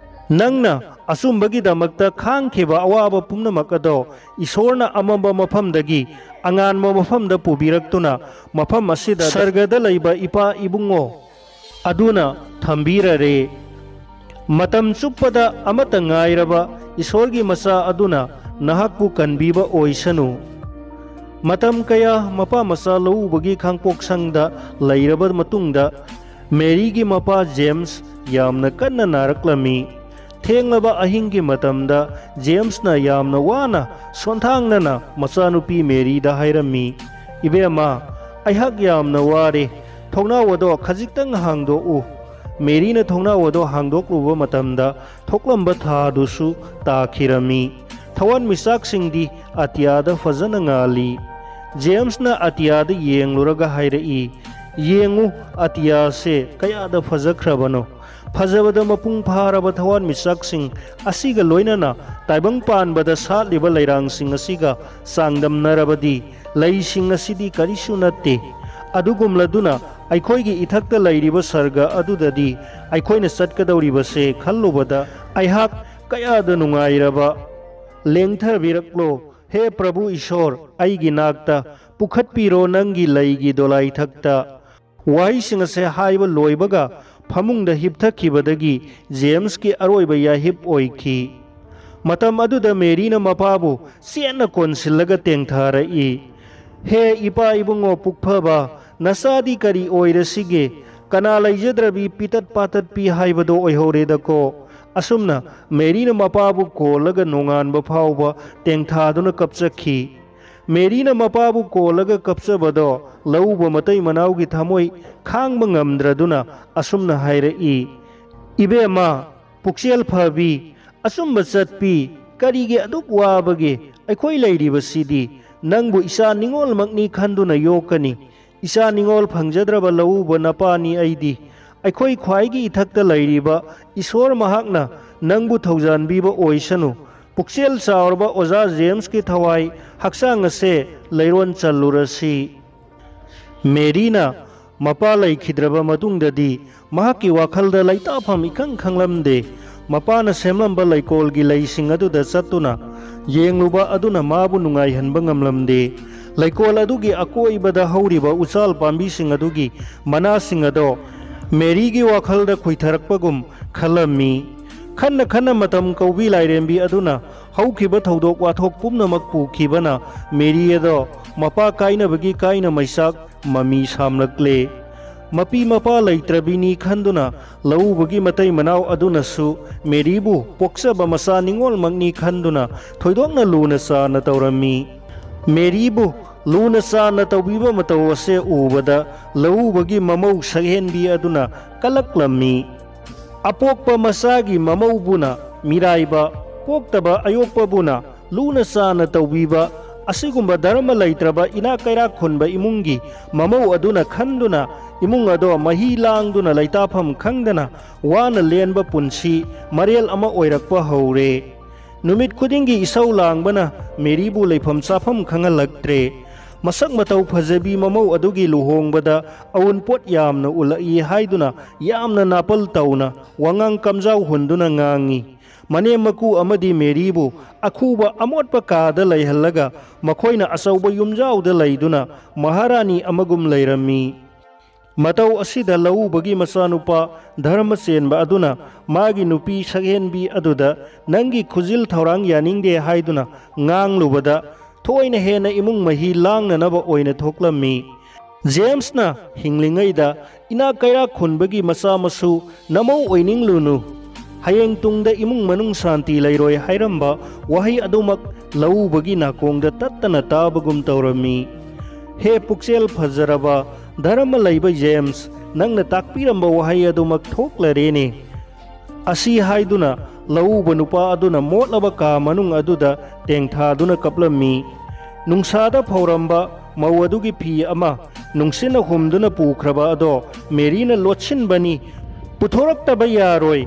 ꯅꯪꯅ ꯑꯆꯨꯝꯕꯒꯤꯗꯃꯛꯇ ꯈꯥꯡꯈꯤꯕ ꯑꯋꯥꯕ ꯄꯨꯝꯅꯃꯛ ꯑꯗꯣ ꯏꯁꯣꯔꯅ ꯑꯃꯝꯕ ꯃꯐꯝꯗꯒꯤ ꯑꯉꯥꯟꯕ ꯃꯐꯝꯗ ꯄꯨꯕꯤꯔꯛꯇꯨꯅ ꯃꯐꯝ ꯑꯁꯤꯗ ꯁꯔꯒꯗ ꯂꯩꯕ ꯏꯄꯥ ꯏꯕꯨꯡꯉꯣ ꯑꯗꯨꯅ ꯊꯝꯕꯤꯔꯔꯦ꯫ ꯃꯇꯝ ꯆꯨꯞꯄꯗ ꯑꯃꯠꯇ ꯉꯥꯏꯔꯕ ꯏꯁꯣꯔꯒꯤ ꯃꯆꯥ ꯑꯗꯨꯅ ꯅꯍꯥꯛꯄꯨ ꯀꯟꯕꯤꯕ ꯑꯣꯏꯁꯅꯨ꯫" ꯃꯇꯝ ꯀꯌꯥ ꯃꯄꯥ ꯃꯆꯥ ꯂꯧꯎꯕꯒꯤ ꯈꯥꯡꯄꯣꯛꯁꯪꯗ ꯂꯩꯔꯕ ꯃꯇꯨꯡꯗ, ꯃꯦꯔꯤꯒꯤ ꯃꯄꯥ ꯖꯦꯝꯁ ꯌꯥꯝꯅ ꯀꯟꯅ ꯅꯥꯔꯛꯂꯝꯃꯤ꯫ ꯊꯦꯡꯂꯕ ꯑꯍꯤꯡꯒꯤ ꯃꯇꯝꯗ ꯖꯦꯝꯁꯅ ꯌꯥꯝꯅ ꯋꯥꯅ ꯁꯣꯟꯊꯥꯡꯅꯅ ꯃꯆꯥꯅꯨꯄꯤ ꯃꯦꯔꯤꯗ ꯍꯥꯏꯔꯝꯃꯤ, "ꯏꯕꯦꯝꯃ, ꯑꯩꯍꯥꯛ ꯌꯥꯝꯅ ꯋꯥꯔꯦ꯫ ꯊꯣꯡꯅꯥꯎ ꯑꯗꯣ ꯈꯖꯤꯛꯇꯪ ꯍꯥꯡꯗꯣꯛꯎ꯫" ꯃꯦꯔꯤꯅ ꯊꯣꯡꯅꯥꯎ ꯑꯗꯣ ꯍꯥꯡꯗꯣꯛꯂꯨꯕ ꯃꯇꯝꯗ ꯊꯣꯛꯂꯝꯕ ꯊꯥꯗꯨꯁꯨ ꯇꯥꯈꯤꯔꯝꯃꯤ꯫ ꯊꯋꯥꯟꯃꯤꯆꯥꯛꯁꯤꯡꯗꯤ ꯑꯇꯤꯌꯥꯗ ꯐꯖꯅ ꯉꯥꯜꯂꯤ꯫ ꯖꯦꯝꯁꯅ ꯑꯇꯤꯌꯥꯗ ꯌꯦꯡꯂꯨꯔꯒ ꯍꯥꯏꯔꯛꯏ, "ꯌꯦꯡꯉꯨ, ꯑꯇꯤꯌꯥꯁꯦ ꯀꯌꯥꯗ ꯐꯖꯈ꯭ꯔꯕꯅꯣ! ꯐꯖꯕꯗ ꯃꯄꯨꯡ ꯐꯥꯔꯕ ꯊꯋꯥꯟꯃꯤꯆꯥꯛꯁꯤꯡ ꯑꯁꯤꯒ ꯂꯣꯏꯅꯅ ꯇꯥꯏꯕꯪ ꯄꯥꯟꯕꯗ ꯁꯥꯠꯂꯤꯕ ꯂꯩꯔꯥꯡꯁꯤꯡ ꯑꯁꯤꯒ ꯆꯥꯡꯗꯝꯅꯔꯕꯗꯤ ꯂꯩꯁꯤꯡ ꯑꯁꯤꯗꯤ ꯀꯔꯤꯁꯨ ꯅꯠꯇꯦ꯫ ꯑꯗꯨꯒꯨꯝꯂꯗꯨꯅ ꯑꯩꯈꯣꯏꯒꯤ ꯏꯊꯛꯇ ꯂꯩꯔꯤꯕ ꯁꯔꯒ ꯑꯗꯨꯗꯗꯤ ꯑꯩꯈꯣꯏꯅ ꯆꯠꯀꯗꯧꯔꯤꯕꯁꯦ ꯈꯜꯂꯨꯕꯗ ꯑꯩꯍꯥꯛ ꯀꯌꯥꯗ ꯅꯨꯡꯉꯥꯏꯔꯕ! ꯂꯦꯡꯊꯕꯤꯔꯛꯂꯣ, ꯍꯦ ꯄ꯭ꯔꯚꯨ ꯏꯁꯣꯔ, ꯑꯩꯒꯤ ꯅꯥꯛꯇ ꯄꯨꯈꯠꯄꯤꯔꯣ ꯅꯪꯒꯤ ꯂꯩꯒꯤ ꯗꯣꯂꯥꯏꯊꯛꯇ꯫" ꯋꯥꯍꯩꯁꯤꯡ ꯑꯁꯦ ꯍꯥꯏꯕ ꯂꯣꯏꯕꯒ ꯐꯃꯨꯡꯗ ꯍꯤꯞꯊꯈꯤꯕꯗꯒꯤ ꯖꯦꯝꯁꯀꯤ ꯑꯔꯣꯏꯕ ꯌꯥꯍꯤꯞ ꯑꯣꯏꯈꯤ꯫ ꯃꯇꯝ ꯑꯗꯨꯗ ꯃꯦꯔꯤꯅ ꯃꯄꯥꯕꯨ ꯆꯦꯠꯅ ꯀꯣꯟꯁꯤꯜꯂꯒ ꯇꯦꯡꯊꯥꯔꯛꯏ, "ꯍꯦ ꯏꯄꯥ ꯏꯕꯨꯡꯉꯣ ꯄꯨꯛꯐꯕ, ꯅꯆꯥꯗꯤ ꯀꯔꯤ ꯑꯣꯏꯔꯁꯤꯒꯦ? ꯀꯅꯥ ꯂꯩꯖꯗ꯭ꯔꯕꯤ ꯄꯤꯇꯠ ꯄꯥꯇꯠꯄꯤ ꯍꯥꯏꯕꯗꯣ ꯑꯣꯏꯍꯧꯔꯦꯗꯀꯣ!" ꯑꯁꯨꯝꯅ ꯃꯦꯔꯤꯅ ꯃꯄꯥꯕꯨ ꯀꯣꯜꯂꯒ ꯅꯣꯡꯉꯥꯟꯕ ꯐꯥꯎꯕ ꯇꯦꯡꯊꯥꯗꯨꯅ ꯀꯞꯆꯈꯤ꯫ ꯃꯦꯔꯤꯅ ꯃꯄꯥꯕꯨ ꯀꯣꯜꯂꯒ ꯀꯞꯆꯕꯗꯣ ꯂꯧꯎꯕ ꯃꯇꯩ ꯃꯅꯥꯎꯒꯤ ꯊꯃꯣꯏ ꯈꯥꯡꯕ ꯉꯝꯗ꯭ꯔꯗꯨꯅ ꯑꯁꯨꯝꯅ ꯍꯥꯏꯔꯛꯏ, "ꯏꯕꯦꯝꯃ, ꯄꯨꯛꯆꯦꯜ ꯐꯕꯤ, ꯑꯆꯨꯝꯕ ꯆꯠꯄꯤ, ꯀꯔꯤꯒꯤ ꯑꯗꯨꯛ ꯋꯥꯕꯒꯦ? ꯑꯩꯈꯣꯏ ꯂꯩꯔꯤꯕꯁꯤꯗꯤ ꯅꯪꯕꯨ ꯏꯆꯥ ꯅꯤꯡꯉꯣꯜꯃꯛꯅꯤ ꯈꯟꯗꯨꯅ ꯌꯣꯛꯀꯅꯤ꯫ ꯏꯆꯥ ꯅꯤꯡꯉꯣꯜ ꯐꯪꯖꯗ꯭ꯔꯕ ꯂꯧꯎꯕ ꯅꯄꯥꯅꯤ ꯑꯩꯗꯤ꯫ ꯑꯩꯈꯣꯏ ꯈ꯭ꯋꯥꯏꯒꯤ ꯏꯊꯛꯇ ꯂꯩꯔꯤꯕ ꯏꯁꯣꯔ ꯃꯍꯥꯛꯅ ꯅꯪꯕꯨ ꯊꯧꯖꯥꯟꯕꯤꯕ ꯑꯣꯏꯁꯅꯨ꯫ ꯄꯨꯛꯆꯦꯜ ꯆꯥꯎꯔꯕ ꯑꯣꯖꯥ ꯖꯦꯝꯁꯀꯤ ꯊꯋꯥꯏ ꯍꯛꯆꯥꯡ ꯑꯁꯦ ꯂꯩꯔꯣꯟ ꯆꯜꯂꯨꯔꯁꯤ꯫" ꯃꯦꯔꯤꯅ ꯃꯄꯥ ꯂꯩꯈꯤꯗ꯭ꯔꯕ ꯃꯇꯨꯡꯗꯗꯤ ꯃꯍꯥꯛꯀꯤ ꯋꯥꯈꯜꯗ ꯂꯩꯇꯥꯐꯝ ꯏꯈꯪ ꯈꯪꯂꯝꯗꯦ꯫ ꯃꯄꯥꯅ ꯁꯦꯝꯂꯝꯕ ꯂꯩꯀꯣꯜꯒꯤ ꯂꯩꯁꯤꯡ ꯑꯗꯨꯗ ꯆꯠꯇꯨꯅ ꯌꯦꯡꯂꯨꯕ ꯑꯗꯨꯅ ꯃꯥꯕꯨ ꯅꯨꯡꯉꯥꯏꯍꯟꯕ ꯉꯝꯂꯝꯗꯦ꯫ ꯂꯩꯀꯣꯜ ꯑꯗꯨꯒꯤ ꯑꯀꯣꯏꯕꯗ ꯍꯧꯔꯤꯕ ꯎꯆꯥꯜ ꯄꯥꯝꯕꯤꯁꯤꯡ ꯑꯗꯨꯒꯤ ꯃꯅꯥꯁꯤꯡ ꯑꯗꯣ ꯃꯦꯔꯤꯒꯤ ꯋꯥꯈꯜꯗ ꯈꯨꯏꯊꯔꯛꯄꯒꯨꯝ ꯈꯜꯂꯝꯃꯤ꯫ ꯈꯟꯅ ꯈꯟꯅ ꯃꯇꯝ ꯀꯧꯕꯤ ꯂꯥꯏꯔꯦꯝꯕꯤ ꯑꯗꯨꯅ ꯍꯧꯈꯤꯕ ꯊꯧꯗꯣꯛ ꯋꯥꯊꯣꯛ ꯄꯨꯝꯅꯃꯛ ꯄꯨꯈꯤꯕꯅ ꯃꯦꯔꯤ ꯑꯗꯣ ꯃꯄꯥ ꯀꯥꯏꯅꯕꯒꯤ ꯀꯥꯏꯅ ꯃꯩꯆꯥꯛ ꯃꯃꯤ ꯁꯥꯝꯂꯛꯂꯦ꯫ ꯃꯄꯤ ꯃꯄꯥ ꯂꯩꯇ꯭ꯔꯕꯤꯅꯤ ꯈꯟꯗꯨꯅ ꯂꯧꯎꯕꯒꯤ ꯃꯇꯩ ꯃꯅꯥꯎ ꯑꯗꯨꯅꯁꯨ ꯃꯦꯔꯤꯕꯨ ꯄꯣꯛꯆꯕ ꯃꯆꯥ ꯅꯤꯡꯉꯣꯜꯃꯛꯅꯤ ꯈꯟꯗꯨꯅ ꯊꯣꯏꯗꯣꯛꯅ ꯂꯨꯅ ꯆꯥꯅ ꯇꯧꯔꯝꯃꯤ꯫ ꯃꯦꯔꯤꯕꯨ ꯂꯨꯅ ꯆꯥꯟꯅ ꯇꯧꯕꯤꯕ ꯃꯇꯧ ꯑꯁꯦ ꯎꯕꯗ ꯂꯧꯎꯕꯒꯤ ꯃꯃꯧ ꯁꯛꯍꯦꯟꯕꯤ ꯑꯗꯨꯅ ꯀꯂꯛꯂꯝꯃꯤ꯫ ꯑꯄꯣꯛꯄ ꯃꯆꯥꯒꯤ ꯃꯃꯧꯕꯨꯅ ꯃꯤꯔꯥꯏꯕ, ꯄꯣꯛꯇꯕ ꯑꯌꯣꯛꯄꯕꯨꯅ ꯂꯨꯅ ꯆꯥꯟꯅ ꯇꯧꯕꯤꯕ, ꯑꯁꯤꯒꯨꯝꯕ ꯙꯔꯃ ꯂꯩꯇ꯭ꯔꯕ ꯏꯅꯥꯛ ꯀꯩꯔꯥꯛ ꯈꯨꯟꯕ ꯏꯃꯨꯡꯒꯤ ꯃꯃꯧ ꯑꯗꯨꯅ ꯈꯟꯗꯨꯅ ꯏꯃꯨꯡ ꯑꯗꯣ ꯃꯍꯤ ꯂꯥꯡꯗꯨꯅ ꯂꯩꯇꯥꯐꯝ ꯈꯪꯗꯅ ꯋꯥꯅ ꯂꯦꯟꯕ ꯄꯨꯟꯁꯤ ꯃꯔꯦꯜ ꯑꯃ ꯑꯣꯏꯔꯛꯄ ꯍꯧꯔꯦ꯫ ꯅꯨꯃꯤꯠ ꯈꯨꯗꯤꯡꯒꯤ ꯏꯁꯧ ꯂꯥꯡꯕꯅ ꯃꯦꯔꯤꯕꯨ ꯂꯩꯐꯝ ꯆꯥꯐꯝ ꯈꯪꯍꯜꯂꯛꯇ꯭ꯔꯦ꯫ ꯃꯁꯛ ꯃꯇꯧ ꯐꯖꯕꯤ ꯃꯃꯧ ꯑꯗꯨꯒꯤ ꯂꯨꯍꯣꯡꯕꯗ ꯑꯎꯟꯄꯣꯠ ꯌꯥꯝꯅ ꯎꯠꯂꯛꯏ ꯍꯥꯏꯗꯨꯅ ꯌꯥꯝꯅ ꯅꯥꯄꯜ ꯇꯧꯅ ꯋꯥꯉꯥꯡ ꯀꯝꯖꯥꯎ ꯍꯨꯟꯗꯨꯅ ꯉꯥꯡꯉꯤ꯫ ꯃꯅꯦꯝ ꯃꯀꯨ ꯑꯃꯗꯤ ꯃꯦꯔꯤꯕꯨ ꯑꯈꯨꯕ ꯑꯃꯣꯠꯄ ꯀꯥꯗ ꯂꯩꯍꯜꯂꯒ ꯃꯈꯣꯏꯅ ꯑꯆꯧꯕ ꯌꯨꯝꯖꯥꯎꯗ ꯂꯩꯗꯨꯅ ꯃꯍꯥꯔꯥꯅꯤ ꯑꯃꯒꯨꯝ ꯂꯩꯔꯝꯃꯤ꯫ ꯃꯇꯧ ꯑꯁꯤꯗ ꯂꯧꯎꯕꯒꯤ ꯃꯆꯥꯅꯨꯄꯥ ꯙꯔꯃ ꯆꯦꯟꯕ ꯑꯗꯨꯅ ꯃꯥꯒꯤ ꯅꯨꯄꯤ ꯁꯛꯍꯦꯟꯕꯤ ꯑꯗꯨꯗ "ꯅꯪꯒꯤ ꯈꯨꯖꯤꯜ ꯊꯧꯔꯥꯡ ꯌꯥꯅꯤꯡꯗꯦ" ꯍꯥꯏꯗꯨꯅ ꯉꯥꯡꯂꯨꯕꯗ ꯊꯣꯏꯅ ꯍꯦꯟꯅ ꯏꯃꯨꯡ ꯃꯍꯤ ꯂꯥꯡꯅꯅꯕ ꯑꯣꯏꯅ ꯊꯣꯛꯂꯝꯃꯤ꯫ ꯖꯦꯝꯁꯅ ꯍꯤꯡꯂꯤꯉꯩꯗ ꯏꯅꯥꯛ ꯀꯩꯔꯥꯛ ꯈꯨꯟꯕꯒꯤ ꯃꯆꯥ ꯃꯁꯨ ꯅꯃꯧ ꯑꯣꯏꯅꯤꯡꯂꯨꯅꯨ꯫ ꯍꯌꯦꯡ ꯇꯨꯡꯗ ꯏꯃꯨꯡ ꯃꯅꯨꯡ ꯁꯥꯟꯇꯤ ꯂꯩꯔꯣꯏ ꯍꯥꯏꯔꯝꯕ ꯋꯥꯍꯩ ꯑꯗꯨꯃꯛ ꯂꯧꯎꯕꯒꯤ ꯅꯥꯀꯣꯡꯗ ꯇꯠꯇꯅ ꯇꯥꯕꯒꯨꯝ ꯇꯧꯔꯝꯃꯤ꯫ ꯍꯦ ꯄꯨꯛꯆꯦꯜ ꯐꯖꯔꯕ, ꯙꯔꯃ ꯂꯩꯕ ꯖꯦꯝꯁ, ꯅꯪꯅ ꯇꯥꯛꯄꯤꯔꯝꯕ ꯋꯥꯍꯩ ꯑꯗꯨꯃꯛ ꯊꯣꯛꯂꯔꯦꯅꯦ꯫ ꯑꯁꯤ ꯍꯥꯏꯗꯨꯅ ꯂꯧꯎꯕ ꯅꯨꯄꯥ ꯑꯗꯨꯅ ꯃꯣꯠꯂꯕ ꯀꯥ ꯃꯅꯨꯡ ꯑꯗꯨꯗ ꯇꯦꯡꯊꯥꯗꯨꯅ ꯀꯞꯂꯝꯃꯤ꯫ ꯅꯨꯡꯁꯥꯗ ꯐꯧꯔꯝꯕ ꯃꯧ ꯑꯗꯨꯒꯤ ꯐꯤ ꯑꯃ ꯅꯨꯡꯁꯤꯠꯅ ꯍꯨꯝꯗꯨꯅ ꯄꯨꯈ꯭ꯔꯕ ꯑꯗꯣ ꯃꯦꯔꯤꯅ ꯂꯣꯠꯁꯤꯟꯕꯅꯤ꯫ "ꯄꯨꯊꯣꯔꯛꯇꯕ ꯌꯥꯔꯣꯏ꯫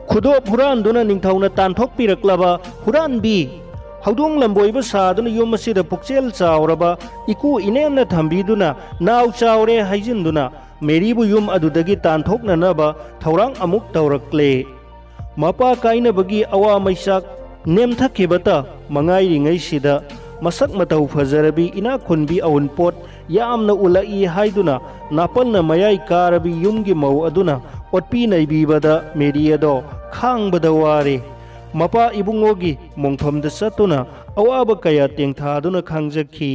ꯈꯨꯗꯣꯞ ꯍꯨꯔꯥꯟꯗꯨꯅ ꯅꯤꯡꯊꯧꯅ ꯇꯥꯟꯊꯣꯛꯄꯤꯔꯛꯂꯕ ꯍꯨꯔꯥꯟꯕꯤ! ꯍꯧꯗꯣꯡ ꯂꯝꯕꯣꯏꯕ ꯁꯥꯗꯨꯅ ꯌꯨꯝ ꯑꯁꯤꯗ ꯄꯨꯛꯆꯦꯜ ꯆꯥꯎꯔꯕ ꯏꯀꯨ ꯏꯅꯦꯝꯅ ꯊꯝꯕꯤꯗꯨꯅ ꯅꯥꯎ ꯆꯥꯎꯔꯦ ꯍꯥꯏꯖꯤꯟꯗꯨꯅ ꯃꯦꯔꯤꯕꯨ ꯌꯨꯝ ꯑꯗꯨꯗꯒꯤ ꯇꯥꯟꯊꯣꯛꯅꯅꯕ ꯊꯧꯔꯥꯡ ꯑꯃꯨꯛ ꯇꯧꯔꯛꯂꯦ꯫" ꯃꯄꯥ ꯀꯥꯏꯅꯕꯒꯤ ꯑꯋꯥ ꯃꯩꯆꯥꯛ ꯅꯦꯝꯊꯈꯤꯕꯇ ꯃꯉꯥꯏꯔꯤꯉꯩꯁꯤꯗ ꯃꯁꯛ ꯃꯇꯧ ꯐꯖꯔꯕꯤ ꯏꯅꯥꯛ ꯈꯨꯟꯕꯤ ꯑꯎꯟꯄꯣꯠ ꯌꯥꯝꯅ ꯎꯠꯂꯛꯏ ꯍꯥꯏꯗꯨꯅ ꯅꯥꯄꯜꯅ ꯃꯌꯥꯏ ꯀꯥꯔꯕꯤ ꯌꯨꯝꯒꯤ ꯃꯧ ꯑꯗꯨꯅ ꯑꯣꯠꯄꯤ ꯅꯩꯕꯤꯕꯗ ꯃꯦꯔꯤ ꯑꯗꯣ ꯈꯥꯡꯕꯗ ꯋꯥꯔꯦ꯫ ꯃꯄꯥ ꯏꯕꯨꯡꯉꯣꯒꯤ ꯃꯣꯡꯐꯝꯗ ꯆꯠꯇꯨꯅ ꯑꯋꯥꯕ ꯀꯌꯥ ꯇꯦꯡꯊꯥꯗꯨꯅ ꯈꯥꯡꯖꯈꯤ꯫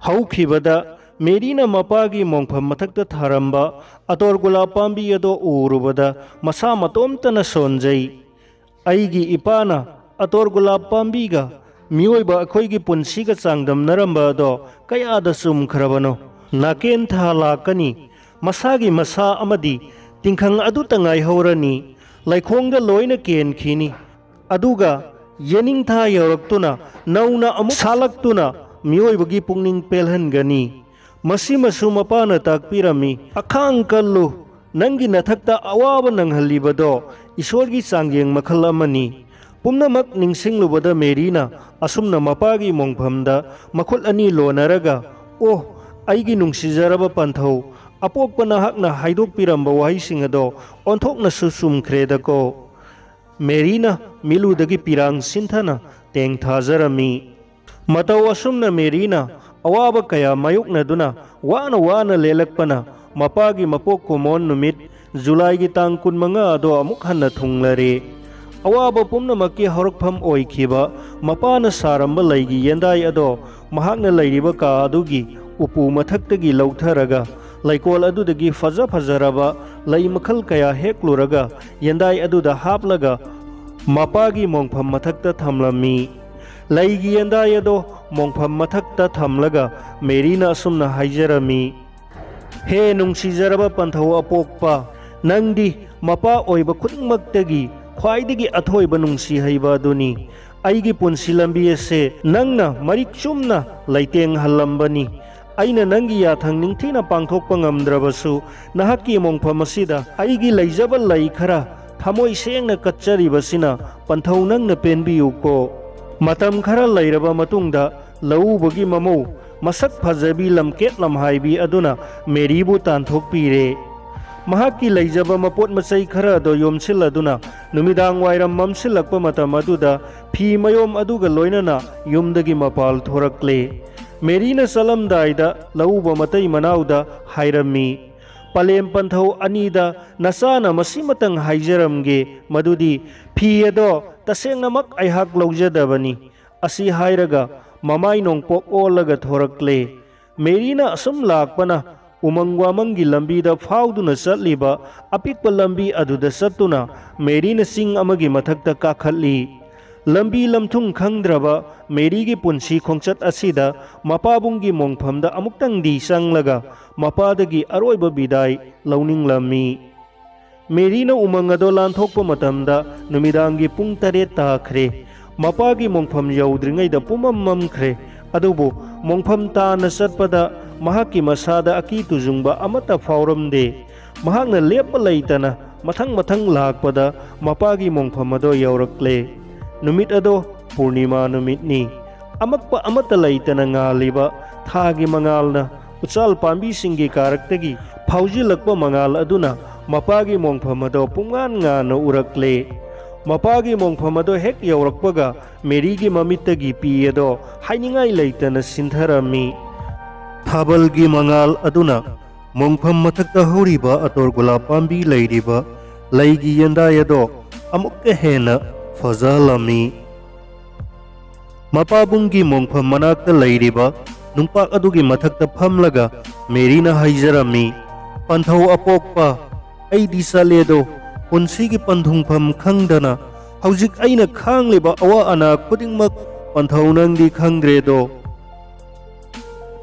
ꯍꯧꯈꯤꯕꯗ ꯃꯦꯔꯤꯅ ꯃꯄꯥꯒꯤ ꯃꯣꯡꯐꯝ ꯃꯊꯛꯇ ꯊꯥꯔꯝꯕ ꯑꯇꯣꯔ ꯒꯨꯂꯥꯞ ꯄꯥꯝꯕꯤ ꯑꯗꯣ ꯎꯔꯨꯕꯗ ꯃꯁꯥ ꯃꯇꯣꯝꯇꯅ ꯁꯣꯟꯖꯩ꯫ "ꯑꯩꯒꯤ ꯏꯄꯥꯅ ꯑꯇꯣꯔ ꯒꯨꯂꯥꯞ ꯄꯥꯝꯕꯤꯒ ꯃꯤꯑꯣꯏꯕ ꯑꯩꯈꯣꯏꯒꯤ ꯄꯨꯟꯁꯤꯒ ꯆꯥꯡꯗꯝꯅꯔꯝꯕ ꯑꯗꯣ ꯀꯌꯥꯗ ꯆꯨꯝꯈ꯭ꯔꯕꯅꯣ꯫ ꯅꯥꯀꯦꯟ ꯊꯥ ꯂꯥꯛꯀꯅꯤ, ꯃꯁꯥꯒꯤ ꯃꯁꯥ ꯑꯃꯗꯤ ꯇꯤꯡꯈꯪ ꯑꯗꯨꯇ ꯉꯥꯏꯍꯧꯔꯅꯤ, ꯂꯩꯈꯣꯡꯗ ꯂꯣꯏꯅ ꯀꯦꯟꯈꯤꯅꯤ꯫ ꯑꯗꯨꯒ ꯌꯦꯅꯤꯡꯊꯥ ꯌꯧꯔꯛꯇꯨꯅ ꯅꯧꯅ ꯑꯃꯨꯛ ꯁꯥꯠꯂꯛꯇꯨꯅ ꯃꯤꯑꯣꯏꯕꯒꯤ ꯄꯨꯛꯅꯤꯡ ꯄꯦꯜꯍꯟꯒꯅꯤ꯫ ꯃꯁꯤꯃꯁꯨ ꯃꯄꯥꯅ ꯇꯥꯛꯄꯤꯔꯝꯃꯤ, "ꯑꯈꯥꯡ ꯀꯜꯂꯨ, ꯅꯪꯒꯤ ꯅꯊꯛꯇ ꯑꯋꯥꯕ ꯅꯪꯍꯜꯂꯤꯕꯗꯣ ꯏꯁꯣꯔꯒꯤ ꯆꯥꯡꯌꯦꯡ ꯃꯈꯜ ꯑꯃꯅꯤ"꯫ ꯄꯨꯝꯅꯃꯛ ꯅꯤꯡꯁꯤꯡꯂꯨꯕꯗ ꯃꯦꯔꯤꯅ ꯑꯁꯨꯝꯅ ꯃꯄꯥꯒꯤ ꯃꯣꯡꯐꯝꯗ ꯃꯈꯨꯠ ꯑꯅꯤ ꯂꯣꯟꯅꯔꯒ, "ꯑꯣ, ꯑꯩꯒꯤ ꯅꯨꯡꯁꯤꯖꯔꯕ ꯄꯟꯊꯧ, ꯑꯄꯣꯛꯄ ꯅꯍꯥꯛꯅ ꯍꯥꯏꯗꯣꯛꯄꯤꯔꯝꯕ ꯋꯥꯍꯩꯁꯤꯡ ꯑꯗꯣ ꯑꯣꯟꯊꯣꯛꯅꯁꯨ ꯆꯨꯝꯈ꯭ꯔꯦꯗꯀꯣ"꯫ ꯃꯦꯔꯤꯅ ꯃꯤꯠꯂꯨꯗꯒꯤ ꯄꯤꯔꯥꯡ ꯁꯤꯟꯊꯅ ꯇꯦꯡꯊꯥꯖꯔꯝꯃꯤ꯫ ꯃꯇꯧ ꯑꯁꯨꯝꯅ ꯃꯦꯔꯤꯅ ꯑꯋꯥꯕ ꯀꯌꯥ ꯃꯥꯌꯣꯛꯅꯗꯨꯅ ꯋꯥꯅ ꯋꯥꯅ ꯂꯦꯜꯂꯛꯄꯅ ꯃꯄꯥꯒꯤ ꯃꯄꯣꯛ ꯀꯨꯝꯑꯣꯟ ꯅꯨꯃꯤꯠ ꯖꯨꯂꯥꯏꯒꯤ ꯇꯥꯡ ꯀꯨꯟꯃꯉꯥ ꯑꯗꯣ ꯑꯃꯨꯛ ꯍꯟꯅ ꯊꯨꯡꯂꯔꯦ꯫ ꯑꯋꯥꯕ ꯄꯨꯝꯅꯃꯛꯀꯤ ꯍꯧꯔꯛꯐꯝ ꯑꯣꯏꯈꯤꯕ ꯃꯄꯥꯅ ꯁꯥꯔꯝꯕ ꯂꯩꯒꯤ ꯌꯦꯟꯗꯥꯏ ꯑꯗꯣ ꯃꯍꯥꯛꯅ ꯂꯩꯔꯤꯕ ꯀꯥ ꯑꯗꯨꯒꯤ ꯎꯄꯨ ꯃꯊꯛꯇꯒꯤ ꯂꯧꯊꯔꯒ ꯂꯩꯀꯣꯜ ꯑꯗꯨꯗꯒꯤ ꯐꯖ ꯐꯖꯔꯕ ꯂꯩ ꯃꯈꯜ ꯀꯌꯥ ꯍꯦꯛꯂꯨꯔꯒ ꯌꯦꯟꯗꯥꯏ ꯑꯗꯨꯗ ꯍꯥꯞꯂꯒ ꯃꯄꯥꯒꯤ ꯃꯣꯡꯐꯝ ꯃꯊꯛꯇ ꯊꯝꯂꯝꯃꯤ꯫ ꯂꯩꯒꯤ ꯌꯦꯟꯗꯥꯏ ꯑꯗꯣ ꯃꯣꯡꯐꯝ ꯃꯊꯛꯇ ꯊꯝꯂꯒ ꯃꯦꯔꯤꯅ ꯑꯁꯨꯝꯅ ꯍꯥꯏꯖꯔꯝꯃꯤ, "ꯍꯦ ꯅꯨꯡꯁꯤꯖꯔꯕ ꯄꯟꯊꯧ ꯑꯄꯣꯛꯄ, ꯅꯪꯗꯤ ꯃꯄꯥ ꯑꯣꯏꯕ ꯈꯨꯗꯤꯡꯃꯛꯇꯒꯤ ꯈ꯭ꯋꯥꯏꯗꯒꯤ ꯑꯊꯣꯏꯕ ꯅꯨꯡꯁꯤ ꯍꯩꯕ ꯑꯗꯨꯅꯤ꯫ ꯑꯩꯒꯤ ꯄꯨꯟꯁꯤ ꯂꯝꯕꯤ ꯑꯁꯦ ꯅꯪꯅ ꯃꯔꯤꯛ ꯆꯨꯝꯅ ꯂꯩꯇꯦꯡꯍꯜꯂꯝꯕꯅꯤ꯫ ꯑꯩꯅ ꯅꯪꯒꯤ ꯌꯥꯊꯪ ꯅꯤꯡꯊꯤꯅ ꯄꯥꯡꯊꯣꯛꯄ ꯉꯝꯗ꯭ꯔꯕꯁꯨ, ꯅꯍꯥꯛꯀꯤ ꯃꯣꯡꯐꯝ ꯑꯁꯤꯗ ꯑꯩꯒꯤ ꯂꯩꯖꯕ ꯂꯩ ꯈꯔ ꯊꯃꯣꯏ ꯁꯦꯡꯅ ꯀꯠꯆꯔꯤꯕꯁꯤꯅ ꯄꯟꯊꯧ ꯅꯪꯅ ꯄꯦꯟꯕꯤꯌꯨꯀꯣ"꯫ ꯃꯇꯝ ꯈꯔ ꯂꯩꯔꯕ ꯃꯇꯨꯡꯗ ꯂꯧꯎꯕꯒꯤ ꯃꯃꯧ ꯃꯁꯛ ꯐꯖꯕꯤ ꯂꯝꯀꯦꯠ ꯂꯝꯍꯥꯏꯕꯤ ꯑꯗꯨꯅ ꯃꯦꯔꯤꯕꯨ ꯇꯥꯟꯊꯣꯛꯄꯤꯔꯦ꯫ ꯃꯍꯥꯛꯀꯤ ꯂꯩꯖꯕ ꯃꯄꯣꯠ ꯃꯆꯩ ꯈꯔ ꯑꯗꯨ ꯌꯣꯝꯁꯤꯜꯂꯗꯨꯅ ꯅꯨꯃꯤꯗꯥꯡ ꯋꯥꯏꯔꯝ ꯃꯝꯁꯤꯜꯂꯛꯄ ꯃꯇꯝ ꯑꯗꯨꯗ ꯐꯤ ꯃꯌꯣꯝ ꯑꯗꯨꯒ ꯂꯣꯏꯅꯅ ꯌꯨꯝꯗꯒꯤ ꯃꯄꯥꯜ ꯊꯣꯔꯛꯂꯦ꯫ ꯃꯦꯔꯤꯅ ꯆꯠꯂꯝꯗꯥꯏꯗ ꯂꯧꯎꯕ ꯃꯇꯩ ꯃꯅꯥꯎꯗ ꯍꯥꯏꯔꯝꯃꯤ, "ꯄꯂꯦꯝ ꯄꯟꯊꯧ ꯑꯅꯤꯗ ꯅꯆꯥꯅ ꯃꯁꯤꯃꯇꯪ ꯍꯥꯏꯖꯔꯝꯒꯦ, ꯃꯗꯨꯗꯤ ꯐꯤ ꯑꯗꯣ ꯇꯁꯦꯡꯅꯃꯛ ꯑꯩꯍꯥꯛ ꯂꯧꯖꯗꯕꯅꯤ"꯫ ꯑꯁꯤ ꯍꯥꯏꯔꯒ ꯃꯃꯥꯏ ꯅꯣꯡꯄꯣꯛ ꯑꯣꯜꯂꯒ ꯊꯣꯔꯛꯂꯦ꯫ ꯃꯦꯔꯤꯅ ꯑꯁꯨꯝ ꯂꯥꯛꯄꯅ ꯎꯃꯪ ꯋꯥꯃꯪꯒꯤ ꯂꯝꯕꯤꯗ ꯐꯥꯎꯗꯨꯅ ꯆꯠꯂꯤꯕ ꯑꯄꯤꯛꯄ ꯂꯝꯕꯤ ꯑꯗꯨꯗ ꯆꯠꯇꯨꯅ ꯃꯦꯔꯤꯅ ꯆꯤꯡ ꯑꯃꯒꯤ ꯃꯊꯛꯇ ꯀꯥꯈꯠꯂꯤ꯫ ꯂꯝꯕꯤ ꯂꯝꯊꯨꯡ ꯈꯪꯗ꯭ꯔꯕ ꯃꯦꯔꯤꯒꯤ ꯄꯨꯟꯁꯤ ꯈꯣꯡꯆꯠ ꯑꯁꯤꯗ ꯃꯄꯥꯕꯨꯡꯒꯤ ꯃꯣꯡꯐꯝꯗ ꯑꯃꯨꯛꯇꯪꯗꯤ ꯆꯪꯂꯒ ꯃꯄꯥꯗꯒꯤ ꯑꯔꯣꯏꯕ ꯕꯤꯗꯥꯏ ꯂꯧꯅꯤꯡꯂꯝꯃꯤ꯫ ꯃꯦꯔꯤꯅ ꯎꯃꯪ ꯑꯗꯣ ꯂꯥꯟꯊꯣꯛꯄ ꯃꯇꯝꯗ ꯅꯨꯃꯤꯗꯥꯡꯒꯤ ꯄꯨꯡ ꯇꯔꯦꯠ ꯇꯥꯈ꯭ꯔꯦ꯫ ꯃꯄꯥꯒꯤ ꯃꯣꯡꯐꯝ ꯌꯧꯗ꯭ꯔꯤꯉꯩꯗ ꯄꯨꯝꯃꯝ ꯃꯝꯈ꯭ꯔꯦ꯫ ꯑꯗꯨꯕꯨ ꯃꯣꯡꯐꯝ ꯇꯥꯟꯅ ꯆꯠꯄꯗ ꯃꯍꯥꯛꯀꯤ ꯃꯁꯥꯗ ꯑꯀꯤ ꯇꯨꯖꯨꯡꯕ ꯑꯃꯠꯇ ꯐꯥꯎꯔꯝꯗꯦ꯫ ꯃꯍꯥꯛꯅ ꯂꯦꯞꯄ ꯂꯩꯇꯅ ꯃꯊꯪ ꯃꯊꯪ ꯂꯥꯛꯄꯗ ꯃꯄꯥꯒꯤ ꯃꯣꯡꯐꯝ ꯑꯗꯣ ꯌꯧꯔꯛꯂꯦ꯫ ꯅꯨꯃꯤꯠ ꯑꯗꯣ ꯄꯨꯔꯅꯤꯃꯥ ꯅꯨꯃꯤꯠꯅꯤ꯫ ꯑꯃꯛꯄ ꯑꯃꯠꯇ ꯂꯩꯇꯅ ꯉꯥꯜꯂꯤꯕ ꯊꯥꯒꯤ ꯃꯉꯥꯜꯅ ꯎꯆꯥꯜ ꯄꯥꯝꯕꯤꯁꯤꯡꯒꯤ ꯀꯥꯔꯛꯇꯒꯤ ꯐꯥꯎꯖꯤꯜꯂꯛꯄ ꯃꯉꯥꯜ ꯑꯗꯨꯅ ꯃꯄꯥꯒꯤ ꯃꯣꯡꯐꯝ ꯑꯗꯣ ꯄꯨꯡꯉꯥꯟ ꯉꯥꯟꯅ ꯎꯔꯛꯂꯦ꯫ ꯃꯄꯥꯒꯤ ꯃꯣꯡꯐꯝ ꯑꯗꯣ ꯍꯦꯛ ꯌꯧꯔꯛꯄꯒ ꯃꯦꯔꯤꯒꯤ ꯃꯃꯤꯠꯇꯒꯤ ꯄꯤ ꯑꯗꯣ ꯍꯥꯏꯅꯤꯡꯉꯥꯏ ꯂꯩꯇꯅ ꯁꯤꯟꯊꯔꯝꯃꯤ꯫ ꯊꯥꯕꯜꯒꯤ ꯃꯉꯥꯜ ꯑꯗꯨꯅ ꯃꯣꯡꯐꯝ ꯃꯊꯛꯇ ꯍꯧꯔꯤꯕ ꯑꯇꯣꯔ ꯒꯨꯂꯥꯞ ꯄꯥꯝꯕꯤ ꯂꯩꯔꯤꯕ ꯂꯩꯒꯤ ꯌꯦꯟꯗꯥꯏ ꯑꯗꯣ ꯑꯃꯨꯛꯀ ꯍꯦꯟꯅ ꯐꯖꯍꯜꯂꯝꯃꯤ꯫ ꯃꯄꯥꯕꯨꯡꯒꯤ ꯃꯣꯡꯐꯝ ꯃꯅꯥꯛꯇ ꯂꯩꯔꯤꯕ ꯅꯨꯡꯄꯥꯛ ꯑꯗꯨꯒꯤ ꯃꯊꯛꯇ ꯐꯝꯂꯒ ꯃꯦꯔꯤꯅ ꯍꯥꯏꯖꯔꯝꯃꯤ, "ꯄꯟꯊꯧ ꯑꯄꯣꯛꯄ, ꯑꯩꯗꯤ ꯆꯠꯂꯦꯗꯣ, ꯄꯨꯟꯁꯤꯒꯤ ꯄꯟꯊꯨꯡꯐꯝ ꯈꯪꯗꯅ ꯍꯧꯖꯤꯛ ꯑꯩꯅ ꯈꯥꯡꯂꯤꯕ ꯑꯋꯥ ꯑꯅꯥ ꯈꯨꯗꯤꯡꯃꯛ ꯄꯟꯊꯧ ꯅꯪꯗꯤ ꯈꯪꯗ꯭ꯔꯦꯗꯣ꯫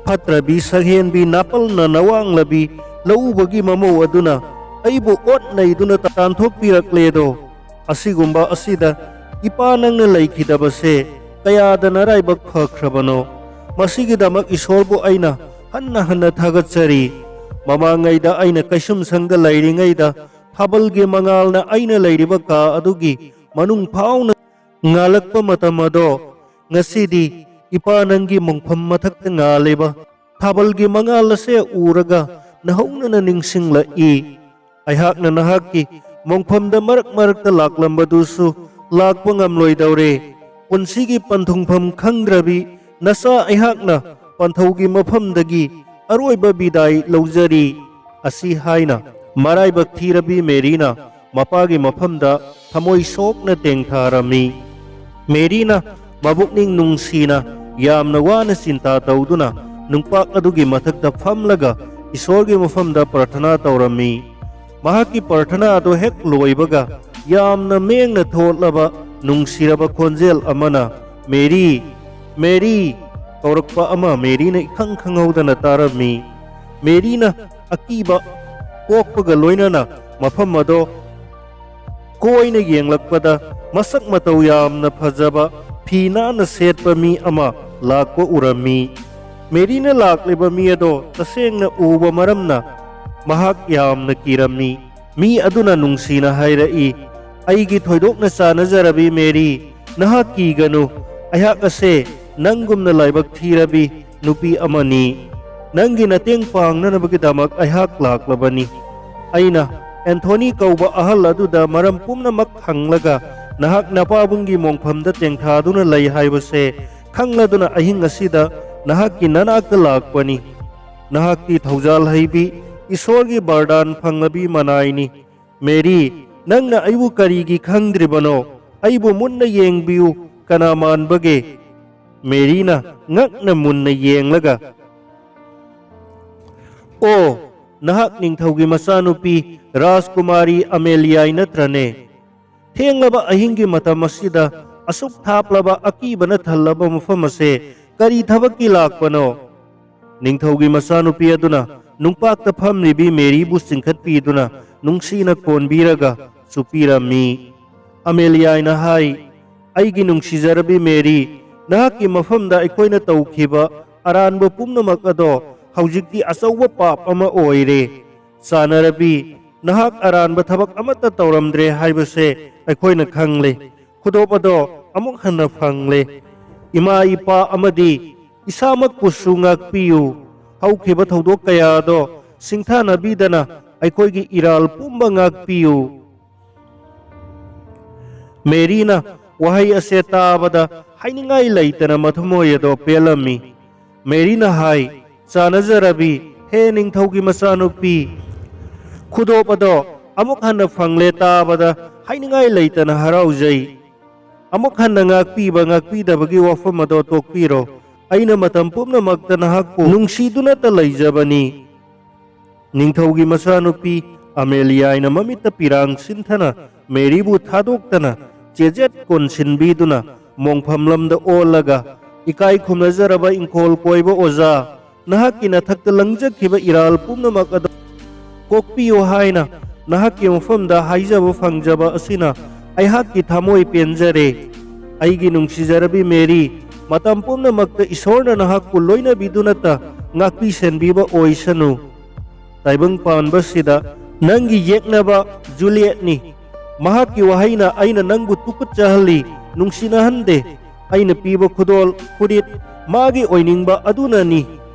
ꯐꯠꯇ꯭ꯔꯕꯤ ꯁꯛꯍꯦꯟꯕꯤ ꯅꯥꯄꯜꯅ ꯅꯋꯥꯡꯂꯕꯤ ꯂꯧꯎꯕꯒꯤ ꯃꯃꯧ ꯑꯗꯨꯅ ꯑꯩꯕꯨ ꯑꯣꯠ ꯅꯩꯗꯨꯅ ꯇꯥꯟꯊꯣꯛꯄꯤꯔꯛꯂꯦꯗꯣ꯫ ꯑꯁꯤꯒꯨꯝꯕ ꯑꯁꯤꯗ ꯏꯄꯥ ꯅꯪꯅ ꯂꯩꯈꯤꯗꯕꯁꯦ ꯀꯌꯥꯗ ꯅꯔꯥꯏꯕꯛ ꯐꯈ꯭ꯔꯕꯅꯣ꯫ ꯃꯁꯤꯒꯤꯗꯃꯛ ꯏꯁꯣꯔꯕꯨ ꯑꯩꯅ ꯍꯟꯅ ꯍꯟꯅ ꯊꯥꯒꯠꯆꯔꯤ꯫ ꯃꯃꯥꯡꯉꯩꯗ ꯑꯩꯅ ꯀꯩꯁꯨꯝꯁꯪꯗ ꯂꯩꯔꯤꯉꯩꯗ ꯊꯥꯕꯜꯒꯤ ꯃꯉꯥꯜꯅ ꯑꯩꯅ ꯂꯩꯔꯤꯕ ꯀꯥ ꯑꯗꯨꯒꯤ ꯃꯅꯨꯡ ꯐꯥꯎꯅ ꯉꯥꯜꯂꯛꯄ ꯃꯇꯝ ꯑꯗꯣ, ꯉꯁꯤꯗꯤ ꯏꯄꯥ ꯅꯪꯒꯤ ꯃꯣꯡꯐꯝ ꯃꯊꯛꯇ ꯉꯥꯜꯂꯤꯕ ꯊꯥꯕꯜꯒꯤ ꯃꯉꯥꯜ ꯑꯁꯦ ꯎꯔꯒ ꯅꯍꯧꯅꯅ ꯅꯤꯡꯁꯤꯡꯂꯛꯏ꯫ ꯑꯩꯍꯥꯛꯅ ꯅꯍꯥꯛꯀꯤ ꯃꯣꯡꯐꯝꯗ ꯃꯔꯛ ꯃꯔꯛꯇ ꯂꯥꯛꯂꯝꯕꯗꯨꯁꯨ ꯂꯥꯛꯄ ꯉꯝꯂꯣꯏꯗꯧꯔꯦ꯫ ꯄꯨꯟꯁꯤꯒꯤ ꯄꯟꯊꯨꯡꯐꯝ ꯈꯪꯗ꯭ꯔꯕꯤ ꯅꯆꯥ ꯑꯩꯍꯥꯛꯅ ꯄꯟꯊꯧꯒꯤ ꯃꯐꯝꯗꯒꯤ ꯑꯔꯣꯏꯕ ꯕꯤꯗꯥꯏ ꯂꯧꯖꯔꯤ"꯫ ꯑꯁꯤ ꯍꯥꯏꯅ ꯃꯔꯥꯏꯕꯛ ꯊꯤꯔꯕꯤ ꯃꯦꯔꯤꯅ ꯃꯄꯥꯒꯤ ꯃꯐꯝꯗ ꯊꯃꯣꯏ ꯁꯣꯛꯅ ꯇꯦꯡꯊꯥꯔꯝꯃꯤ꯫ ꯃꯦꯔꯤꯅ ꯃꯕꯨꯛꯅꯤꯡ ꯅꯨꯡꯁꯤꯅ ꯌꯥꯝꯅ ꯋꯥꯅ ꯆꯤꯟꯇꯥ ꯇꯧꯗꯨꯅ ꯅꯨꯡꯄꯥꯛ ꯑꯗꯨꯒꯤ ꯃꯊꯛꯇ ꯐꯝꯂꯒ ꯏꯁꯣꯔꯒꯤ ꯃꯐꯝꯗ ꯄ꯭ꯔꯊꯅꯥ ꯇꯧꯔꯝꯃꯤ꯫ ꯃꯍꯥꯛꯀꯤ ꯄ꯭ꯔꯊꯅꯥ ꯑꯗꯨ ꯍꯦꯛ ꯂꯣꯏꯕꯒ ꯌꯥꯝꯅ ꯃꯦꯡꯅ ꯊꯣꯠꯂꯕ ꯅꯨꯡꯁꯤꯔꯕ ꯈꯣꯟꯖꯦꯜ ꯑꯃꯅ "ꯃꯦꯔꯤ, ꯃꯦꯔꯤ" ꯀꯧꯔꯛꯄ ꯑꯃ ꯃꯦꯔꯤꯅ ꯏꯈꯪ ꯈꯪꯍꯧꯗꯅ ꯇꯥꯔꯝꯃꯤ꯫ ꯃꯦꯔꯤꯅ ꯑꯀꯤꯕ ꯄꯣꯛꯄꯒ ꯂꯣꯏꯅꯅ ꯃꯐꯝ ꯑꯗꯣ ꯀꯣꯏꯅ ꯌꯦꯡꯂꯛꯄꯗ ꯃꯁꯛ ꯃꯇꯧ ꯌꯥꯝꯅ ꯐꯖꯕ ꯐꯤ ꯅꯥꯟꯅ ꯁꯦꯠꯄ ꯃꯤ ꯑꯃ ꯂꯥꯛꯄ ꯎꯔꯝꯃꯤ꯫ ꯃꯦꯔꯤꯅ ꯂꯥꯛꯂꯤꯕ ꯃꯤ ꯑꯗꯣ ꯇꯁꯦꯡꯅ ꯎꯕ ꯃꯔꯝꯅ ꯃꯍꯥꯛ ꯌꯥꯝꯅ ꯀꯤꯔꯝꯃꯤ꯫ ꯃꯤ ꯑꯗꯨꯅ ꯅꯨꯡꯁꯤꯅ ꯍꯥꯏꯔꯛꯏ, "ꯑꯩꯒꯤ ꯊꯣꯏꯗꯣꯛꯅ ꯆꯥꯅꯖꯔꯕꯤ ꯃꯦꯔꯤ, ꯅꯍꯥꯛ ꯀꯤꯒꯅꯨ꯫ ꯑꯩꯍꯥꯛ ꯑꯁꯦ ꯅꯪꯒꯨꯝꯅ ꯂꯥꯏꯕꯛ ꯊꯤꯔꯕꯤ ꯅꯨꯄꯤ ꯑꯃꯅꯤ꯫ ꯅꯪꯒꯤ ꯃꯇꯦꯡ ꯄꯥꯡꯅꯅꯕꯒꯤꯗꯃꯛ ꯑꯩꯍꯥꯛ ꯂꯥꯛꯂꯕꯅꯤ꯫ ꯑꯩꯅ ꯑꯦꯟꯊꯣꯅꯤ ꯀꯧꯕ ꯑꯍꯜ ꯑꯗꯨꯗ ꯃꯔꯝ ꯄꯨꯝꯅꯃꯛ ꯍꯪꯂꯒ ꯅꯍꯥꯛ ꯅꯄꯥꯕꯨꯡꯒꯤ ꯃꯣꯡꯐꯝꯗ ꯇꯦꯡꯊꯥꯗꯨꯅ ꯂꯩ ꯍꯥꯏꯕꯁꯦ ꯈꯪꯂꯗꯨꯅ ꯑꯍꯤꯡ ꯑꯁꯤꯗ ꯅꯍꯥꯛꯀꯤ ꯅꯅꯥꯛꯇ ꯂꯥꯛꯄꯅꯤ꯫ ꯅꯍꯥꯛꯇꯤ ꯊꯧꯖꯥꯜ ꯍꯩꯕꯤ, ꯏꯁꯣꯔꯒꯤ ꯕꯔꯗꯥꯟ ꯐꯪꯂꯕꯤ ꯃꯅꯥꯏꯅꯤ꯫ ꯃꯦꯔꯤ, ꯅꯪꯅ ꯑꯩꯕꯨ ꯀꯔꯤꯒꯤ ꯈꯪꯗ꯭ꯔꯤꯕꯅꯣ? ꯑꯩꯕꯨ ꯃꯨꯟꯅ ꯌꯦꯡꯕꯤꯌꯨ, ꯀꯅꯥ ꯃꯥꯟꯕꯒꯦ?" ꯃꯦꯔꯤꯅ ꯉꯛꯅ ꯃꯨꯟꯅ ꯌꯦꯡꯂꯒ, "ꯑꯣ, ꯅꯍꯥꯛ ꯅꯤꯡꯊꯧꯒꯤ ꯃꯆꯥꯅꯨꯄꯤ ꯔꯥꯖꯀꯨꯃꯥꯔꯤ ꯑꯃꯦꯂꯤꯌꯥꯏ ꯅꯠꯇ꯭ꯔꯅꯦ? ꯊꯦꯡꯂꯕ ꯑꯍꯤꯡꯒꯤ ꯃꯇꯝ ꯑꯁꯤꯗ ꯑꯁꯨꯛ ꯊꯥꯞꯂꯕ ꯑꯀꯤꯕꯅ ꯊꯜꯂꯕ ꯃꯐꯝ ꯑꯁꯦ ꯀꯔꯤ ꯊꯕꯛꯀꯤ ꯂꯥꯛꯄꯅꯣ?" ꯅꯤꯡꯊꯧꯒꯤ ꯃꯆꯥꯅꯨꯄꯤ ꯑꯗꯨꯅ ꯅꯨꯡꯄꯥꯛꯇ ꯐꯝꯂꯤꯕꯤ ꯃꯦꯔꯤꯕꯨ ꯆꯤꯡꯈꯠꯄꯤꯗꯨꯅ ꯅꯨꯡꯁꯤꯅ ꯀꯣꯟꯕꯤꯔꯒ ꯆꯨꯞꯄꯤꯔꯝꯃꯤ꯫ ꯑꯃꯦꯂꯤꯌꯥꯏꯅ ꯍꯥꯏ, "ꯑꯩꯒꯤ ꯅꯨꯡꯁꯤꯖꯔꯕꯤ ꯃꯦꯔꯤ, ꯅꯍꯥꯛꯀꯤ ꯃꯐꯝꯗ ꯑꯩꯈꯣꯏꯅ ꯇꯧꯈꯤꯕ ꯑꯔꯥꯟꯕ ꯄꯨꯝꯅꯃꯛ ꯑꯗꯣ ꯍꯧꯖꯤꯛꯇꯤ ꯑꯆꯧꯕ ꯄꯥꯞ ꯑꯃ ꯑꯣꯏꯔꯦ꯫ ꯆꯥꯟꯅꯔꯕꯤ, ꯅꯍꯥꯛ ꯑꯔꯥꯟꯕ ꯊꯕꯛ ꯑꯃꯠꯇ ꯇꯧꯔꯝꯗ꯭ꯔꯦ ꯍꯥꯏꯕꯁꯦ ꯑꯩꯈꯣꯏꯅ ꯈꯪꯂꯦ꯫ ꯈꯨꯗꯣꯞ ꯑꯗꯣ ꯑꯃꯨꯛ ꯍꯟꯅ ꯐꯪꯂꯦ꯫ ꯏꯃꯥ ꯏꯄꯥ ꯑꯃꯗꯤ ꯏꯁꯥꯃꯛꯄꯨꯁꯨ ꯉꯥꯛꯄꯤꯌꯨ꯫ ꯍꯧꯈꯤꯕ ꯊꯧꯗꯣꯛ ꯀꯌꯥ ꯑꯗꯣ ꯁꯤꯡꯊꯥꯅꯕꯤꯗꯅ ꯑꯩꯈꯣꯏꯒꯤ ꯏꯔꯥꯜ ꯄꯨꯝꯕ ꯉꯥꯛꯄꯤꯌꯨ꯫" ꯃꯦꯔꯤꯅ ꯋꯥꯍꯩ ꯑꯁꯦ ꯇꯥꯕꯗ ꯍꯥꯏꯅꯤꯡꯉꯥꯏ ꯂꯩꯇꯅ ꯃꯊꯃꯣꯏ ꯑꯗꯣ ꯄꯦꯜꯂꯝꯃꯤ꯫ ꯃꯦꯔꯤꯅ ꯍꯥꯏ, "ꯆꯥꯅꯖꯔꯕꯤ, ꯍꯦ ꯅꯤꯡꯊꯧꯒꯤ ꯃꯆꯥꯅꯨꯄꯤ, ꯈꯨꯗꯣꯞ ꯑꯗꯣ ꯑꯃꯨꯛ ꯍꯟꯅ ꯐꯪꯂꯦ ꯇꯥꯕꯗ ꯍꯥꯏꯅꯤꯡꯉꯥꯏ ꯂꯩꯇꯅ ꯍꯔꯥꯎꯖꯩ꯫ ꯑꯃꯨꯛ ꯍꯟꯅ ꯉꯥꯛꯄꯤꯕ ꯉꯥꯛꯄꯤꯗꯕꯒꯤ ꯋꯥꯐꯝ ꯑꯗꯣ ꯇꯣꯛꯄꯤꯔꯣ꯫ ꯑꯩꯅ ꯃꯇꯝ ꯄꯨꯝꯅꯃꯛꯇ ꯅꯍꯥꯛꯄꯨ ꯅꯨꯡꯁꯤꯗꯨꯅꯇ ꯂꯩꯖꯕꯅꯤ꯫" ꯅꯤꯡꯊꯧꯒꯤ ꯃꯆꯥꯅꯨꯄꯤ ꯑꯃꯦꯂꯤꯌꯥꯏꯅ ꯃꯃꯤꯠꯇ ꯄꯤꯔꯥꯡ ꯁꯤꯟꯊꯅ ꯃꯦꯔꯤꯕꯨ ꯊꯥꯗꯣꯛꯇꯅ ꯆꯦꯖꯦꯠ ꯀꯣꯟꯁꯤꯟꯕꯤꯗꯨꯅ ꯃꯣꯡꯐꯝ ꯂꯝꯗ ꯑꯣꯜꯂꯒ, "ꯏꯀꯥꯏ ꯈꯨꯝꯅꯖꯔꯕ ꯏꯪꯈꯣꯜ ꯀꯣꯏꯕ ꯑꯣꯖꯥ, ꯅꯍꯥꯛꯀꯤ ꯅꯊꯛꯇ ꯂꯪꯖꯈꯤꯕ ꯏꯔꯥꯜ ꯄꯨꯝꯅꯃꯛ ꯑꯗꯨ ꯀꯣꯛꯄꯤꯌꯨ" ꯍꯥꯏꯅ ꯅꯍꯥꯛꯀꯤ ꯃꯐꯝꯗ ꯍꯥꯏꯖꯕ ꯐꯪꯖꯕ ꯑꯁꯤꯅ ꯑꯩꯍꯥꯛꯀꯤ ꯊꯃꯣꯏ ꯄꯦꯟꯖꯔꯦ꯫ ꯑꯩꯒꯤ ꯅꯨꯡꯁꯤꯖꯔꯕꯤ ꯃꯦꯔꯤ, ꯃꯇꯝ ꯄꯨꯝꯅꯃꯛꯇ ꯏꯁꯣꯔꯅ ꯅꯍꯥꯛꯄꯨ ꯂꯣꯏꯅꯕꯤꯗꯨꯅꯇ ꯉꯥꯛꯄꯤ ꯁꯦꯟꯕꯤꯕ ꯑꯣꯏꯁꯅꯨ꯫ ꯇꯥꯏꯕꯪ ꯄꯥꯟꯕꯁꯤꯗ ꯅꯪꯒꯤ ꯌꯦꯛꯅꯕ ꯖꯨꯂꯤꯌꯦꯠꯅꯤ꯫ ꯃꯍꯥꯛꯀꯤ ꯋꯥꯍꯩꯅ ꯑꯩꯅ ꯅꯪꯕꯨ ꯇꯨꯀꯠꯆꯍꯜꯂꯤ, ꯅꯨꯡꯁꯤꯅꯍꯟꯗꯦ꯫ ꯑꯩꯅ ꯄꯤꯕ ꯈꯨꯗꯣꯜ ꯐꯨꯔꯤꯠ ꯃꯥꯒꯤ ꯑꯣꯏꯅꯤꯡꯕ ꯑꯗꯨꯅꯅꯤ꯫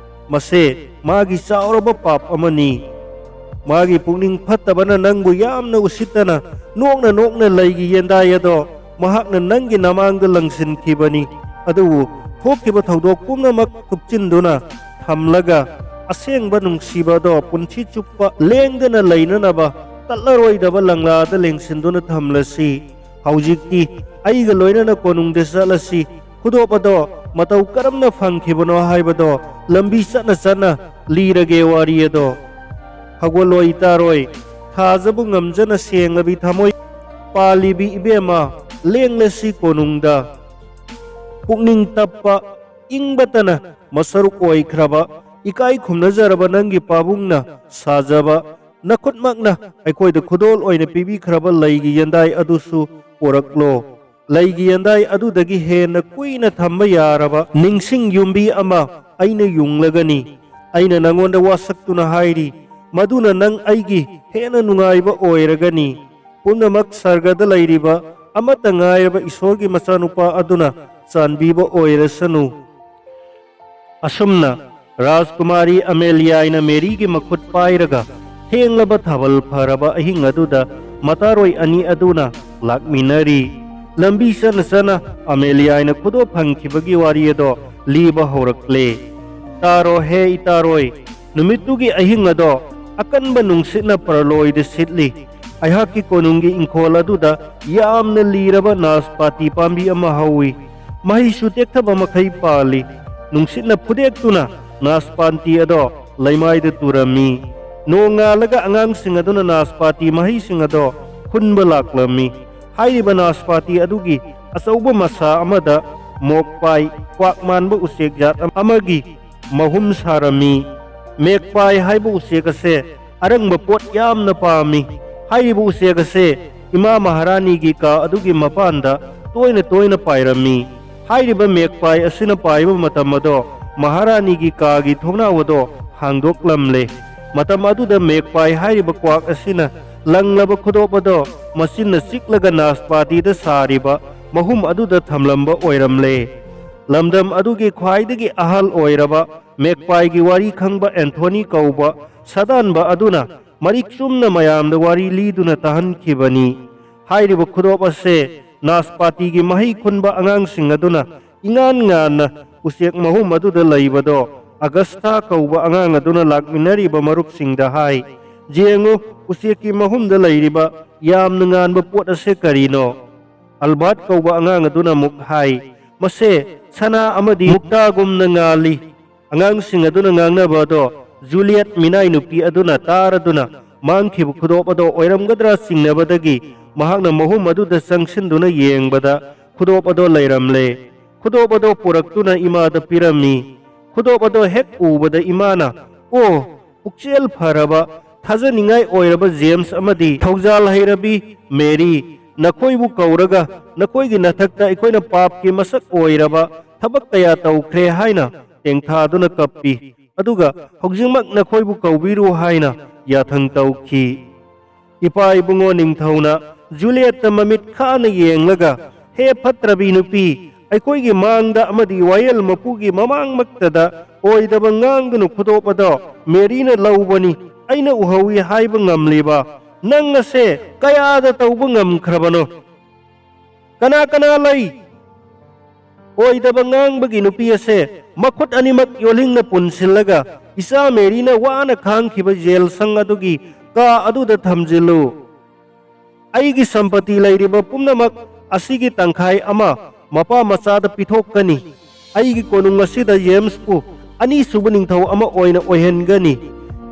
ꯃꯁꯦ ꯃꯥꯒꯤ ꯆꯥꯎꯔꯕ ꯄꯥꯞ ꯑꯃꯅꯤ꯫ ꯃꯥꯒꯤ ꯄꯨꯛꯅꯤꯡ ꯐꯠꯇꯕꯅ ꯅꯪꯕꯨ ꯌꯥꯝꯅ ꯎꯁꯤꯠꯇꯅ ꯅꯣꯛꯅ ꯅꯣꯛꯅ ꯂꯩꯒꯤ ꯌꯦꯟꯗꯥꯏ ꯑꯗꯣ ꯃꯍꯥꯛꯅ ꯅꯪꯒꯤ ꯅꯃꯥꯡꯗ ꯂꯪꯁꯤꯟꯈꯤꯕꯅꯤ꯫ ꯑꯗꯨꯕꯨ ꯊꯣꯛꯈꯤꯕ ꯊꯧꯗꯣꯛ ꯄꯨꯝꯅꯃꯛ ꯊꯨꯞꯆꯤꯟꯗꯨꯅ ꯊꯝꯂꯒ, ꯑꯁꯦꯡꯕ ꯅꯨꯡꯁꯤꯕ ꯑꯗꯣ ꯄꯨꯟꯁꯤ ꯆꯨꯞꯄ ꯂꯦꯡꯗꯅ ꯂꯩꯅꯅꯕ ꯇꯠꯂꯔꯣꯏꯗꯕ ꯂꯪꯂꯥꯗ ꯂꯦꯡꯁꯤꯟꯗꯨꯅ ꯊꯝꯂꯁꯤ꯫ ꯍꯧꯖꯤꯛꯇꯤ ꯑꯩꯒ ꯂꯣꯏꯅꯅ ꯀꯣꯅꯨꯡꯗ ꯆꯠꯂꯁꯤ꯫ ꯈꯨꯗꯣꯞ ꯑꯗꯣ ꯃꯇꯧ ꯀꯔꯝꯅ ꯐꯪꯈꯤꯕꯅꯣ ꯍꯥꯏꯕꯗꯣ ꯂꯝꯕꯤ ꯆꯠꯅ ꯆꯠꯅ ꯂꯤꯔꯒꯦ ꯋꯥꯔꯤ ꯑꯗꯣ꯫ ꯍꯧꯒꯠꯂꯣ ꯏꯇꯥꯔꯣꯏ, ꯊꯥꯖꯕꯨ ꯉꯝꯖꯅ ꯁꯦꯡꯂꯕꯤ ꯊꯃꯣꯏ ꯄꯥꯜꯂꯤꯕꯤ ꯏꯕꯦꯝꯃ, ꯂꯦꯡꯂꯁꯤ ꯀꯣꯅꯨꯡꯗ꯫ ꯄꯨꯛꯅꯤꯡ ꯇꯞꯄ, ꯏꯪꯕꯇꯅ ꯃꯁꯔꯨꯛ ꯑꯣꯏꯈ꯭ꯔꯕ, ꯏꯀꯥꯏ ꯈꯨꯝꯅꯖꯔꯕ ꯅꯪꯒꯤ ꯄꯥꯕꯨꯡꯅ ꯁꯥꯖꯕ, ꯅꯈꯨꯠꯃꯛꯅ ꯑꯩꯈꯣꯏꯗ ꯈꯨꯗꯣꯜ ꯑꯣꯏꯅ ꯄꯤꯕꯤꯈ꯭ꯔꯕ ꯂꯩꯒꯤ ꯌꯦꯟꯗꯥꯏ ꯑꯗꯨꯁꯨ ꯄꯨꯔꯛꯂꯣ꯫ ꯂꯩꯒꯤ ꯌꯦꯟꯗꯥꯏ ꯑꯗꯨꯗꯒꯤ ꯍꯦꯟꯅ ꯀꯨꯏꯅ ꯊꯝꯕ ꯌꯥꯔꯕ ꯅꯤꯡꯁꯤꯡ ꯌꯨꯝꯕꯤ ꯑꯃ ꯑꯩꯅ ꯌꯨꯡꯂꯒꯅꯤ꯫ ꯑꯩꯅ ꯅꯉꯣꯟꯗ ꯋꯥꯁꯛꯇꯨꯅ ꯍꯥꯏꯔꯤ, ꯃꯗꯨꯅ ꯅꯪ ꯑꯩꯒꯤ ꯍꯦꯟꯅ ꯅꯨꯡꯉꯥꯏꯕ ꯑꯣꯏꯔꯒꯅꯤ꯫ ꯄꯨꯝꯅꯃꯛ ꯁꯔꯒꯗ ꯂꯩꯔꯤꯕ ꯑꯃꯠꯇ ꯉꯥꯏꯔꯕ ꯏꯁꯣꯔꯒꯤ ꯃꯆꯥꯅꯨꯄꯥ ꯑꯗꯨꯅ ꯆꯥꯟꯕꯤꯕ ꯑꯣꯏꯔꯁꯅꯨ꯫ ꯑꯁꯨꯝꯅ ꯔꯥꯖꯀꯨꯃꯥꯔꯤ ꯑꯃꯦꯂꯤꯌꯥꯏꯅ ꯃꯦꯔꯤꯒꯤ ꯃꯈꯨꯠ ꯄꯥꯏꯔꯒ ꯊꯦꯡꯂꯕ ꯊꯥꯕꯜ ꯐꯔꯕ ꯑꯍꯤꯡ ꯑꯗꯨꯗ ꯃꯇꯥꯔꯣꯏ ꯑꯅꯤ ꯑꯗꯨꯅ ꯂꯥꯛꯃꯤꯟꯅꯔꯤ꯫ ꯂꯝꯕꯤ ꯆꯠꯅ ꯆꯠꯅ ꯑꯃꯦꯂꯤꯌꯥꯏꯅ ꯈꯨꯗꯣꯞ ꯐꯪꯈꯤꯕꯒꯤ ꯋꯥꯔꯤ ꯑꯗꯣ ꯂꯤꯕ ꯍꯧꯔꯛꯂꯦ꯫ "ꯇꯥꯔꯣ ꯍꯦ ꯏꯇꯥꯔꯣꯏ, ꯅꯨꯃꯤꯠꯇꯨꯒꯤ ꯑꯍꯤꯡ ꯑꯗꯣ ꯑꯀꯟꯕ ꯅꯨꯡꯁꯤꯠꯅ ꯄꯔꯂꯣꯏꯗ ꯁꯤꯠꯂꯤ꯫ ꯑꯩꯍꯥꯛꯀꯤ ꯀꯣꯅꯨꯡꯒꯤ ꯏꯪꯈꯣꯜ ꯑꯗꯨꯗ ꯌꯥꯝꯅ ꯂꯤꯔꯕ ꯅꯥꯁꯄꯥꯇꯤ ꯄꯥꯝꯕꯤ ꯑꯃ ꯍꯧꯏ꯫ ꯃꯍꯩꯁꯨ ꯇꯦꯛꯊꯕ ꯃꯈꯩ ꯄꯥꯜꯂꯤ꯫ ꯅꯨꯡꯁꯤꯠꯅ ꯐꯨꯗꯦꯛꯇꯨꯅ ꯅꯥꯁꯄꯥꯇꯤ ꯑꯗꯣ ꯂꯩꯃꯥꯏꯗ ꯇꯨꯔꯝꯃꯤ꯫ ꯅꯣꯡꯉꯥꯜꯂꯒ ꯑꯉꯥꯡꯁꯤꯡ ꯑꯗꯨꯅ ꯅꯥꯁꯄꯥꯇꯤ ꯃꯍꯩꯁꯤꯡ ꯑꯗꯣ ꯈꯨꯟꯕ ꯂꯥꯛꯂꯝꯃꯤ꯫ ꯍꯥꯏꯔꯤꯕ ꯅꯥꯁꯄꯥꯇꯤ ꯑꯗꯨꯒꯤ ꯑꯆꯧꯕ ꯃꯁꯥ ꯑꯃꯗ ꯃꯣꯛꯄꯥꯏ, ꯀ꯭ꯋꯥꯛ ꯃꯥꯟꯕ ꯎꯆꯦꯛ ꯖꯥꯠ ꯑꯃꯒꯤ ꯃꯍꯨꯝ ꯁꯥꯔꯝꯃꯤ꯫ ꯃꯦꯛꯄꯥꯏ ꯍꯥꯏꯕ ꯎꯆꯦꯛ ꯑꯁꯦ ꯑꯔꯪꯕ ꯄꯣꯠ ꯌꯥꯝꯅ ꯄꯥꯝꯃꯤ꯫ ꯍꯥꯏꯔꯤꯕ ꯎꯆꯦꯛ ꯑꯁꯦ ꯏꯃꯥ ꯃꯍꯥꯔꯥꯅꯤꯒꯤ ꯀꯥ ꯑꯗꯨꯒꯤ ꯃꯄꯥꯟꯗ ꯇꯣꯏꯅ ꯇꯣꯏꯅ ꯄꯥꯏꯔꯝꯃꯤ꯫ ꯍꯥꯏꯔꯤꯕ ꯃꯦꯛꯄꯥꯏ ꯑꯁꯤꯅ ꯄꯥꯏꯕ ꯃꯇꯝ ꯑꯗꯣ ꯃꯍꯥꯔꯥꯅꯤꯒꯤ ꯀꯥꯒꯤ ꯊꯣꯡꯅꯥꯎ ꯑꯗꯣ ꯍꯥꯡꯗꯣꯛꯂꯝꯂꯦ꯫ ꯃꯇꯝ ꯑꯗꯨꯗ ꯃꯦꯛꯄꯥꯏ ꯍꯥꯏꯔꯤꯕ ꯀ꯭ꯋꯥꯛ ꯑꯁꯤꯅ ꯂꯪꯂꯕ ꯈꯨꯗꯣꯞ ꯑꯗꯣ ꯃꯆꯤꯟꯅ ꯆꯤꯛꯂꯒ ꯅꯥꯁꯄꯥꯇꯤꯗ ꯁꯥꯔꯤꯕ ꯃꯍꯨꯝ ꯑꯗꯨꯗ ꯊꯝꯂꯝꯕ ꯑꯣꯏꯔꯝꯂꯦ꯫ ꯂꯝꯗꯝ ꯑꯗꯨꯒꯤ ꯈ꯭ꯋꯥꯏꯗꯒꯤ ꯑꯍꯜ ꯑꯣꯏꯔꯕ ꯃꯦꯛꯄꯥꯏꯒꯤ ꯋꯥꯔꯤ ꯈꯪꯕ ꯑꯦꯟꯊꯣꯅꯤ ꯀꯧꯕ ꯁꯥꯗꯥꯟꯕ ꯑꯗꯨꯅ ꯃꯔꯤꯛ ꯆꯨꯝꯅ ꯃꯌꯥꯝꯗ ꯋꯥꯔꯤ ꯂꯤꯗꯨꯅ ꯇꯥꯍꯟꯈꯤꯕꯅꯤ꯫ ꯍꯥꯏꯔꯤꯕ ꯈꯨꯗꯣꯞ ꯑꯁꯦ ꯅꯥꯁꯄꯥꯇꯤꯒꯤ ꯃꯍꯩ ꯈꯨꯟꯕ ꯑꯉꯥꯡꯁꯤꯡ ꯑꯗꯨꯅ ꯏꯉꯥꯟ ꯉꯥꯟꯅ ꯎꯆꯦꯛ ꯃꯍꯨꯝ ꯑꯗꯨꯗ ꯂꯩꯕꯗꯣ ꯑꯒꯁꯊꯥ ꯀꯧꯕ ꯑꯉꯥꯡ ꯑꯗꯨꯅ ꯂꯥꯛꯃꯤꯟꯅꯔꯤꯕ ꯃꯔꯨꯞꯁꯤꯡꯗ ꯍꯥꯏ, "ꯌꯦꯡꯉꯨ, ꯎꯆꯦꯛꯀꯤ ꯃꯍꯨꯝꯗ ꯂꯩꯔꯤꯕ ꯌꯥꯝꯅ ꯉꯥꯟꯕ ꯄꯣꯠ ꯑꯁꯦ ꯀꯔꯤꯅꯣ?" ꯑꯜꯕꯥꯔꯠ ꯀꯧꯕ ꯑꯉꯥꯡ ꯑꯗꯨꯅ ꯑꯃꯨꯛ ꯍꯥꯏ, "ꯃꯁꯦ ꯁꯅꯥ ꯑꯃꯗꯤ ꯃꯨꯛꯇꯥꯒꯨꯝꯅ ꯉꯥꯜꯂꯤ꯫" ꯑꯉꯥꯡꯁꯤꯡ ꯑꯗꯨꯅ ꯉꯥꯡꯅꯕ ꯑꯗꯣ ꯖꯨꯂꯤꯌꯠ ꯃꯤꯅꯥꯏ ꯅꯨꯄꯤ ꯑꯗꯨꯅ ꯇꯥꯔꯗꯨꯅ ꯃꯥꯡꯈꯤꯕ ꯈꯨꯗꯣꯞ ꯑꯗꯣ ꯑꯣꯏꯔꯝꯒꯗ꯭ꯔꯥ ꯆꯤꯡꯅꯕꯗꯒꯤ ꯃꯍꯥꯛꯅ ꯃꯍꯨꯝ ꯑꯗꯨꯗ ꯆꯪꯁꯤꯟꯗꯨꯅ ꯌꯦꯡꯕꯗ ꯈꯨꯗꯣꯞ ꯑꯗꯣ ꯂꯩꯔꯝꯂꯦ꯫ ꯈꯨꯗꯣꯞ ꯑꯗꯣ ꯄꯨꯔꯛꯇꯨꯅ ꯏꯃꯥꯗ ꯄꯤꯔꯝꯃꯤ꯫ ꯈꯨꯗꯣꯞ ꯑꯗꯣ ꯍꯦꯛ ꯎꯕꯗ ꯏꯃꯥꯅ, "ꯑꯣ, ꯄꯨꯛꯆꯦꯜ ꯐꯔꯕ, ꯊꯥꯖꯅꯤꯡꯉꯥꯏ ꯑꯣꯏꯔꯕ ꯖꯦꯝꯁ ꯑꯃꯗꯤ ꯊꯧꯖꯥꯜ ꯍꯩꯔꯕꯤ ꯃꯦꯔꯤ, ꯅꯈꯣꯏꯕꯨ ꯀꯧꯔꯒ ꯅꯈꯣꯏꯒꯤ ꯅꯊꯛꯇ ꯑꯩꯈꯣꯏꯅ ꯄꯥꯞꯀꯤ ꯃꯁꯛ ꯑꯣꯏꯔꯕ ꯊꯕꯛ ꯀꯌꯥ ꯇꯧꯈ꯭ꯔꯦ ꯍꯥꯏꯅ ꯇꯦꯡꯊꯥꯗꯨꯅ ꯀꯞꯄꯤ꯫ ꯑꯗꯨꯒ ꯍꯧꯖꯤꯛꯃꯛ ꯅꯈꯣꯏꯕꯨ ꯀꯧꯕꯤꯔꯨ ꯍꯥꯏꯅ ꯌꯥꯊꯪ ꯇꯧꯈꯤ꯫" ꯏꯄꯥ ꯏꯕꯨꯡꯉꯣ ꯅꯤꯡꯊꯧꯅ ꯖꯨꯂꯤꯌꯠꯇ ꯃꯃꯤꯠ ꯈꯥꯅ ꯌꯦꯡꯂꯒ, "ꯍꯦ ꯐꯠꯇ꯭ꯔꯕꯤ ꯅꯨꯄꯤ, ꯑꯩꯈꯣꯏꯒꯤ ꯃꯥꯡꯗ ꯑꯃꯗꯤ ꯋꯥꯌꯦꯜ ꯃꯄꯨꯒꯤ ꯃꯃꯥꯡꯃꯛꯇꯗ ꯑꯣꯏꯗꯕ ꯉꯥꯡꯒꯅꯨ, ꯈꯨꯗꯣꯞ ꯑꯗꯣ ꯃꯦꯔꯤꯅ ꯂꯧꯕꯅꯤ, ꯑꯩꯅ ꯎꯍꯧꯏ ꯍꯥꯏꯕ ꯉꯝꯂꯤꯕ ꯅꯪ ꯑꯁꯦ ꯀꯌꯥꯗ ꯇꯧꯕ ꯉꯝꯈ꯭ꯔꯕꯅꯣ? ꯀꯅꯥ ꯀꯅꯥ ꯂꯩ?" ꯑꯣꯏꯗꯕ ꯉꯥꯡꯕꯒꯤ ꯅꯨꯄꯤ ꯑꯁꯦ ꯃꯈꯨꯠ ꯑꯅꯤꯃꯛ ꯌꯣꯜꯍꯤꯡꯅ ꯄꯨꯟꯁꯤꯜꯂꯒ ꯏꯆꯥ ꯃꯦꯔꯤꯅ ꯋꯥꯅ ꯈꯥꯡꯈꯤꯕ ꯖꯦꯜ ꯁꯪ ꯑꯗꯨꯒꯤ ꯀꯥ ꯑꯗꯨꯗ ꯊꯝꯖꯤꯜꯂꯨ꯫ ꯑꯩꯒꯤ ꯁꯝꯄꯇꯤ ꯂꯩꯔꯤꯕ ꯄꯨꯝꯅꯃꯛ ꯑꯁꯤꯒꯤ ꯇꯪꯈꯥꯏ ꯑꯃ ꯃꯄꯥ ꯃꯆꯥꯗ ꯄꯤꯊꯣꯛꯀꯅꯤ꯫ ꯑꯩꯒꯤ ꯀꯣꯅꯨꯡ ꯑꯁꯤꯗ ꯖꯦꯝꯁꯄꯨ ꯑꯅꯤꯁꯨꯕ ꯅꯤꯡꯊꯧ ꯑꯃ ꯑꯣꯏꯅ ꯑꯣꯏꯍꯟꯒꯅꯤ꯫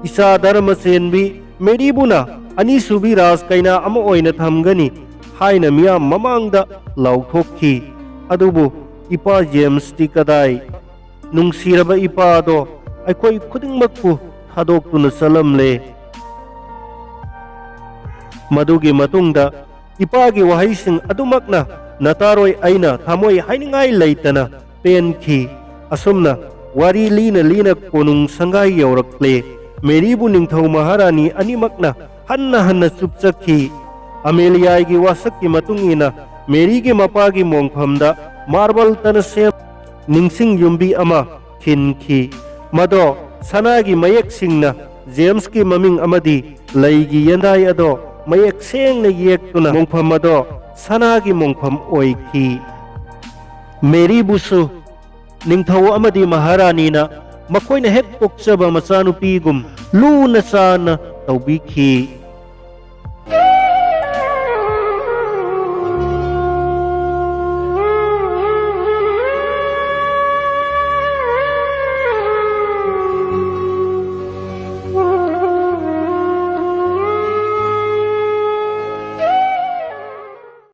ꯏꯆꯥ ꯙꯔꯃ ꯆꯦꯟꯕꯤ ꯃꯦꯔꯤꯕꯨꯅ ꯑꯅꯤꯁꯨꯕꯤ ꯔꯥꯖ ꯀꯩꯅꯥ ꯑꯃ ꯑꯣꯏꯅ ꯊꯝꯒꯅꯤ꯫ ꯍꯥꯏꯅ ꯃꯤꯌꯥꯝ ꯃꯃꯥꯡꯗ ꯂꯥꯎꯊꯣꯛꯈꯤ꯫ ꯑꯗꯨꯕꯨ ꯏꯄꯥ ꯖꯦꯝꯁꯇꯤ ꯀꯗꯥꯏ? ꯅꯨꯡꯁꯤꯔꯕ ꯏꯄꯥ ꯑꯗꯣ ꯑꯩꯈꯣꯏ ꯈꯨꯗꯤꯡꯃꯛꯄꯨ ꯊꯥꯗꯣꯛꯇꯨꯅ ꯆꯠꯂꯝꯂꯦ꯫ ꯃꯗꯨꯒꯤ ꯃꯇꯨꯡꯗ ꯏꯄꯥꯒꯤ ꯋꯥꯍꯩꯁꯤꯡ ꯑꯗꯨꯃꯛꯅ ꯅꯇꯥꯔꯣꯏ ꯑꯩꯅ ꯊꯃꯣꯏ ꯍꯥꯏꯅꯤꯡꯉꯥꯏ ꯂꯩꯇꯅ ꯄꯦꯟꯈꯤ꯫ ꯑꯁꯨꯝꯅ ꯋꯥꯔꯤ ꯂꯤꯅ ꯂꯤꯅ ꯀꯣꯅꯨꯡ ꯁꯪꯒꯥꯏ ꯌꯧꯔꯛꯂꯦ꯫ ꯃꯦꯔꯤꯕꯨ ꯅꯤꯡꯊꯧ ꯃꯍꯥꯔꯥꯅꯤ ꯑꯅꯤꯃꯛꯅ ꯍꯟꯅ ꯍꯟꯅ ꯆꯨꯞꯆꯈꯤ꯫ ꯑꯃꯦꯂꯤꯌꯥꯒꯤ ꯋꯥꯁꯛꯀꯤ ꯃꯇꯨꯡ ꯏꯟꯅ ꯃꯦꯔꯤꯒꯤ ꯃꯄꯥꯒꯤ ꯃꯣꯡꯐꯝꯗ ꯃꯥꯔꯕꯜꯇꯅ ꯁꯦꯝ ꯅꯤꯡꯁꯤꯡ ꯌꯨꯝꯕꯤ ꯑꯃ ꯈꯤꯟꯈꯤ꯫ ꯃꯗꯣ ꯁꯅꯥꯒꯤ ꯃꯌꯦꯛꯁꯤꯡꯅ ꯖꯦꯝꯁꯀꯤ ꯃꯃꯤꯡ ꯑꯃꯗꯤ ꯂꯩꯒꯤ ꯌꯦꯟꯗꯥꯏ ꯑꯗꯣ ꯃꯌꯦꯛ ꯁꯦꯡꯅ ꯌꯦꯛꯇꯨꯅ ꯃꯣꯡꯐꯝ ꯑꯗꯣ ꯁꯅꯥꯒꯤ ꯃꯣꯡꯐꯝ ꯑꯣꯏꯈꯤ꯫ ꯃꯦꯔꯤꯕꯨꯁꯨ ꯅꯤꯡꯊꯧ ꯑꯃꯗꯤ ꯃꯍꯥꯔꯥꯅꯤꯅ ꯃꯈꯣꯏꯅ ꯍꯦꯛ ꯄꯣꯛꯆꯕ ꯃꯆꯥꯅꯨꯄꯤꯒꯨꯝ ꯂꯨꯅ ꯆꯥꯟꯅ ꯇꯧꯕꯤꯈꯤ꯫